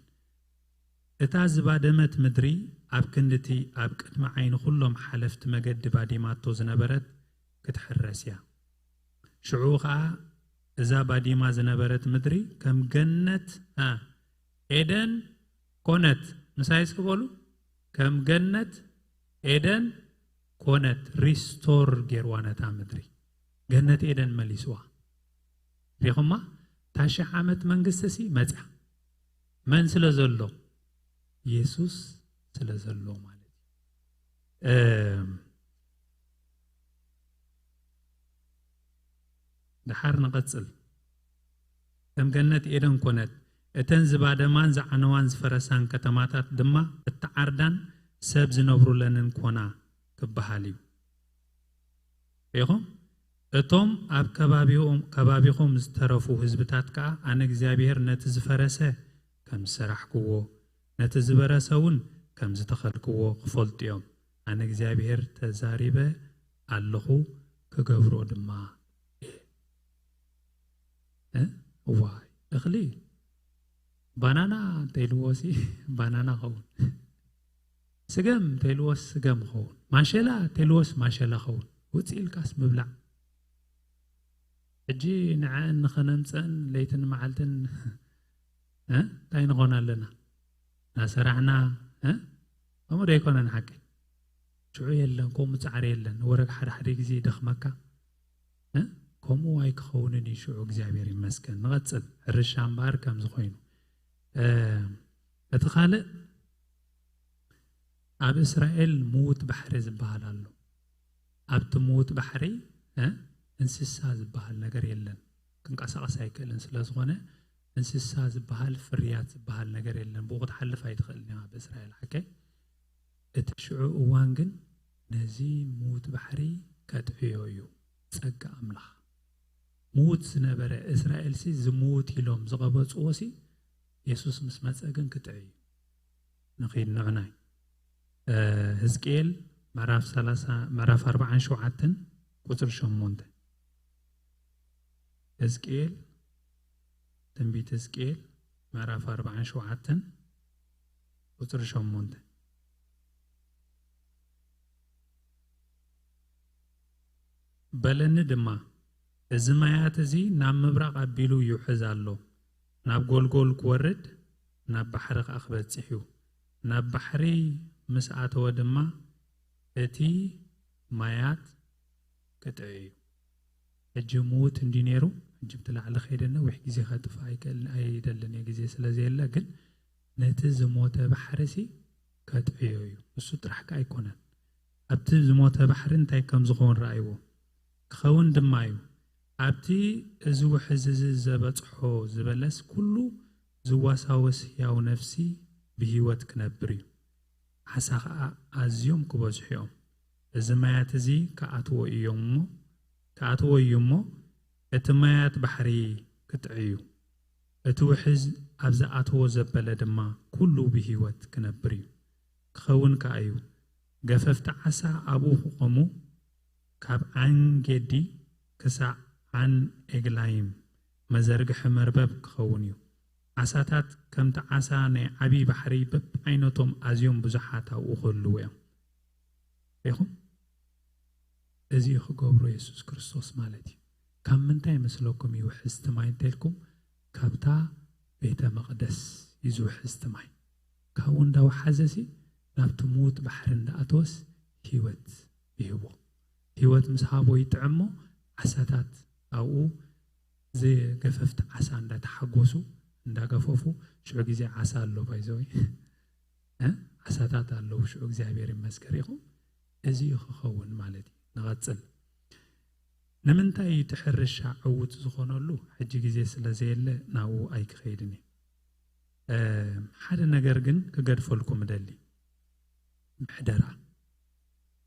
እታ ዝባደመት ምድሪ ኣብ ክንድቲ ኣብ ቅድሚ ዓይኒ ኩሎም ሓለፍቲ መገዲ ባዲማቶ ዝነበረት ክትሕረስ እያ። ሽዑ ኸኣ እዛ ባዲማ ዝነበረት ምድሪ ከም ገነት፣ እ፣ ኤደን ኮነት። ምሳይ እስኪ በሉ፣ ከም ገነት ኤደን ኮነት። ሪስቶር ጌርዋ ነታ ምድሪ፣ ገነት ኤደን መሊስዋ። ሪኹማ? እታ ሽሕ ዓመት መንግስቲ ሲ መጽያ። መን ስለ ዘሎ? የሱስ ስለ ዘሎ ማለት እዩ። እም፣ ደሓር ንቐጽል። ከም ገነት ኤደን ኮነት፣ እተን ዝባደማን ዝዓነዋን ዝፈረሳን ከተማታት ድማ እተዓርዳን ሰብ ዝነብሩለንን ኮና ክበሃል እዩ። ሪኹም? እቶም ኣብ ከባቢኦም፣ ከባቢኹም ዝተረፉ ህዝብታት ከኣ ኣነ እግዚኣብሔር ነቲ ዝፈረሰ ከም ዝሰራሕክዎ፣ ነቲ ዝበረሰ እውን ከም ዝተኸልክዎ ክፈልጡ እዮም። ኣነ እግዚኣብሔር ተዛሪበ ኣለኹ፣ ክገብሮ ድማ እየ። እ? እዋይ፣ እኽሊ ባናና እንተኢልዎ ሲ ባናና ኸውን። ስገም እንተኢልዎ ስገም ኸውን። ማሸላ እንተኢልዎስ ማሸላ ኸውን። ውፅእ ኢልካስ ምብላዕ። ሕጂ ንዐን ንኸነምፀን ለይትን መዓልትን፣ እ? እንታይ ንኾን ኣለና? እናሰራሕና፣ እ? ከምኡ ዶ ኣይኮነን ሓቂ? ሽዑ የለን፣ ከምኡ ጻዕሪ የለን። ወረግ ሓደ ሓደ ግዜ ይደኽመካ። እ? ከምኡ ኣይክኸውንን እዩ ሽዑ፣ እግዚኣብሔር ይመስገን። ንቐጽል፣ ሕርሻ እምበኣር ከምዚ ኮይኑ። እ፣ እቲ ካልእ ኣብ እስራኤል ምዉት ባሕሪ ዝበሃል ኣሎ። ኣብቲ ምዉት ባሕሪ፣ እ፣ እንስሳ ዝበሃል ነገር የለን። ክንቀሳቐስ ኣይክእልን ስለ ዝኾነ፣ እንስሳ ዝበሃል፣ ፍርያት ዝበሃል ነገር የለን። ብኡ ክትሓልፍ ኣይትኽእልን ኢኻ ኣብ እስራኤል፣ ሓቀይ? እቲ ሽዑ እዋን ግን ነዚ ምዉት ባሕሪ ከጥዕዮ እዩ። ጸጋ ኣምላኽ። ምዉት ዝነበረ እስራኤልሲ፣ ዝምዉት ኢሎም ዝቐበጽዎሲ፣ የሱስ ምስ መጸ ግን ክጥዒ እዩ። ንኺድ ንዕናይ። እ፣ ህዝቅኤል ምዕራፍ ሰላሳ፣ ምዕራፍ ኣርባዓን ሸውዓተን ቁጽሪ ሸሞንተ። ህዝቅኤል፣ ትንቢት ህዝቅኤል ምዕራፍ ኣርባዓን ሸውዓተን ቁጽሪ ሸሞንተ። በለኒ ድማ፣ እዚ ማያት እዚ ናብ ምብራቕ ኣቢሉ ይውሕዝ ኣሎ። ናብ ጎልጎል ክወርድ፣ ናብ ባሕሪ ከኣ ክበጽሕ እዩ። ናብ ባሕሪ ምስ ኣተወ ድማ እቲ ማያት ክጥዒ እዩ። ሕጂ ምዉት እንዲ ነይሩ፣ ሕጂ ብቲ ላዕሊ ከይደ ነዊሕ ግዜ ከጥፍእ ኣይክእል-፣ ኣይደልን እየ፣ ግዜ ስለ ዘየለ፣ ግን ነቲ ዝሞተ ባሕሪ ሲ ከጥዕዮ እዩ። እሱ ጥራሕ ከኣ ኣይኮነን። ኣብቲ ዝሞተ ባሕሪ እንታይ ከም ዝኸውን ረኣይዎ። ክኸውን ድማ እዩ። ኣብቲ እዚ ውሕዝ እዚ ዘበጽሖ ዝበለስ ኩሉ ዝዋሳወስ ህያው ነፍሲ ብህይወት ክነብር እዩ። ዓሳ ኸኣ ኣዝዮም ክበዝሑ እዮም። እዚ ማያት እዚ ክኣትዎ እዮም እሞ፣ ክኣትዎ እዩ እሞ፣ እቲ ማያት ባሕሪ ክጥዒ እዩ። እቲ ውሕዝ ኣብ ዝኣተዎ ዘበለ ድማ ኩሉ ብህይወት ክነብር እዩ። ክኸውን ከኣ እዩ። ገፈፍቲ ዓሳ ኣብኡ ክቖሙ፣ ካብ ዓንጌዲ ክሳዕ ዓን ኤግላይም መዘርግሒ መርበብ ክኸውን እዩ። ዓሳታት ከምቲ ዓሳ ናይ ዓቢ ባሕሪ በብዓይነቶም ኣዝዮም ብዙሓት ኣብኡ ክህልዉ እዮም። ርኢኹም? እዚ እዩ ክገብሮ የሱስ ክርስቶስ ማለት እዩ። ካብ ምንታይ መስለኩም እዩ ውሕዝቲ ማይ እንተልኩም? ካብታ ቤተ መቕደስ እዩ ዝውሕዝቲ ማይ። ካብኡ እንዳወሓዘ ሲ ናብቲ ምዉት ባሕሪ እንዳኣተወስ ህይወት ይህቦ። ህይወት ምስ ሃቦ ይጥዕሞ፣ ዓሳታት ኣብኡ ዘገፈፍቲ ዓሳ እንዳተሓጎሱ፣ እንዳገፈፉ፣ ሽዑ ግዜ ዓሳ ኣሎ ባይዘወይ። እ? ዓሳታት ኣለዉ ሽዑ እግዚኣብሔር ይመስገር ኢኹም። እዚ እዩ ክኸውን ማለት እዩ። ንቐጽል። ንምንታይ እዩ እቲ ሕርሻ ዕዉት ዝኾነሉ? ሕጂ ግዜ ስለ ዘየለ ናብኡ ኣይክኸይድን እየ። እ፣ ሓደ ነገር ግን ክገድፈልኩም እደሊ። ምሕደራ።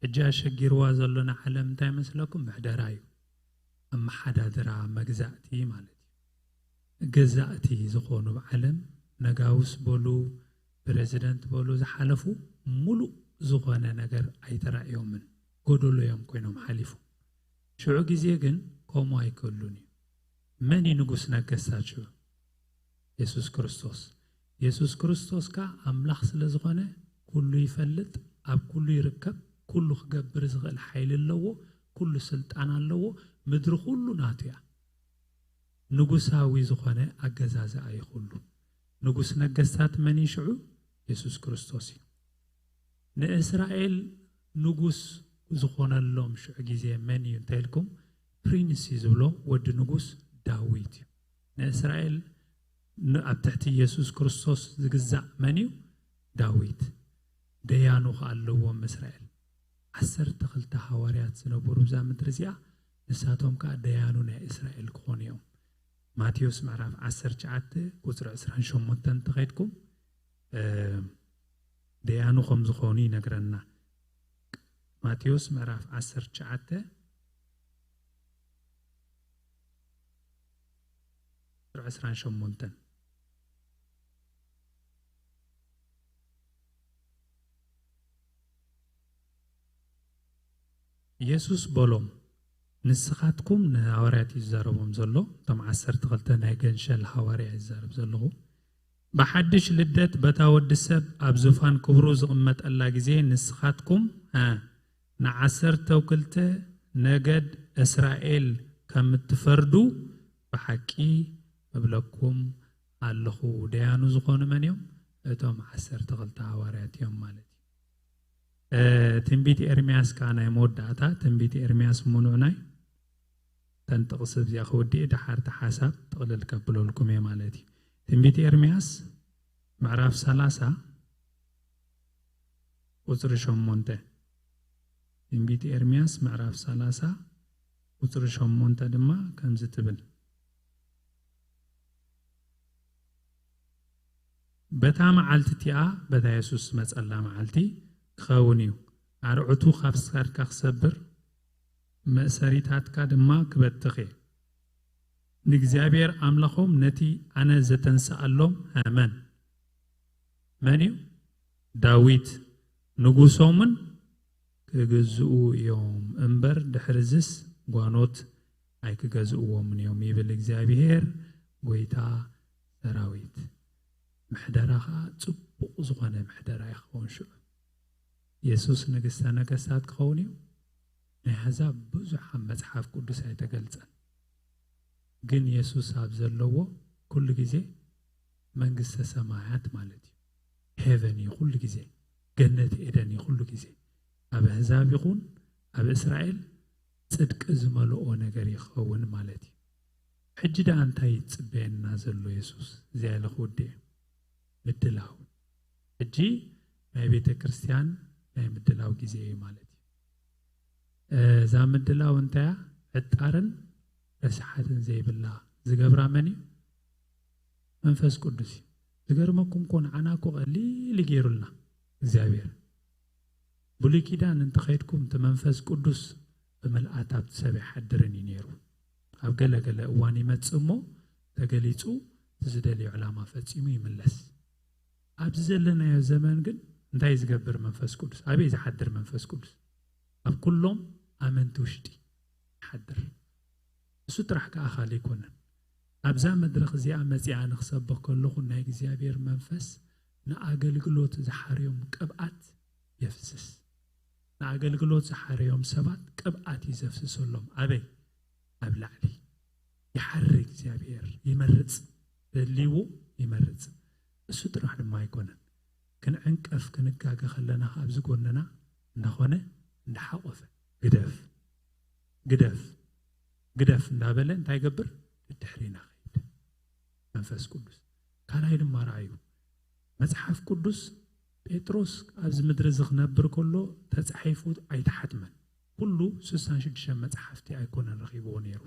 ሕጂ ኣሸጊርዋ ዘሎ ንዓለም እንታይ መስለኩም? ምሕደራ እዩ። ኣመሓዳድራ መግዛእቲ ማለት እዩ። ገዛእቲ ዝኾኑ ብዓለም ነጋውስ በሉ፣ ፕረዚደንት በሉ፣ ዝሓለፉ ሙሉእ ዝኾነ ነገር ኣይተራእዮምን። ጎደሎ እዮም ኮይኖም ሓሊፎም። ሽዑ ግዜ ግን ከምኡ ኣይክህሉን እዩ። መን እዩ ንጉስ ነገስታት ሽዑ? የሱስ ክርስቶስ። የሱስ ክርስቶስ ከኣ ኣምላኽ ስለ ዝኾነ ኩሉ ይፈልጥ፣ ኣብ ኩሉ ይርከብ፣ ኩሉ ክገብር ዝኽእል ሓይሊ ኣለዎ፣ ኩሉ ስልጣን ኣለዎ፣ ምድሪ ኩሉ ናቱ እያ። ንጉሳዊ ዝኾነ ኣገዛዝኣ እዩ ኩሉ። ንጉስ ነገስታት መን እዩ ሽዑ? የሱስ ክርስቶስ እዩ። ንእስራኤል ንጉስ ዝኾነሎም ሽዑ ግዜ መን እዩ እንተኢልኩም፣ ፕሪንስ እዩ ዝብሎ ወዲ ንጉስ ዳዊት እዩ። ንእስራኤል ን-፣ ኣብ ትሕቲ የሱስ ክርስቶስ ዝግዛእ መን እዩ? ዳዊት። ደያኑ ከኣ ኣለዎም እስራኤል። ዓሰርተ ክልተ ሃዋርያት ዝነበሩ እዛ ምድሪ እዚኣ፣ ንሳቶም ከኣ ደያኑ ናይ እስራኤል ክኾኑ እዮም። ማቴዎስ ምዕራፍ ዓሰርተ ትሽዓተ ቁጽሪ ዕስራን ሸሞንተን እንተኸይድኩም፣ እ፣ ደያኑ ከም ዝኾኑ ይነግረና። ማቴዎስ ምዕራፍ ዓሰርተ ትሽዓተ ቁጽሪ ዕስራን ሸሞንተን። የሱስ በሎም፣ ንስኻትኩም፣ ንሃዋርያት እዩ ዝዛረቦም ዘሎ፣ እቶም ዓሰርተ ክልተ ናይ ገንሸል ሃዋርያ ይዛረብ ዘለኹ። ብሓድሽ ልደት በታ ወዲ ሰብ ኣብ ዙፋን ክብሩ ዝቕመጠላ ግዜ ንስኻትኩም፣ እ፣ ንዓሰርተው ክልተ ነገድ እስራኤል ከም እትፈርዱ ብሓቂ እብለኩም ኣለኹ። ደያኑ ዝኾኑ መን እዮም? እቶም ዓሰርተ ክልተ ሃዋርያት እዮም ማለት እዩ። እ፣ ትንቢት ኤርምያስ ከኣ ናይ መወዳእታ፣ ትንቢት ኤርምያስ ምኑዕ ናይ ተን ጥቕሲ እዚኣ ክውድእ፣ ደሓር እቲ ሓሳብ ጥቕልል ከብለልኩም እየ ማለት እዩ። ትንቢት ኤርምያስ ምዕራፍ ሰላሳ ቁጽሪ ሸሞንተ። ትንቢት ኤርምያስ ምዕራፍ ሰላሳ ቁጽሪ ሸሞንተ ድማ ከምዚ ትብል። በታ መዓልቲ እቲኣ፣ በታ የሱስ ዝመጸላ መዓልቲ ክኸውን እዩ። ኣርዑቱ ካብ ስካድካ ክሰብር፣ መእሰሪታትካ ድማ ክበትኽ እየ። ንእግዚኣብሔር ኣምላኾም ነቲ ኣነ ዘተንስኣሎም ኣመን። መን እዩ? ዳዊት ንጉሶምን ክግዝኡ እዮም እምበር፣ ድሕርዝስ ጓኖት ኣይክገዝእዎምን እዮም፣ ይብል እግዚኣብሔር ጐይታ ሰራዊት። ምሕደራ ኸኣ ጽቡቕ ዝኾነ ምሕደራ ይኸውን። ሽዑ የሱስ ንግስተ ነገስታት ክኸውን እዩ። ናይ ኣሕዛብ ብዙሕ ኣብ መጽሓፍ ቅዱስ ኣይተገልጸን። ግን የሱስ ኣብ ዘለዎ ኩሉ ግዜ መንግስተ ሰማያት ማለት እዩ። ሄቨን እዩ ኩሉ ግዜ፣ ገነት ኤደን እዩ ኩሉ ግዜ። ኣብ ኣህዛብ ይኹን ኣብ እስራኤል ጽድቂ ዝመልኦ ነገር ይኸውን ማለት እዩ። ሕጂ ደኣ እንታይ ይጽበየና ዘሎ የሱስ? እዚኣ ኢለ ክውድእ እየ። ምድላው። ሕጂ ናይ ቤተ ክርስቲያን ናይ ምድላው ግዜ እዩ ማለት እዩ። እዛ ምድላው እንታያ ዕጣርን ረስሓትን ዘይብላ ዝገብራ መን እዩ? መንፈስ ቅዱስ እዩ። ዝገርመኩም እኮ ንዓና እኮ ቀሊል ገይሩልና እግዚኣብሔር። ብሉይ ኪዳን እንተኸይድኩም እቲ መንፈስ ቅዱስ ብምልኣት ኣብቲ ሰብ ይሓድርን እዩ ነይሩ። ኣብ ገለ ገለ እዋን ይመጽእ እሞ ተገሊጹ እቲ ዝደልዮ ዕላማ ፈጺሙ ይምለስ። ኣብዚ ዘለናዮ ዘመን ግን እንታይ ዝገብር መንፈስ ቅዱስ? ኣበይ ዝሓድር መንፈስ ቅዱስ? ኣብ ኩሎም ኣመንቲ ውሽጢ ይሓድር። እሱ ጥራሕ ከኣ ኣኻሊ ኣይኮነን። ኣብዛ መድረኽ እዚኣ መጺኣ ንክሰብኽ ከለኹ ናይ እግዚኣብሔር መንፈስ ንኣገልግሎት ዝሓርዮም ቅብኣት የፍስስ። ንኣገልግሎት ዝሓርዮም ሰባት ቅብኣት እዩ ዘፍስሰሎም። ኣበይ? ኣብ ላዕሊ። ይሓሪ እግዚኣብሔር፣ ይመርጽ፣ ደልይዎ ይመርጽ። እሱ ጥራሕ ድማ ኣይኮነን። ክንዕንቀፍ ክንጋገ ከለና ኣብዚ ጎንና እንዳኾነ እንዳሓቆፈ ግደፍ፣ ግደፍ፣ ግደፍ እንዳበለ እንታይ ይገብር? ድድሕሪና ኸይድ መንፈስ ቅዱስ። ካልኣይ ድማ ረኣዩ። መጽሓፍ ቅዱስ ጴጥሮስ ኣብዚ ምድሪ እዚ ክነብር ከሎ ተጻሒፉ ኣይተሓትመን። ኩሉ ስሳን ሽዱሽተን መጽሓፍቲ ኣይኮነን ረኺብዎ ነይሩ።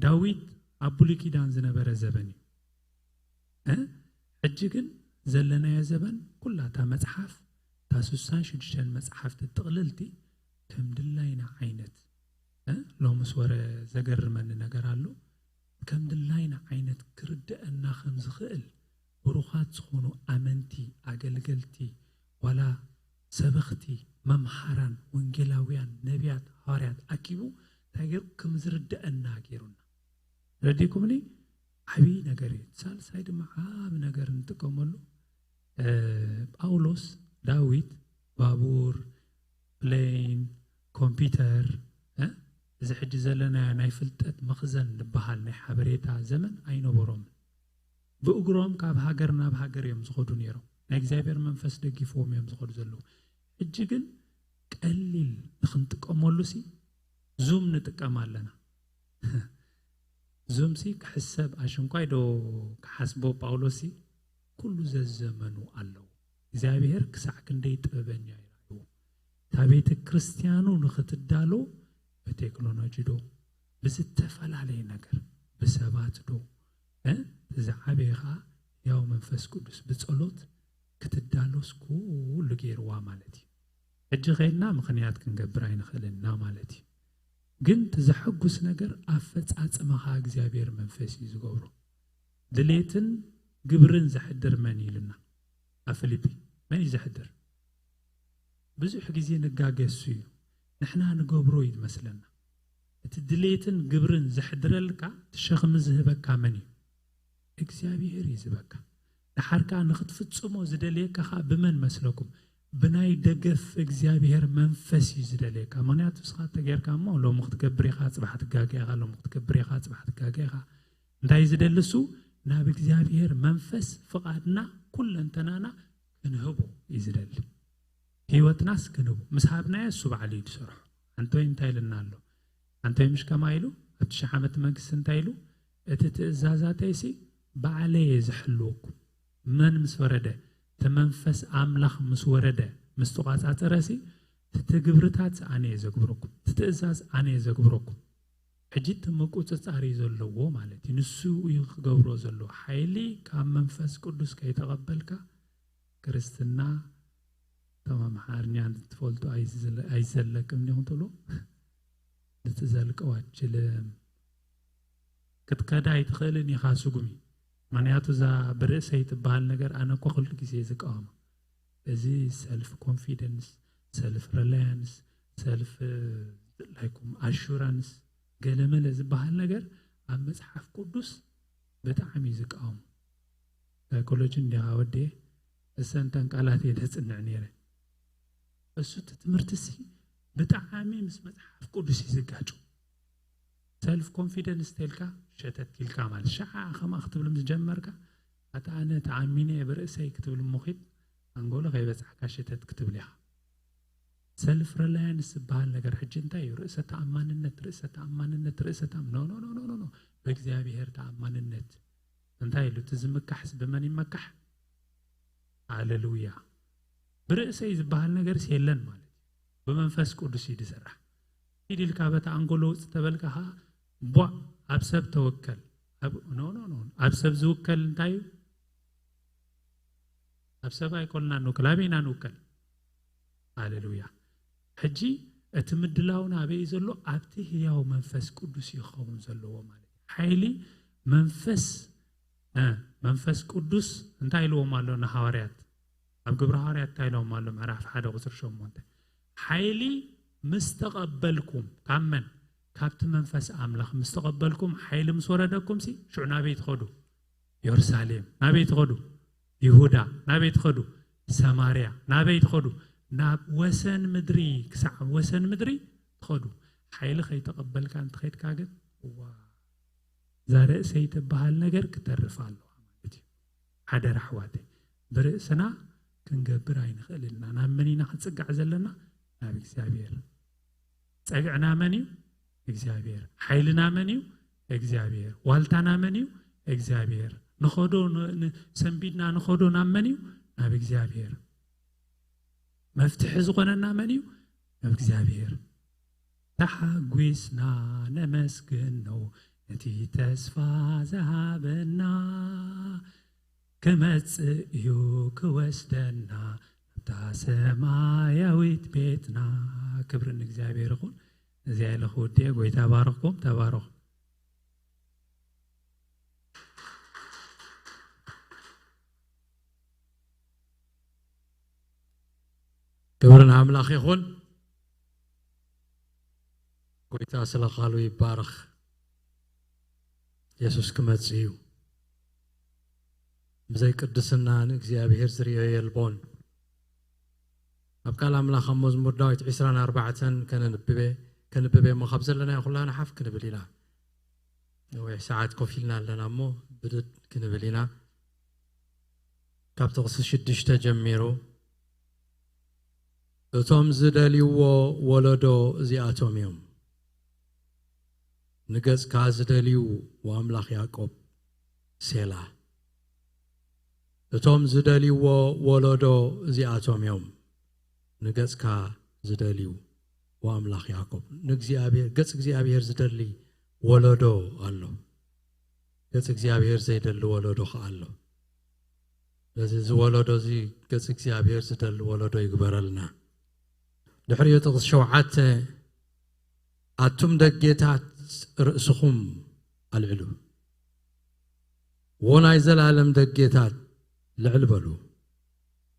ዳዊት ኣብ ብሉይ ኪዳን ዝነበረ ዘበን እዩ። እ? ሕጂ ግን ዘለናዮ ዘበን ኩላ እታ መጽሓፍ፣ እታ ስሳን ሽዱሽተን መጽሓፍቲ ጥቕልልቲ ከም ድላይና ዓይነት፣ እ? ሎምስ ወረ ዘገርመኒ ነገር ኣሎ። ከም ድላይና ዓይነት ክርድአና ከም ዝኽእል ብሩኻት ዝኾኑ ኣመንቲ፣ ኣገልገልቲ፣ ዋላ ሰበኽቲ፣ መምሃራን፣ ወንጌላውያን፣ ነቢያት፣ ሃዋርያት ኣኪቡ እንታይ ገይሩ? ከም ዝርድአና ገይሩና። ረዲእኩምኒ? ዓብዪ ነገር እዩ። ሳልሳይ ድማ ዓቢ ነገር እንጥቀመሉ፣ እ፣ ጳውሎስ፣ ዳዊት፣ ባቡር፣ ፕሌን፣ ኮምፒውተር፣ እ፣ እዚ ሕጂ ዘለናዮ ናይ ፍልጠት መኽዘን ዝበሃል ናይ ሓበሬታ ዘመን ኣይነበሮምን። ብእግሮም ካብ ሃገር ናብ ሃገር እዮም ዝኸዱ ነይሮም። ናይ እግዚኣብሔር መንፈስ ደጊፍዎም እዮም ዝኸዱ ዘለዉ። ሕጂ ግን ቀሊል ንኽንጥቀመሉ ሲ ዙም ንጥቀም ኣለና። ዙም ሲ ክሕሰብ ኣሽንኳይ ዶ ክሓስቦ ጳውሎስ ሲ ኩሉ ዘዘመኑ ኣለዉ። እግዚኣብሔር ክሳዕ ክንደይ ጥበበኛ እዩ ርኣይዎ። እታ ቤተ ክርስቲያኑ ንኽትዳሎ ብቴክኖሎጂ ዶ ብዝተፈላለየ ነገር ብሰባት ዶ እ ዝዓበየ ኸዓ ያው መንፈስ ቅዱስ ብጸሎት ክትዳሎስ ኩሉ ገይርዋ ማለት እዩ። ሕጂ ኸይድና ምኽንያት ክንገብር ኣይንኽእልን ኢና ማለት እዩ። ግን እቲ ዘሐጉስ ነገር ኣፈጻጽማኻ እግዚኣብሔር መንፈስ እዩ ዝገብሮ። ድሌትን ግብርን ዘሕድር መን እዩ ኢሉና? ኣብ ፊልጲ መን እዩ ዘሕድር? ብዙሕ ግዜ ንጋገ እሱ እዩ። ንሕና ንገብሮ እዩ ዝመስለና። እቲ ድሌትን ግብርን ዘሕድረልካ እቲ ሸኽሚ ዝህበካ መን እዩ? እግዚኣብሔር እዩ ዝህበካ። ደሓር ከኣ ንኽትፍጽሞ ዝደልየካ ኸኣ ብመን መስለኩም? ብናይ ደገፍ እግዚኣብሔር መንፈስ እዩ ዝደልየካ። ምኽንያቱ ንስኻ እንተጌርካ እሞ ሎሚ ክትገብር ኢኻ፣ ጽባሕ ትጋገ ኢኻ፣ ሎሚ ክትገብር ኢኻ፣ ጽባሕ ትጋገ ኢኻ። እንታይ እዩ ዝደሊ እሱ? ናብ እግዚኣብሔር መንፈስ ፍቓድና ኩለንተናና ክንህቦ እዩ ዝደሊ። ህይወትናስ ክንህቦ። ምስ ሃብናዮ እሱ ባዕሉ እዩ ዝሰርሖ። ኣንቶይ እንታይ ኢልና ኣሎ? ኣንቶይ ምሽ ከማ ኢሉ ኣብቲ ሽሕ ዓመት መንግስቲ እንታይ ኢሉ? እቲ ትእዛዛተይሲ ባዕለየ ዝሕልወኩም። መን ምስ ወረደ? እቲ መንፈስ ኣምላኽ ምስ ወረደ፣ ምስ ተቋጻጸረሲ፣ እቲ ግብርታት ኣነ እየ ዘግብረኩም፣ እቲ ትእዛዝ ኣነ እየ ዘግብረኩም። ሕጂ እቲ ምቁጽጻር እዩ ዘለዎ ማለት እዩ። ንሱ እዩ ክገብሮ ዘለዎ። ሓይሊ ካብ መንፈስ ቅዱስ ከይተቐበልካ ክርስትና፣ እቶም ኣምሓርኛ ትፈልጡ ኣይዝለ-፣ ኣይዘለቅም ዲኹም ትብሉ? ልትዘልቀው ኣትችልም። ክትከዳ ኣይትኽእልን ኢኻ ስጉሚ። ምኽንያቱ እዛ ብርእሰይ ትበሃል ነገር ኣነ እኮ ኩሉ ግዜ ዝቃወማ። እዚ ሰልፍ ኮንፊደንስ፣ ሰልፍ ሪላያንስ፣ ሰልፍ ላይኩም ኣሹራንስ ገለመለ ዝበሃል ነገር ኣብ መጽሓፍ ቅዱስ ብጣዕሚ እዩ ዝቃወሙ። ሳይኮሎጂ እንዲኻ ወዴ፣ እሰንተን ቃላት እየ ዘጽንዕ ነይረ። እሱ እቲ ትምህርቲ ሲ ብጣዕሚ ምስ መጽሓፍ ቅዱስ እዩ ዝጋጩ። ሰልፍ ኮንፊደንስ ተልካ ሸተት ኢልካ ማለት ሸዓ ከምኣ ክትብል ምስ ጀመርካ ኣታ ኣነ ተኣሚነ እየ ብርእሰይ ክትብል ምኺድ ኣንጎሎ ከይበጻሕካ ሸተት ክትብል ኢኻ። ሰልፍ ሪላያንስ ዝበሃል ነገር ሕጂ እንታይ እዩ? ርእሰ ተኣማንነት፣ ርእሰ ተኣማንነት፣ ርእሰ ተኣም-፣ ኖ፣ ኖ፣ ኖ፣ ኖ፣ ኖ፣ ኖ። በእግዚኣብሔር ተኣማንነት። እንታይ ኢሉ? እቲ ዝምካሕስ ብመን ይመካሕ? ሃሌሉያ። ብርእሰይ ዝበሃል ነገርስ የለን ማለት እዩ። ብመንፈስ ቅዱስ እዩ ዝስራሕ። ኪድ ኢልካ በታ ኣንጎሎ ውጽእ ተበልካ ኸኣ፣ ቧእ፣ ኣብ ሰብ ተወከል። ኣብ፣ ኖ፣ ኖ፣ ኖ። ኣብ ሰብ ዝውከል እንታይ እዩ? ኣብ ሰብ ኣይኮንና ንውከል፣ ኣበይ ኢና ንውከል? ሃሌሉያ። ሕጂ እቲ ምድላውና ኣበይ እዩ ዘሎ? ኣብቲ ህያው መንፈስ ቅዱስ እዩ ክኸውን ዘለዎ ማለት እዩ። ሓይሊ መንፈስ፣ እ፣ መንፈስ ቅዱስ እንታይ ኢልዎም ኣሎ ንሃዋርያት? ኣብ ግብሪ ሃዋርያት እንታይ ኢልዎም ኣሎ? ምዕራፍ ሓደ ቁጽሪ ሸሞንተ። ሓይሊ ምስ ተቐበልኩም፣ ካብ መን? ካብቲ መንፈስ ኣምላኽ ምስ ተቐበልኩም፣ ሓይሊ ምስ ወረደኩም ሲ፣ ሽዑ ናበይ ትኸዱ? የሩሳሌም። ናበይ ትኸዱ? ይሁዳ። ናበይ ትኸዱ? ሰማርያ። ናበይ ትኸዱ? ናብ ወሰን ምድሪ፣ ክሳዕ ወሰን ምድሪ ትኸዱ። ሓይሊ ከይተቐበልካ እንትኸድካ ግን፣ እዋ፣ እዛ ርእሰይ ትበሃል ነገር ክተርፍ ኣለዋ ማለት እዩ። ሓደራ ኣሕዋተይ፣ ብርእስና ክንገብር ኣይንኽእል ኢና። ናብ መን ኢና ክንጽጋዕ ዘለና? ናብ እግዚኣብሔር። ጸግዕና መን እዩ? እግዚኣብሔር። ሓይልና መን እዩ? እግዚኣብሔር። ዋልታና መን እዩ? እግዚኣብሔር። ንኸዶ ን-፣ ን-፣ ሰንቢድና ንኸዶ ናብ መን እዩ? ናብ እግዚኣብሔር። መፍትሒ ዝኾነና መን እዩ? ናብ እግዚኣብሔር። ተሓጒስና ነመስግኖ ነቲ ተስፋ ዝሃበና። ክመጽእ እዩ ክወስደና ናብታ ሰማያዊት ቤትና። ክብሪ ንእግዚኣብሔር ይኹን። እዚኣ ኢለ ክውድእ፣ ጎይታ ባርኽኩም። ተባረኹ። ክብሪ ንኣምላኽ ይኹን። ጎይታ ስለ ቃሉ ይባረኽ። የሱስ ክመጽእ እዩ። ብዘይ ቅድስና ንእግዚኣብሔር ዝርእዮ የልቦን። ኣብ ቃል ኣምላኽ ኣብ መዝሙር ዳዊት ዕስራን ኣርባዕተን ከነንብበ፣ ከንብበ እሞ ካብ ዘለናዮ ኩላና ሓፍ ክንብል ኢና። ነዊሕ ሰዓት ኮፍ ኢልና ኣለና እሞ ብድድ ክንብል ኢና። ካብ ጥቕሲ ሽዱሽተ ጀሚሩ፣ እቶም ዝደልይዎ ወለዶ እዚኣቶም እዮም። ንገጽካ ዝደልዩ ወኣምላኽ ያዕቆብ፣ ሴላ። እቶም ዝደልይዎ ወለዶ እዚኣቶም እዮም። ንገጽካ ዝደልዩ ወኣምላኽ ያዕቆብ። ንእግዚኣብሔር፣ ገጽ እግዚኣብሔር ዝደሊ ወለዶ ኣሎ። ገጽ እግዚኣብሔር ዘይደሊ ወለዶ ኸኣ ኣሎ። ስለዚ እዚ ወለዶ እዚ ገጽ እግዚኣብሔር ዝደሊ ወለዶ ይግበረልና። ድሕሪኡ ጥቕሲ ሸውዓተ፣ ኣቱም ደጌታት ርእስኹም ኣልዕሉ፣ ዎ ናይ ዘላለም ደጌታት ልዕል በሉ፣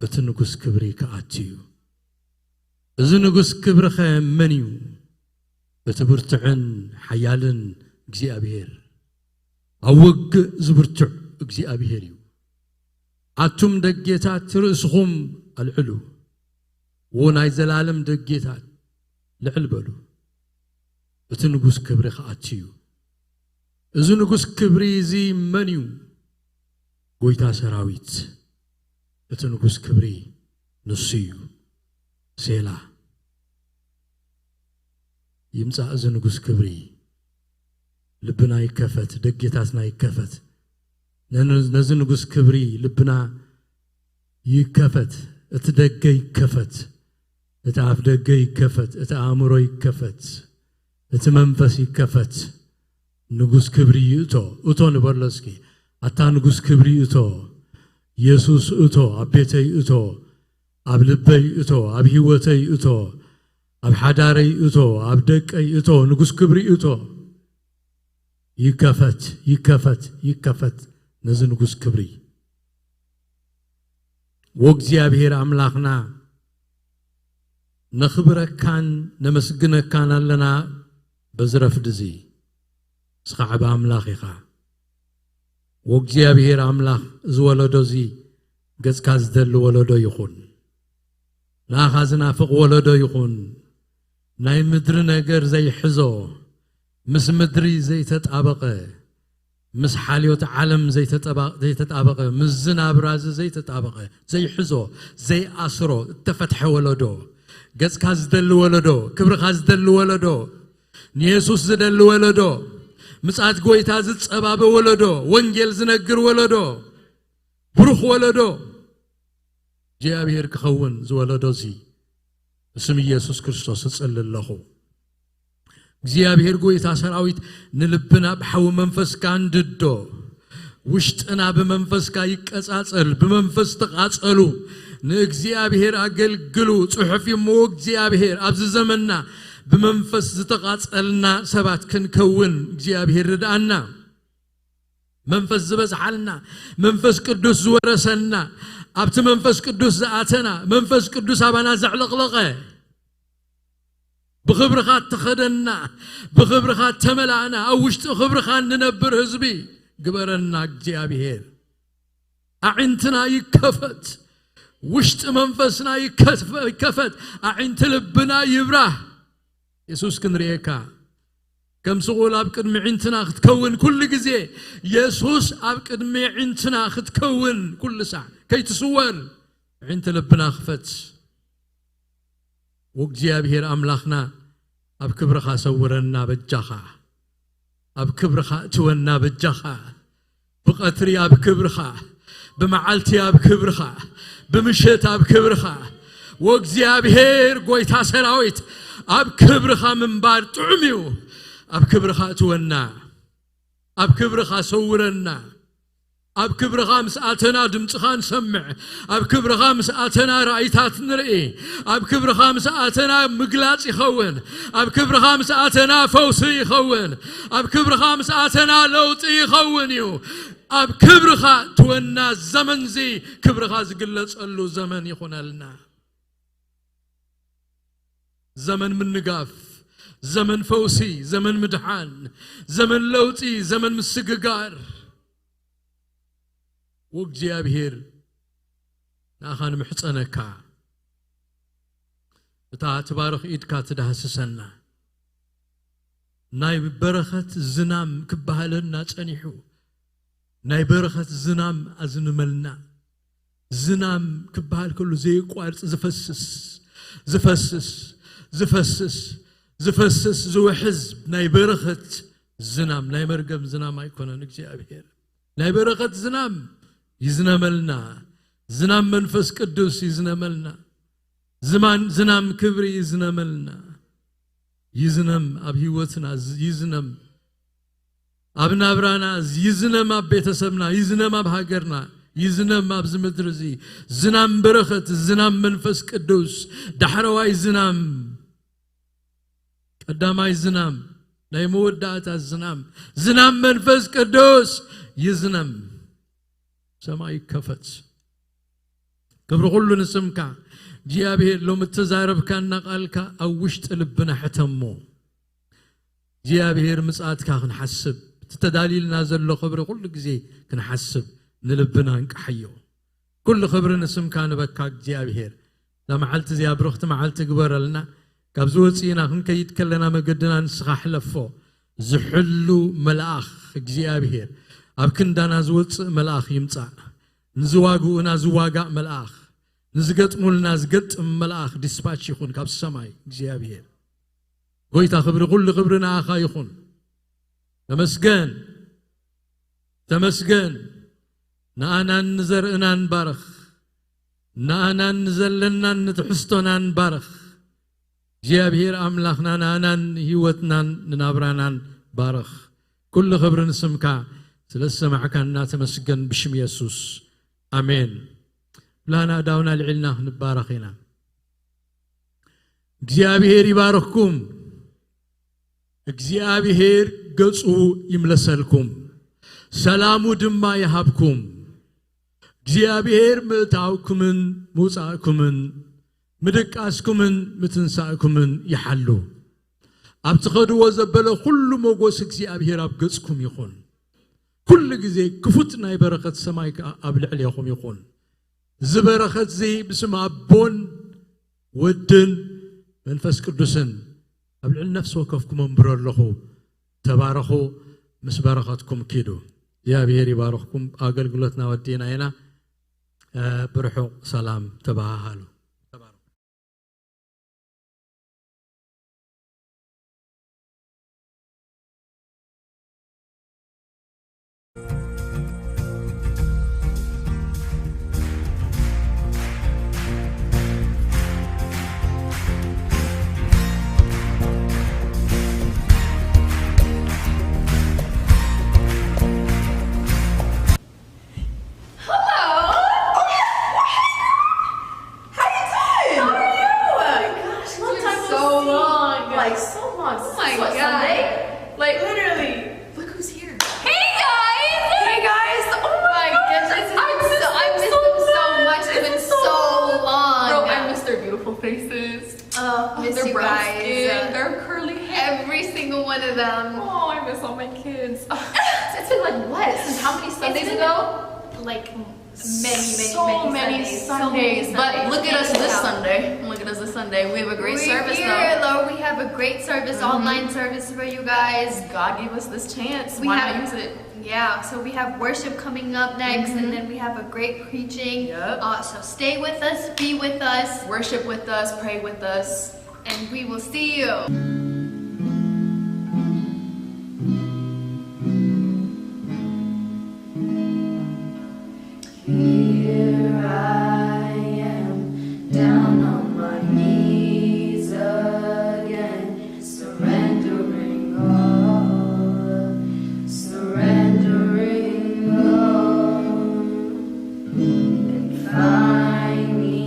እቲ ንጉስ ክብሪ ክኣቱ እዩ። እዚ ንጉስ ክብሪ ኸ መን እዩ? እቲ ብርቱዕን ሓያልን እግዚኣብሔር፣ ኣብ ውግእ ዝብርቱዕ እግዚኣብሔር እዩ። ኣቱም ደጌታት ርእስኹም ኣልዕሉ፣ ዎ ናይ ዘላለም ደጌታት ልዕል በሉ፣ እቲ ንጉስ ክብሪ ክኣቱ እዩ። እዚ ንጉስ ክብሪ እዚ መን እዩ? ጎይታ ሰራዊት፣ እቲ ንጉስ ክብሪ ንሱ እዩ። ሴላ። ይምጻእ እዚ ንጉስ ክብሪ። ልብና ይከፈት፣ ደጌታትና ይከፈት። ነን-፣ ነዚ ንጉስ ክብሪ ልብና ይከፈት፣ እቲ ደገ ይከፈት፣ እቲ ኣፍ ደገ ይከፈት፣ እቲ ኣእምሮ ይከፈት፣ እቲ መንፈስ ይከፈት። ንጉስ ክብሪ ይእቶ፣ እቶ ንበሎ እስኪ። ኣታ ንጉስ ክብሪ እቶ፣ የሱስ እቶ፣ ኣብ ቤተይ እቶ፣ ኣብ ልበይ እቶ፣ ኣብ ህይወተይ እቶ፣ ኣብ ሓዳረይ እቶ፣ ኣብ ደቀይ እቶ፣ ንጉስ ክብሪ እቶ። ይከፈት፣ ይከፈት፣ ይከፈት ነዚ ንጉስ ክብሪ። ወእግዚኣብሔር ኣምላኽና፣ ነኽብረካን ነመስግነካን ኣለና በዚ ረፍዲ እዚ። ንስኻ ዓቢ ኣምላኽ ኢኻ። ወእግዚኣብሔር ኣምላኽ፣ እዚ ወለዶ እዚ ገጽካ ዝደሊ ወለዶ ይኹን። ንኣኻ ዝናፍቕ ወለዶ ይኹን። ናይ ምድሪ ነገር ዘይሕዞ፣ ምስ ምድሪ ዘይተጣበቐ፣ ምስ ሓልዮት ዓለም ዘይተጠባ-፣ ዘይተጣበቐ፣ ምስ ዝናብ ራዚ ዘይተጣበቐ፣ ዘይሕዞ፣ ዘይኣስሮ፣ እተፈትሐ ወለዶ፣ ገጽካ ዝደሊ ወለዶ፣ ክብርኻ ዝደሊ ወለዶ፣ ንየሱስ ዝደሊ ወለዶ፣ ምጽኣት ጎይታ ዝጸባበ ወለዶ፣ ወንጌል ዝነግር ወለዶ፣ ብሩኽ ወለዶ እግዚኣብሔር ክኸውን ዝወለዶ እዚ ብስም ኢየሱስ ክርስቶስ እጽሊ ኣለኹ። እግዚኣብሔር ጎይታ ሰራዊት ንልብና ብሓዊ መንፈስካ እንድዶ፣ ውሽጥና ብመንፈስካ ይቀጻጸል። ብመንፈስ ተቓጸሉ፣ ንእግዚኣብሔር ኣገልግሉ። ጽሑፍ እዩ እሞ እግዚኣብሔር ኣብዚ ዘመንና ብመንፈስ ዝተቓጸልና ሰባት ክንከውን እግዚኣብሔር ርድኣና። መንፈስ ዝበዝሓልና፣ መንፈስ ቅዱስ ዝወረሰና፣ ኣብቲ መንፈስ ቅዱስ ዝኣተና፣ መንፈስ ቅዱስ ኣባና ዘዕለቕለቐ፣ ብኽብርኻ እተኸደና፣ ብኽብርኻ እተመላእና፣ ኣብ ውሽጢ ክብርኻ እንነብር ህዝቢ ግበረና እግዚኣብሔር። ኣዒንትና ይከፈት፣ ውሽጢ መንፈስና ይከፈ-፣ ይከፈት፣ ኣዒንቲ ልብና ይብራህ። የሱስ ክንርእየካ ከም ስቑል ኣብ ቅድሚ ዒንትና ክትከውን ኩሉ ግዜ፣ የሱስ ኣብ ቅድሚ ዒንትና ክትከውን ኩሉ ሳዕ ከይትስወር ዒንቲ ልብና ክፈት። ወእግዚኣብሔር ኣምላኽና ኣብ ክብርኻ ሰውረና በጃኻ፣ ኣብ ክብርኻ እትወና በጃኻ። ብቐትሪ ኣብ ክብርኻ፣ ብመዓልቲ ኣብ ክብርኻ፣ ብምሸት ኣብ ክብርኻ። ወእግዚኣብሔር ጎይታ ሰራዊት ኣብ ክብርኻ ምንባር ጥዑም እዩ። ኣብ ክብርኻ እትወና፣ ኣብ ክብርኻ ሰውረና። ኣብ ክብርኻ ምስ ኣተና ድምፅኻ ንሰምዕ። ኣብ ክብርኻ ምስ ኣተና ራእይታት ንርኢ። ኣብ ክብርኻ ምስ ኣተና ምግላፅ ይኸውን። ኣብ ክብርኻ ምስ ኣተና ፈውሲ ይኸውን። ኣብ ክብርኻ ምስ ኣተና ለውጢ ይኸውን እዩ። ኣብ ክብርኻ ትወና ዘመንዚ ክብርኻ ዝግለጸሉ ዘመን ይኹነልና። ዘመን ምንጋፍ፣ ዘመን ፈውሲ፣ ዘመን ምድሓን፣ ዘመን ለውጢ፣ ዘመን ምስግጋር። ወእግዚኣብሔር ንኣኻ ንምሕጸነካ፣ እታ ትባርኽ ኢድካ ትዳህስሰና። ናይ በረኸት ዝናም ክበሃለና ጸኒሑ፣ ናይ በረኸት ዝናም ኣዝንመልና። ዝናም ክበሃል ከሎ ዘየቋርጽ ዝፈስስ፣ ዝፈስስ፣ ዝፈስስ፣ ዝፈስስ፣ ዝውሕዝ ናይ በረኸት ዝናም፣ ናይ መርገም ዝናም ኣይኮነን እግዚኣብሔር። ናይ በረኸት ዝናም ይዝነመልና። ዝናም መንፈስ ቅዱስ ይዝነመልና። ዝማን-፣ ዝናም ክብሪ ይዝነመልና። ይዝነም ኣብ ህይወትና፣ ዝ-፣ ይዝነም ኣብ ናብራና፣ ይዝነም ኣብ ቤተሰብና፣ ይዝነም ኣብ ሃገርና፣ ይዝነም ኣብዚ ምድሪ እዚ። ዝናም በረኸት፣ ዝናም መንፈስ ቅዱስ፣ ዳሕረዋይ ዝናም፣ ቀዳማይ ዝናም፣ ናይ መወዳእታ ዝናም፣ ዝናም መንፈስ ቅዱስ ይዝነም። ሰማይ ይከፈት። ክብሪ ኩሉ ንስምካ እግዚኣብሔር። ሎሚ እተዛረብካና ቃልካ ኣብ ውሽጢ ልብና ሕተሞ። እግዚኣብሔር ምጽኣትካ ክንሓስብ፣ እቲ ተዳልዩልና ዘሎ ክብሪ ኩሉ ግዜ ክንሓስብ ንልብና እንቃሓዮ። ኩሉ ክብሪ ንስምካ ንበካ እግዚኣብሔር። እዛ መዓልቲ እዚኣ ብርኽቲ መዓልቲ ግበረልና። ካብዚ ወጺእና ክንከይድ ከለና መገድና ንስኻ ሕለፎ። ዝሕሉ መልኣኽ እግዚኣብሔር ኣብ ክንዳና ዝወጽእ መልኣኽ ይምጻእ። ንዝዋግኡና ዝዋጋእ መልኣኽ፣ ንዝገጥሙልና ዝገጥም መልኣኽ ዲስፓች ይኹን ካብ ሰማይ እግዚኣብሔር። ጎይታ ክብሪ፣ ኩሉ ክብሪ ንኣኻ ይኹን። ተመስገን፣ ተመስገን። ንኣናን ንዘርእናን ባርኽ። ንኣናን ንዘለናን ንትሕዝቶናን ባርኽ። እግዚኣብሔር ኣምላኽና ንኣናን ንህይወትናን ንናብራናን ባርኽ። ኩሉ ክብሪ ንስምካ ስለ ዝሰማዕካና ተመስገን ብሽም የሱስ። ኣሜን። ብላና ኣእዳውና ልዒልና ክንባረኽ ኢና። እግዚኣብሔር ይባርኽኩም። እግዚኣብሔር ገጹ ይምለሰልኩም፣ ሰላሙ ድማ ይሃብኩም። እግዚኣብሔር ምእታውኩምን ምውጻእኩምን ምድቃስኩምን ምትንሳእኩምን ይሓሉ። ኣብ ትኸድዎ ዘበለ ኩሉ ሞጎስ እግዚኣብሔር ኣብ ገጽኩም ይኹን። ኩሉ ግዜ ክፉት ናይ በረኸት ሰማይ ከኣ ኣብ ልዕሌኹም ይኹን። እዚ በረኸት እዚ ብስም ኣቦን ወድን መንፈስ ቅዱስን ኣብ ልዕሊ ነፍሲ ወከፍኩም ኣንብሮ ኣለኹ። ተባረኹ፣ ምስ በረኸትኩም ኪዱ። እግዚኣብሔር ይባርኽኩም። ኣገልግሎትና ወዲእና ኢና። እ፣ ብርሑቕ ሰላም ተበሃሃሉ። ተባረኹ። Hello. Oh, yeah. Hey, girl. How you doing? How are you? Oh my gosh, it's been so long. Like, so long. Oh my God. Since what, Sunday? Like, literally. Look who's here. Hey, guys. Hey, guys. Oh my goodness. I miss them so much. It's been so long. Bro, I miss their beautiful faces. Uh, miss you guys. Their brown skin, their curly hair. Every single one of them. Oh, I miss all my kids. It's been, like, what? Since how many Sundays ago? Like, many, many, so many Sundays. So many Sundays. But look at us this Sunday. Look at us this Sunday. We have a great service, though. We're here, Lord. We have a great service, online service for you guys. God gave us this chance. Why not use it? Yeah, so we have worship coming up next, and then we have a great preaching. Yep. Uh, so stay with us, be with us. Worship with us, pray with us. And we will see you. Here I am, down on my knees again, surrendering all, surrendering all. And find me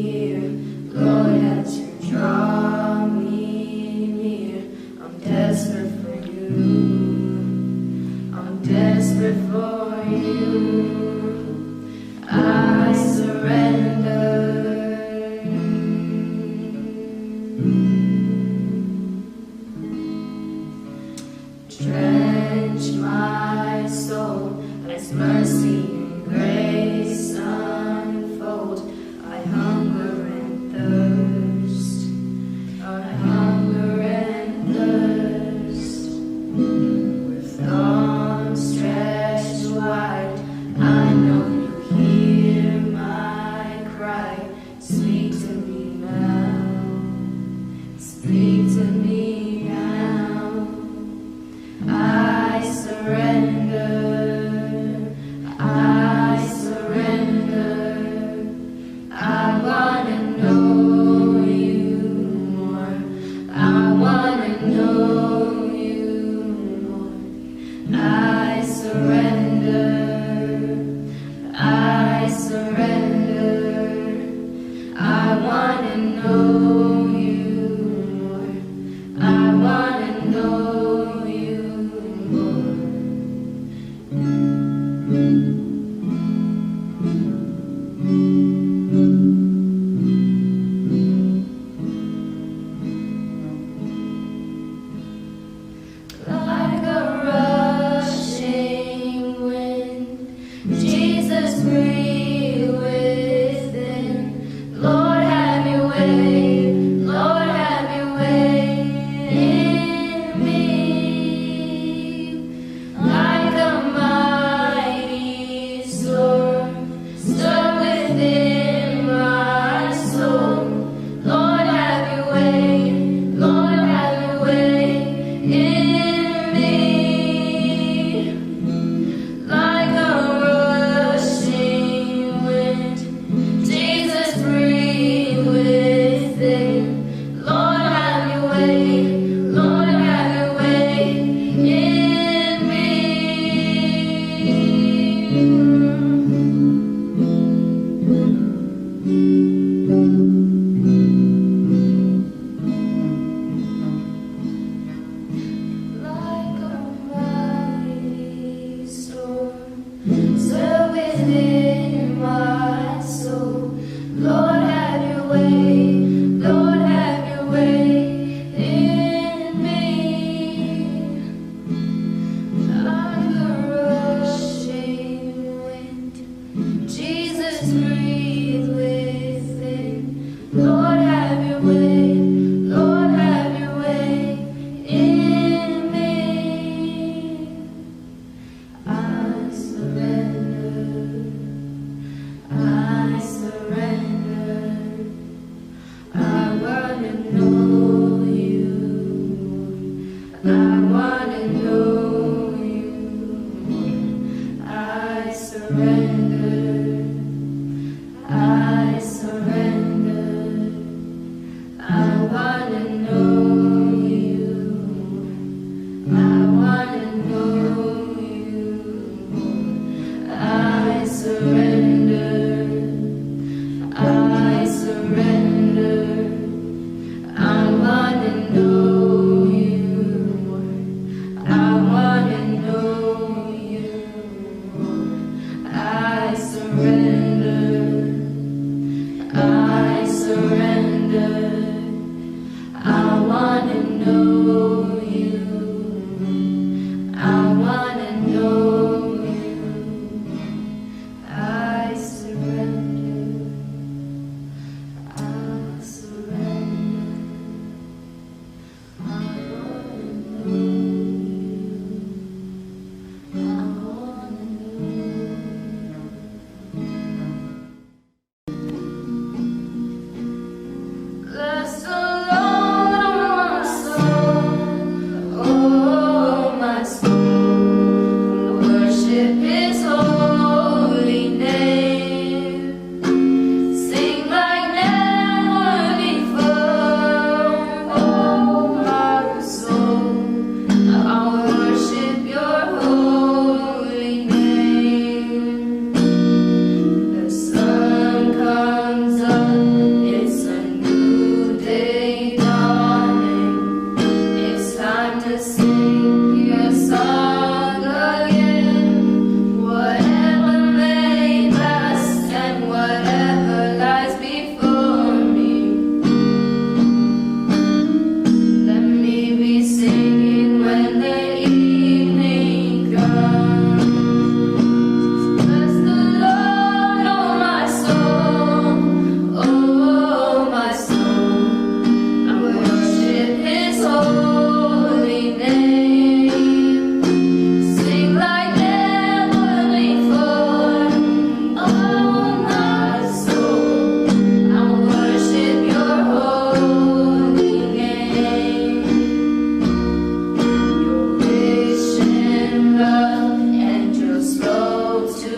here, Lord, as you draw me near. I'm desperate for you. I'm desperate for you. I surrender. Drench my soul as mercy and grace unfold. I hunger and thirst. I hunger and thirst. With arms stretched wide, I know you hear my cry. Speak to me now. Speak to me now. I surrender. I surrender. I wanna know you more. I wanna know you more. I surrender. I surrender. I wanna know you more. I wanna know you more. Like a rushing wind, Jesus, breathe within. Lord, have your way. Lord, have your way in me. Like a mighty storm, stir within my soul. Lord, have your way. Lord, have your way in me. Like a rushing wind, Jesus, breathe within. Lord, have your way. Lord, have your way in me. wanna know you. I surrender. I surrender. I wanna know you. I wanna know you. I surrender. I surrender. I wanna know you. I wanna know you. I surrender. I surrender. I wanna know you. I wanna know you. I surrender. I surrender. I wanna know you. I wanna know you. Bless the Lord, oh my soul, oh my soul, worship his holy name. Sing like never before, oh my soul, I worship your holy name. The sun comes up, it's a new day dawning. It's time to sing your song again. Whatever may pass and whatever lies before me, let me be singing when the evening comes. Bless the Lord, oh my soul, oh my soul, and worship his holy name. Sing like never before, oh my soul, I worship your holy name. Your patient love and your slow to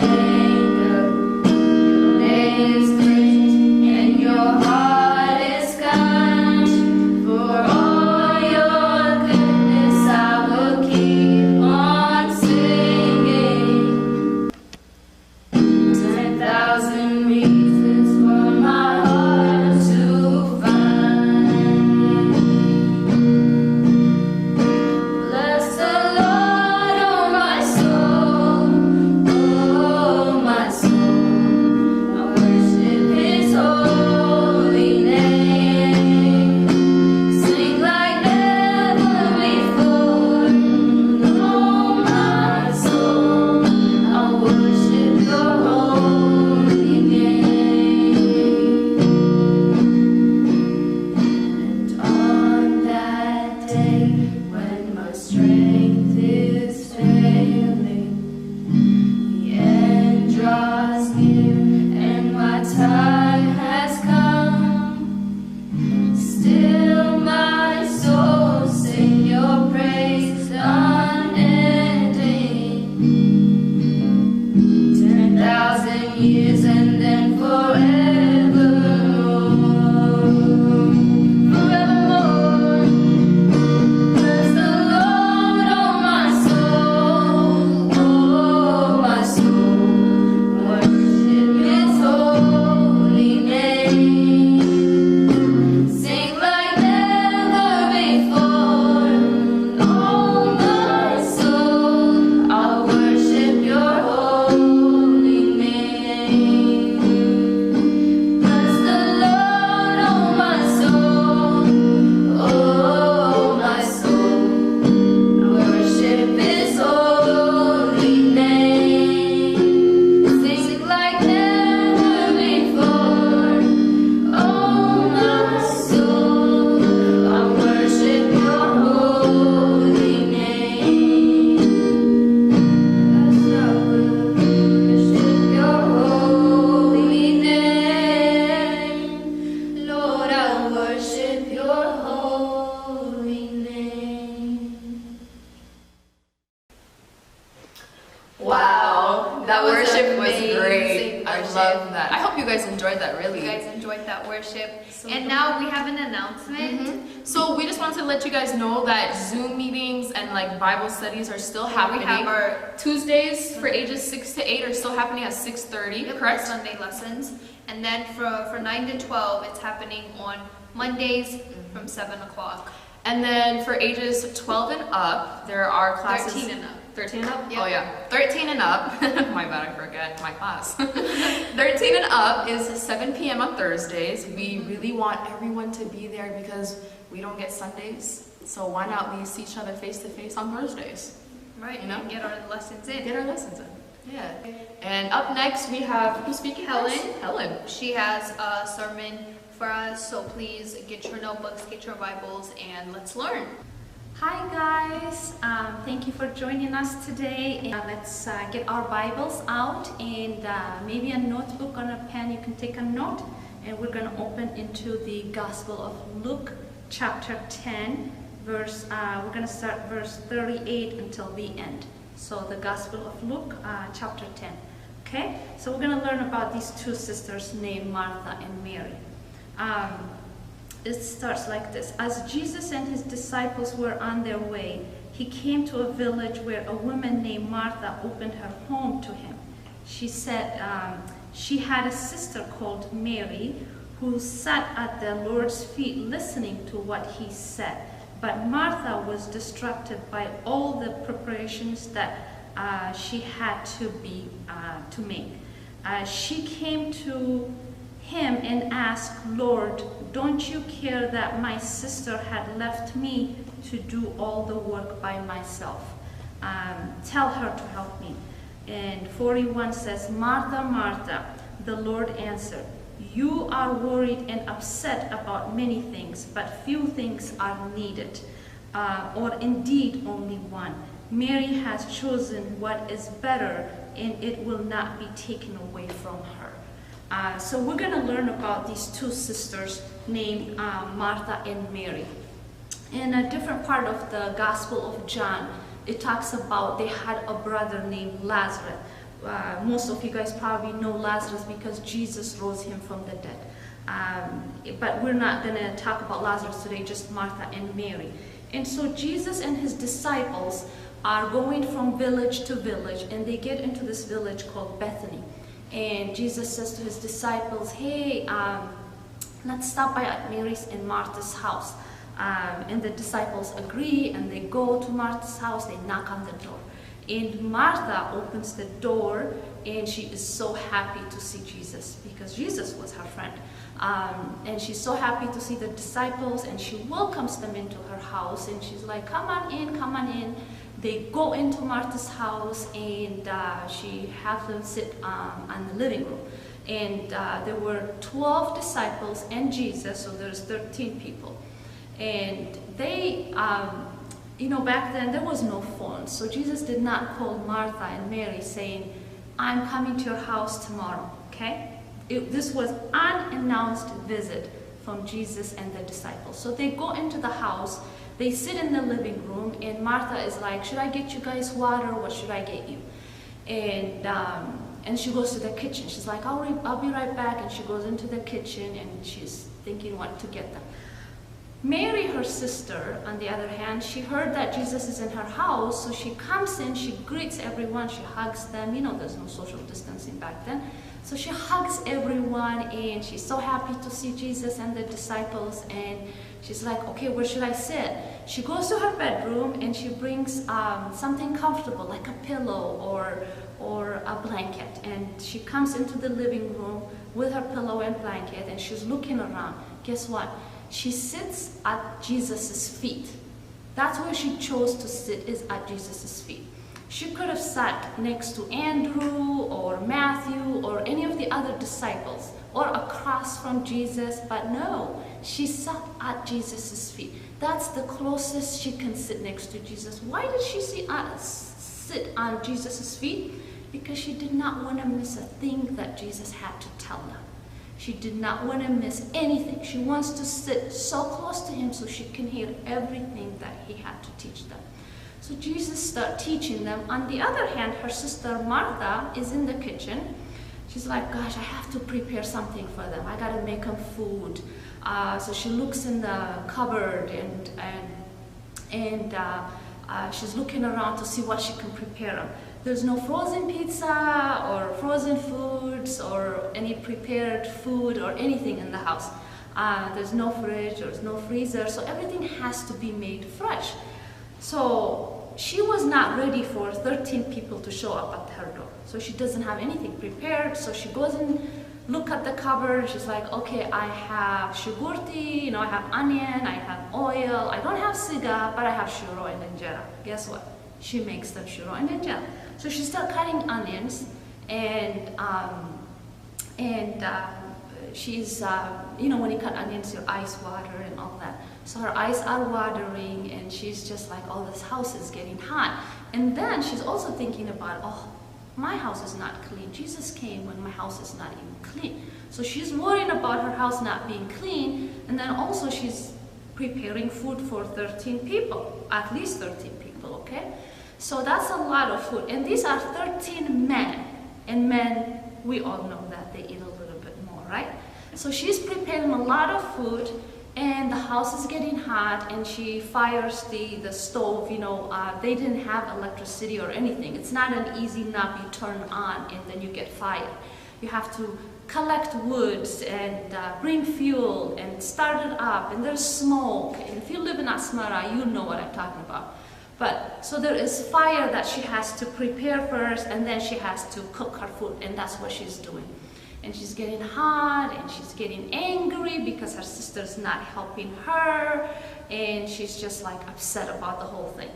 anger. Your name is great and your heart is kind. For all your goodness, I will keep on singing. Ten thousand reasons for my heart to find. Bless the Lord, oh my soul, oh my soul. I worship his holy name. Sing like never before, oh my soul. I worship your holy name. And on that day when my strength is failing, the end draws near and my time has come. Still my soul sing your praise unending. Ten thousand years and then forevermore. Forevermore. Bless the Lord, It was Amazing great. I worship. Love that. I hope you guys enjoyed that, You really. Guys enjoyed that worship. And now we have an announcement. So we just wanted to let you guys know that Zoom meetings and like Bible studies are still We happening. Have our Tuesdays for ages six to eight are still happening at six thirty, Yep, correct? Sunday lessons. And then for, for nine to twelve, it's happening on Mondays from seven o'clock. And then for ages twelve and up, there are classes. Thirteen and up. Thirteen and up? Yep. Oh, yeah. Thirteen and up. My bad, I forget my class. Thirteen and up is seven p.m. on Thursdays. We really want everyone to be there because we don't get Sundays. So why not we see each other face to face on Thursdays? Right, You know? And get our lessons in. Get our lessons in. Yeah. And up next, we have who's speaking? Helen. Helen. She has a sermon for us, so please get your notebooks, get your Bibles, and let's learn. Hi guys, um, thank you for joining us today. And let's uh, get our Bibles out and uh, maybe a notebook or a pen. You can take a note, and we're going to open into the Gospel of Luke, chapter ten, verse. Uh, we're going to start verse thirty-eight until the end. So the Gospel of Luke, uh, chapter ten. Okay, so we're going to learn about these two sisters named Martha and Mary. Um, it starts like this. As Jesus and his disciples were on their way, he came to a village where a woman named Martha opened her home to him. She said um, she had a sister called Mary who sat at the Lord's feet listening to what he said. But Martha was distracted by all the preparations that uh, she had to be uh, to make. Uh, she came to him and asked, "Lord, don't you care that my sister had left me to do all the work by myself? Um, tell her to help me." And forty-one says, "Martha, Martha," the Lord answered, "you are worried and upset about many things, but few things are needed, uh, or indeed only one. Mary has chosen what is better, and it will not be taken away from her." Uh, so we're going to learn about these two sisters named uh, Martha and Mary. In a different part of the Gospel of John, it talks about they had a brother named Lazarus. Uh, most of you guys probably know Lazarus because Jesus rose him from the dead. Um, but we're not going to talk about Lazarus today, just Martha and Mary. And so Jesus and his disciples are going from village to village, and they get into this village called Bethany. And Jesus says to his disciples, "Hey, um, let's stop by at Mary's and Martha's house." Um, and the disciples agree, and they go to Martha's house, they knock on the door. And Martha opens the door, and she is so happy to see Jesus because Jesus was her friend. Um, and she's so happy to see the disciples, and she welcomes them into her house, and she's like, "Come on in, come on in." They go into Martha's house, and uh, she has them sit um, in the living room. And uh, there were twelve disciples and Jesus, so there's thirteen people. And they, um, you know, back then there was no phone. So Jesus did not call Martha and Mary saying, "I'm coming to your house tomorrow," okay? It, this was unannounced visit from Jesus and the disciples. So they go into the house, they sit in the living room, and Martha is like, "Should I get you guys water? What should I get you?" And um, and she goes to the kitchen. She's like, "I'll, re- I'll be right back." And she goes into the kitchen, and she's thinking what to get them. Mary, her sister, on the other hand, she heard that Jesus is in her house, so she comes in, she greets everyone, she hugs them. You know, there's no social distancing back then. So she hugs everyone, and she's so happy to see Jesus and the disciples, and she's like, "Okay, where should I sit?" She goes to her bedroom, and she brings um, something comfortable, like a pillow or, or a blanket. And she comes into the living room with her pillow and blanket, and she's looking around. Guess what? She sits at Jesus' feet. That's where she chose to sit, is at Jesus' feet. She could have sat next to Andrew or Matthew or any of the other disciples or across from Jesus, but no, she sat at Jesus' feet. That's the closest she can sit next to Jesus. Why did she sit, uh, sit on Jesus' feet? Because she did not want to miss a thing that Jesus had to tell them. She did not want to miss anything. She wants to sit so close to him so she can hear everything that he had to teach them. So Jesus start teaching them. On the other hand, her sister Martha is in the kitchen. She's like, "Gosh, I have to prepare something for them. I gotta make them food." Uh, so she looks in the cupboard and and and uh, uh, she's looking around to see what she can prepare them. There's no frozen pizza or frozen foods or any prepared food or anything in the house. Uh, there's no fridge, there's no freezer, so everything has to be made fresh. So she was not ready for thirteen people to show up at her door. So she doesn't have anything prepared. So she goes and look at the cupboard. She's like, "Okay, I have ሽጉርቲ, you know, I have onion, I have oil. I don't have ስጋ, but I have ሽሮ and እንጀራ." Guess what? She makes them ሽሮ and እንጀራ. So she started cutting onions and um, and um, she's, uh, you know, when you cut onions, your eyes water and all that. So her eyes are watering, and she's just like, "Oh, this house is getting hot." And then she's also thinking about, "Oh, my house is not clean. Jesus came when my house is not even clean." So she's worrying about her house not being clean, and then also she's preparing food for thirteen people, at least thirteen people, okay? So that's a lot of food. And these are thirteen men. And men, we all know that they eat a little bit more, right? So she's preparing a lot of food, and the house is getting hot, and she fires the, the stove. You know, uh, they didn't have electricity or anything. It's not an easy knob you turn on and then you get fire. You have to collect woods and uh, bring fuel and start it up, and there's smoke. And if you live in Asmara, you know what I'm talking about. But so there is fire that she has to prepare first, and then she has to cook her food, and that's what she's doing. And she's getting hot, and she's getting angry because her sister's not helping her, and she's just like upset about the whole thing.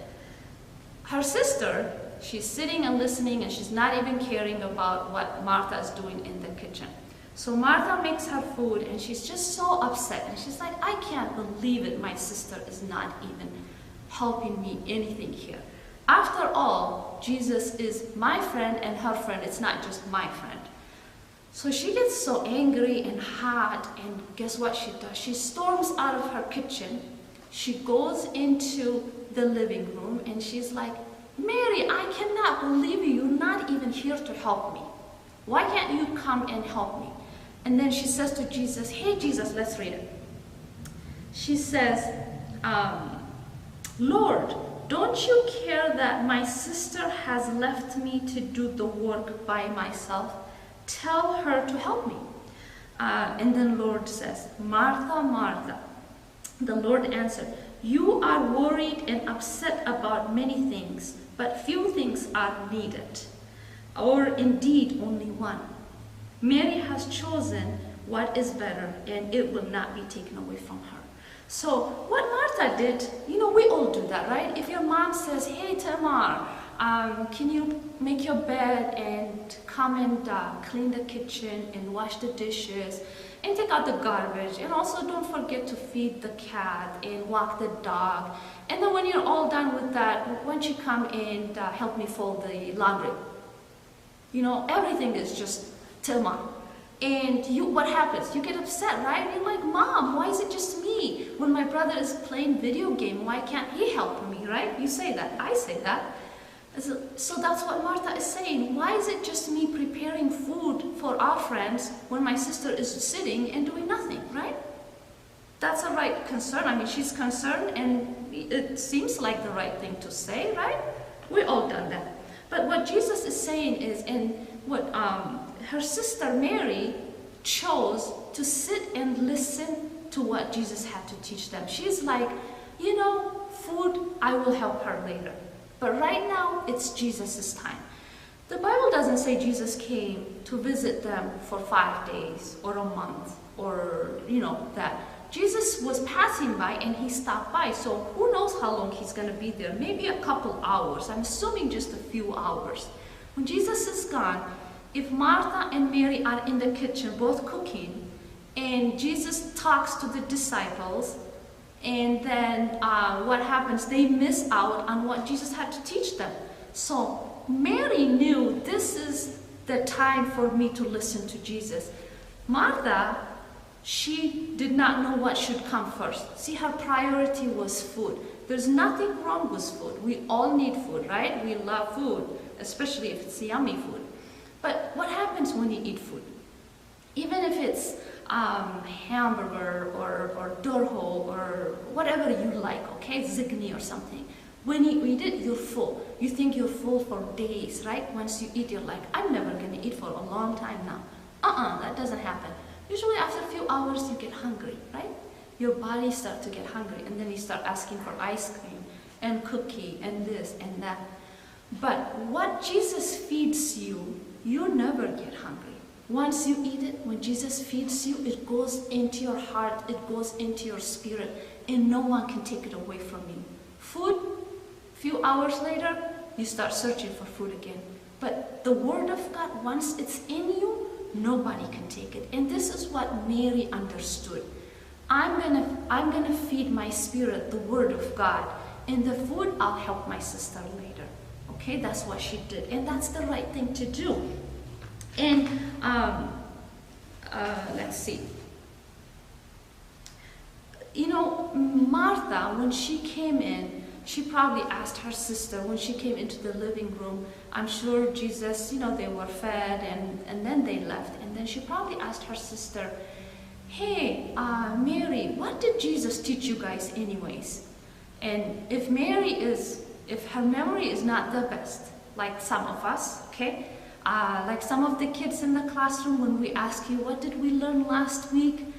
Her sister, she's sitting and listening, and she's not even caring about what Martha is doing in the kitchen. So Martha makes her food, and she's just so upset, and she's like, "I can't believe it. My sister is not even helping me anything here. After all, Jesus is my friend and her friend. It's not just my friend." So she gets so angry and hot, and guess what she does? She storms out of her kitchen. She goes into the living room, and she's like, "Mary, I cannot believe you. You're not even here to help me. Why can't you come and help me?" And then she says to Jesus, "Hey, Jesus," let's read it. She says, um, "Lord, don't you care that my sister has left me to do the work by myself? Tell her to help me." Uh, and then Lord says, "Martha, Martha," the Lord answered, "You are worried and upset about many things, but few things are needed, or indeed only one. Mary has chosen what is better, and it will not be taken away from her." So what Martha did, you know, we all do that, right? If your mom says, "Hey, Tamar, um, can you make your bed and come and uh, clean the kitchen and wash the dishes and take out the garbage, and also don't forget to feed the cat and walk the dog." And then when you're all done with that, won't you come and uh, help me fold the laundry? You know, everything is just Tamar. And you, what happens? You get upset, right? You're like, "Mom, why is it just me? When my brother is playing video game, why can't he help me?" Right? You say that. I say that. So, so that's what Martha is saying. "Why is it just me preparing food for our friends when my sister is sitting and doing nothing?" Right? That's a right concern. I mean, she's concerned, and it seems like the right thing to say, right? We all done that. But what Jesus is saying is, and what um, her sister Mary chose to sit and listen to what Jesus had to teach them. She's like, "You know, food, I will help her later. But right now, it's Jesus' time." The Bible doesn't say Jesus came to visit them for five days or a month or, you know, that. Jesus was passing by and he stopped by. So who knows how long he's going to be there? Maybe a couple hours. I'm assuming just a few hours. When Jesus is gone, if Martha and Mary are in the kitchen both cooking, and Jesus talks to the disciples, and then uh, what happens? They miss out on what Jesus had to teach them. So Mary knew, "This is the time for me to listen to Jesus." Martha, she did not know what should come first. See, her priority was food. There's nothing wrong with food. We all need food, right? We love food, especially if it's yummy food. But what happens when you eat food? Even if it's um, hamburger or, or dorho or whatever you like, okay, zigni or something. When you eat it, you're full. You think you're full for days, right? Once you eat, you're like, I'm never gonna eat for a long time now. Uh-uh, that doesn't happen. Usually after a few hours, you get hungry, right? Your body starts to get hungry, and then you start asking for ice cream and cookie and this and that. But what Jesus feeds you, you never get hungry. Once you eat it, when Jesus feeds you, it goes into your heart, it goes into your spirit, and no one can take it away from you. Food, few hours later, you start searching for food again. But the word of God, once it's in you, nobody can take it. And this is what Mary understood. I'm gonna, I'm gonna feed my spirit the word of God, and the food, I'll help my sister later. Okay, that's what she did, and that's the right thing to do. And um, uh, let's see. You know, Martha, when she came in, she probably asked her sister when she came into the living room. I'm sure Jesus, you know, they were fed and, and then they left. And then she probably asked her sister, hey, uh, Mary, what did Jesus teach you guys, anyways? And if Mary is, if her memory is not the best, like some of us, okay? Uh, like some of the kids in the classroom, when we ask you, what did we learn last week?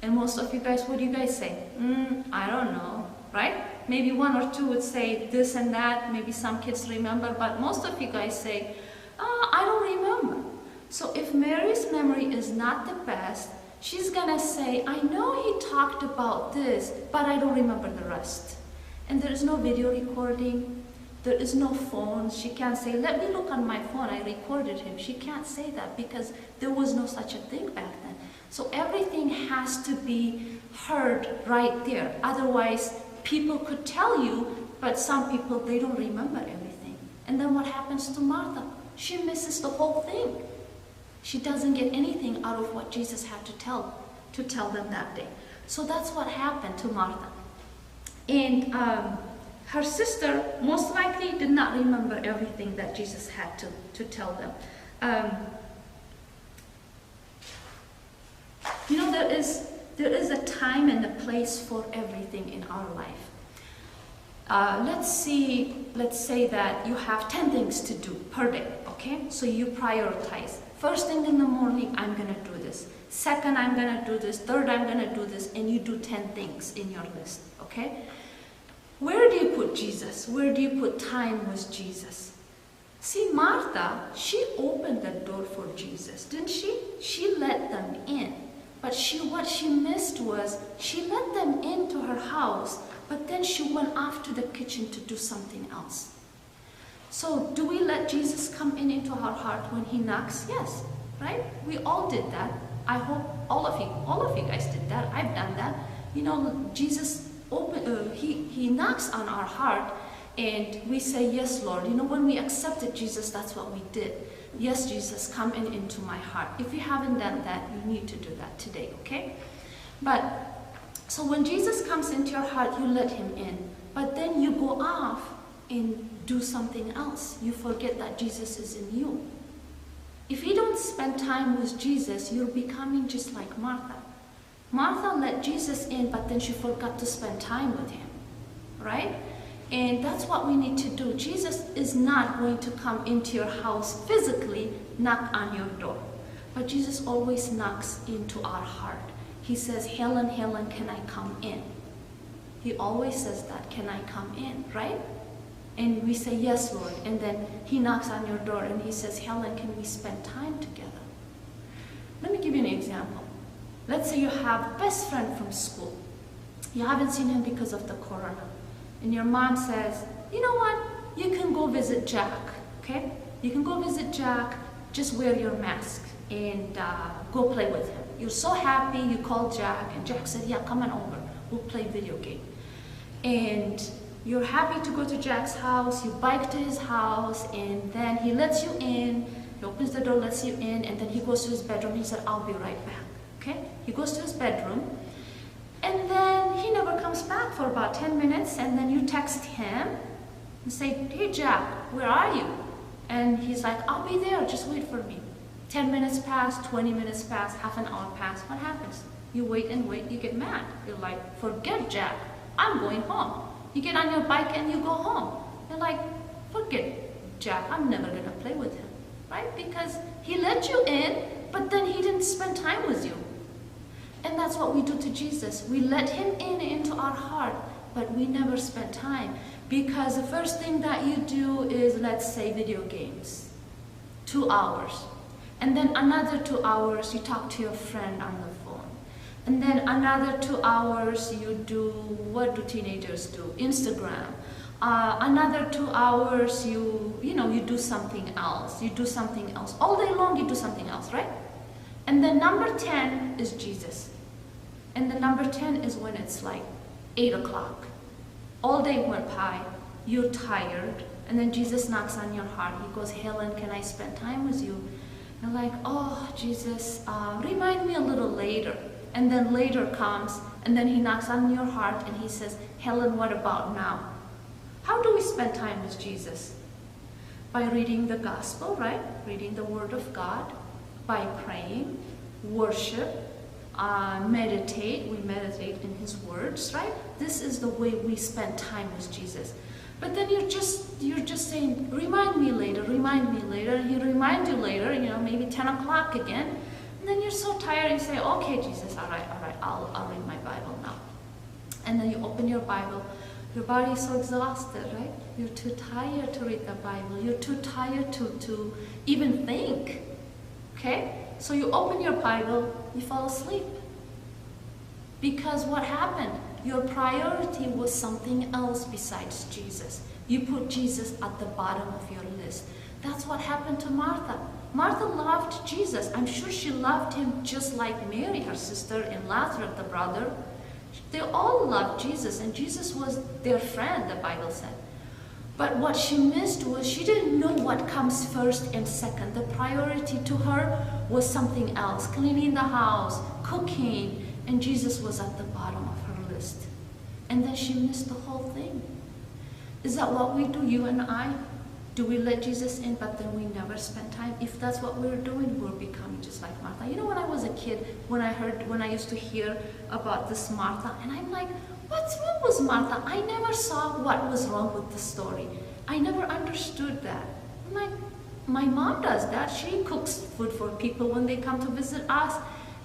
And most of you guys, what do you guys say? Mm, I don't know, right? Maybe one or two would say this and that. Maybe some kids remember, but most of you guys say, uh, I don't remember. So if Mary's memory is not the best, she's gonna say, I know he talked about this, but I don't remember the rest. And there is no video recording. There is no phone. She can't say, let me look on my phone. I recorded him. She can't say that because there was no such a thing back then. So everything has to be heard right there. Otherwise, people could tell you, but some people, they don't remember everything. And then what happens to Martha? She misses the whole thing. She doesn't get anything out of what Jesus had to tell, to tell them that day. So that's what happened to Martha. And um, her sister most likely did not remember everything that Jesus had to, to tell them. Um, you know, there is, there is a time and a place for everything in our life. Uh, let's see, let's say that you have ten things to do per day, okay? So you prioritize. First thing in the morning, I'm gonna do this. Second, I'm gonna do this. Third, I'm gonna do this. And you do ten things in your list, okay? Where do you put Jesus? Where do you put time with Jesus? See, Martha, she opened the door for Jesus, didn't she? She let them in. But she, what she missed was she let them into her house, but then she went off to the kitchen to do something else. So, do we let Jesus come in into our heart when he knocks? Yes, right? We all did that. I hope all of you, all of you guys did that. I've done that. You know, Jesus open, uh, he, he knocks on our heart and we say, yes, Lord. You know, when we accepted Jesus, that's what we did. Yes, Jesus, come in into my heart. If you haven't done that, you need to do that today, okay? But so when Jesus comes into your heart, you let him in. But then you go off and do something else. You forget that Jesus is in you. If you don't spend time with Jesus, you're becoming just like Martha. Martha let Jesus in, but then she forgot to spend time with him, right? And that's what we need to do. Jesus is not going to come into your house physically, knock on your door. But Jesus always knocks into our heart. He says, Helen, Helen, can I come in? He always says that, can I come in, right? And we say, yes, Lord. And then he knocks on your door and he says, Helen, can we spend time together? Let me give you an example. Let's say you have a best friend from school. You haven't seen him because of the corona. And your mom says, you know what? You can go visit Jack, okay? You can go visit Jack, just wear your mask and uh, go play with him. You're so happy, you call Jack, and Jack said, yeah, come on over. We'll play video game. And you're happy to go to Jack's house, you bike to his house, and then he lets you in, he opens the door, lets you in, and then he goes to his bedroom. He said, I'll be right back. Okay? He goes to his bedroom, and then he never comes back for about ten minutes, and then you text him and say, "Hey, Jack, where are you?" And he's like, "I'll be there, just wait for me." Ten minutes pass, twenty minutes pass, half an hour pass. What happens? You wait and wait, you get mad. You're like, "Forget Jack, I'm going home." You get on your bike and you go home. You're like, "Forget Jack, I'm never gonna play with him," right? Because he let you in, but then he didn't spend time with you. And that's what we do to Jesus. We let him in into our heart, but we never spend time. Because the first thing that you do is, let's say, video games. Two hours. And then another two hours, you talk to your friend on the phone. And then another two hours, you do, what do teenagers do? Instagram. Uh, another two hours, you, you know, you do something else. You do something else. All day long, you do something else, right? And then number ten is Jesus. And the number ten is when it's like eight o'clock. All day went by, you're tired, and then Jesus knocks on your heart. He goes, "Helen, can I spend time with you?" You're like, "Oh, Jesus, uh, remind me a little later." And then later comes, and then he knocks on your heart and he says, "Helen, what about now?" How do we spend time with Jesus? By reading the gospel, right? Reading the word of God, by praying, worship, uh, meditate. We meditate in his words, right? This is the way we spend time with Jesus. But then you're just you're just saying, "Remind me later, remind me later." And he reminds you later, you know, maybe ten o'clock again. And then you're so tired, you say, "Okay, Jesus, all right, all right, I'll, I'll read my Bible now." And then you open your Bible. Your body is so exhausted, right? You're too tired to read the Bible. You're too tired to, to even think. Okay? So you open your Bible, you fall asleep. Because what happened? Your priority was something else besides Jesus. You put Jesus at the bottom of your list. That's what happened to Martha. Martha loved Jesus. I'm sure she loved him just like Mary, her sister, and Lazarus, the brother. They all loved Jesus, and Jesus was their friend, the Bible said. But what she missed was she didn't know what comes first and second. The priority to her was something else, cleaning the house, cooking, and Jesus was at the bottom of her list. And then she missed the whole thing. Is that what we do, you and I? Do we let Jesus in, but then we never spend time? If that's what we're doing, we're becoming just like Martha. You know, when I was a kid, when I heard, when I used to hear about this Martha, and I'm like, "What's wrong with Martha?" I never saw what was wrong with the story. I never understood that. I'm like, "My mom does that. She cooks food for people when they come to visit us."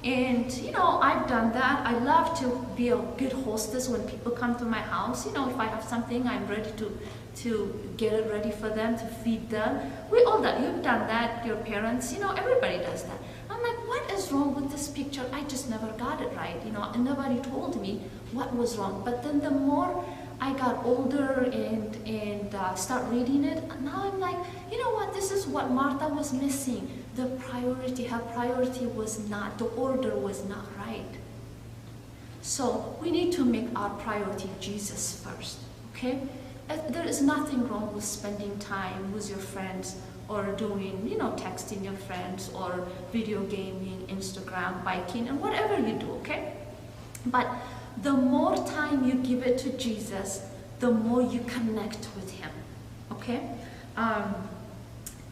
And, you know, I've done that. I love to be a good hostess when people come to my house. You know, if I have something, I'm ready to, to get it ready for them, to feed them. We all that. You've done that, your parents, you know, everybody does that. I'm like, "What is wrong with this picture?" I just never got it right, you know, and nobody told me what was wrong. But then the more I got older and, and uh, start reading it, now I'm like, "You know what? This is what Martha was missing. The priority, her priority was not, the order was not right." So we need to make our priority Jesus first, okay? Uh, There is nothing wrong with spending time with your friends or doing, you know, texting your friends or video gaming, Instagram, biking, and whatever you do, okay? But the more time you give it to Jesus, the more you connect with him, okay? Um,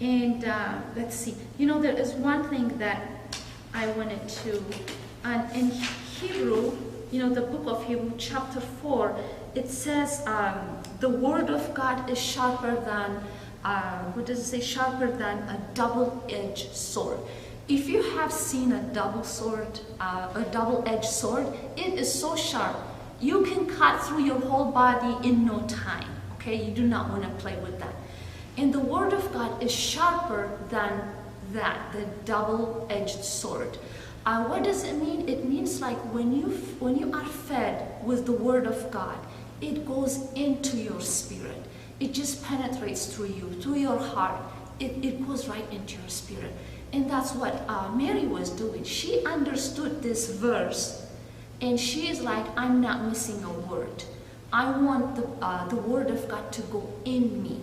and uh, let's see, you know, there is one thing that I wanted to, and in Hebrew, you know, the book of Hebrew, chapter four, it says, um, "The word of God is sharper than, uh, what does it say? Sharper than a double-edged sword." If you have seen a double sword, uh, a double-edged sword, it is so sharp. You can cut through your whole body in no time. Okay, you do not want to play with that. And the word of God is sharper than that, the double-edged sword. Uh, what does it mean? It means, like, when you f- when you are fed with the word of God, it goes into your spirit. It just penetrates through you, through your heart. It, it goes right into your spirit. And that's what uh, Mary was doing. She understood this verse, and she is like, "I'm not missing a word. I want the, uh, the word of God to go in me,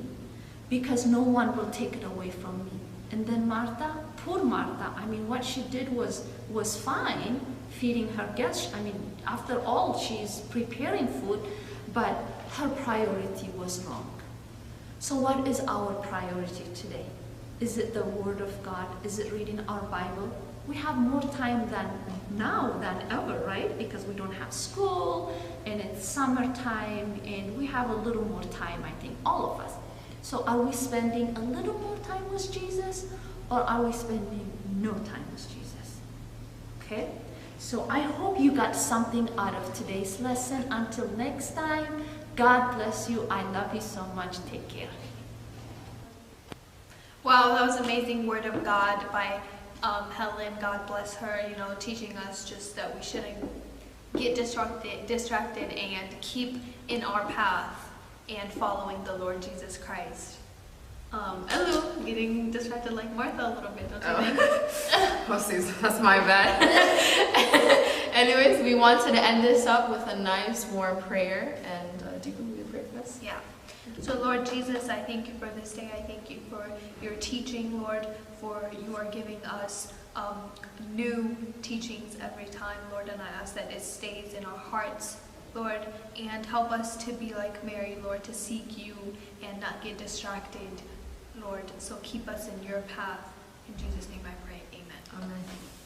because no one will take it away from me." And then Martha, poor Martha, I mean, what she did was, was fine feeding her guests. I mean, after all, she's preparing food, but her priority was wrong. So, what is our priority today? Is it the Word of God? Is it reading our Bible? We have more time than now than ever, right? Because we don't have school and it's summertime and we have a little more time, I think, all of us. So, are we spending a little more time with Jesus or are we spending no time with Jesus? Okay? So, I hope you got something out of today's lesson. Until next time, God bless you. I love you so much. Take care. Wow, that was amazing word of God by um, Helen. God bless her, you know, teaching us just that we shouldn't get distracted, distracted and keep in our path and following the Lord Jesus Christ. Um, hello, getting distracted like Martha a little bit, don't you Oh. think? Oh, Susan, that's my bad. Anyways, we wanted to end this up with a nice warm prayer, and uh, Deacon, will you pray for us? Yeah. So, Lord Jesus, I thank you for this day. I thank you for your teaching, Lord, for you are giving us um, new teachings every time, Lord, and I ask that it stays in our hearts, Lord, and help us to be like Mary, Lord, to seek you and not get distracted, Lord. So, keep us in your path. In Jesus' name I pray. Amen. Amen.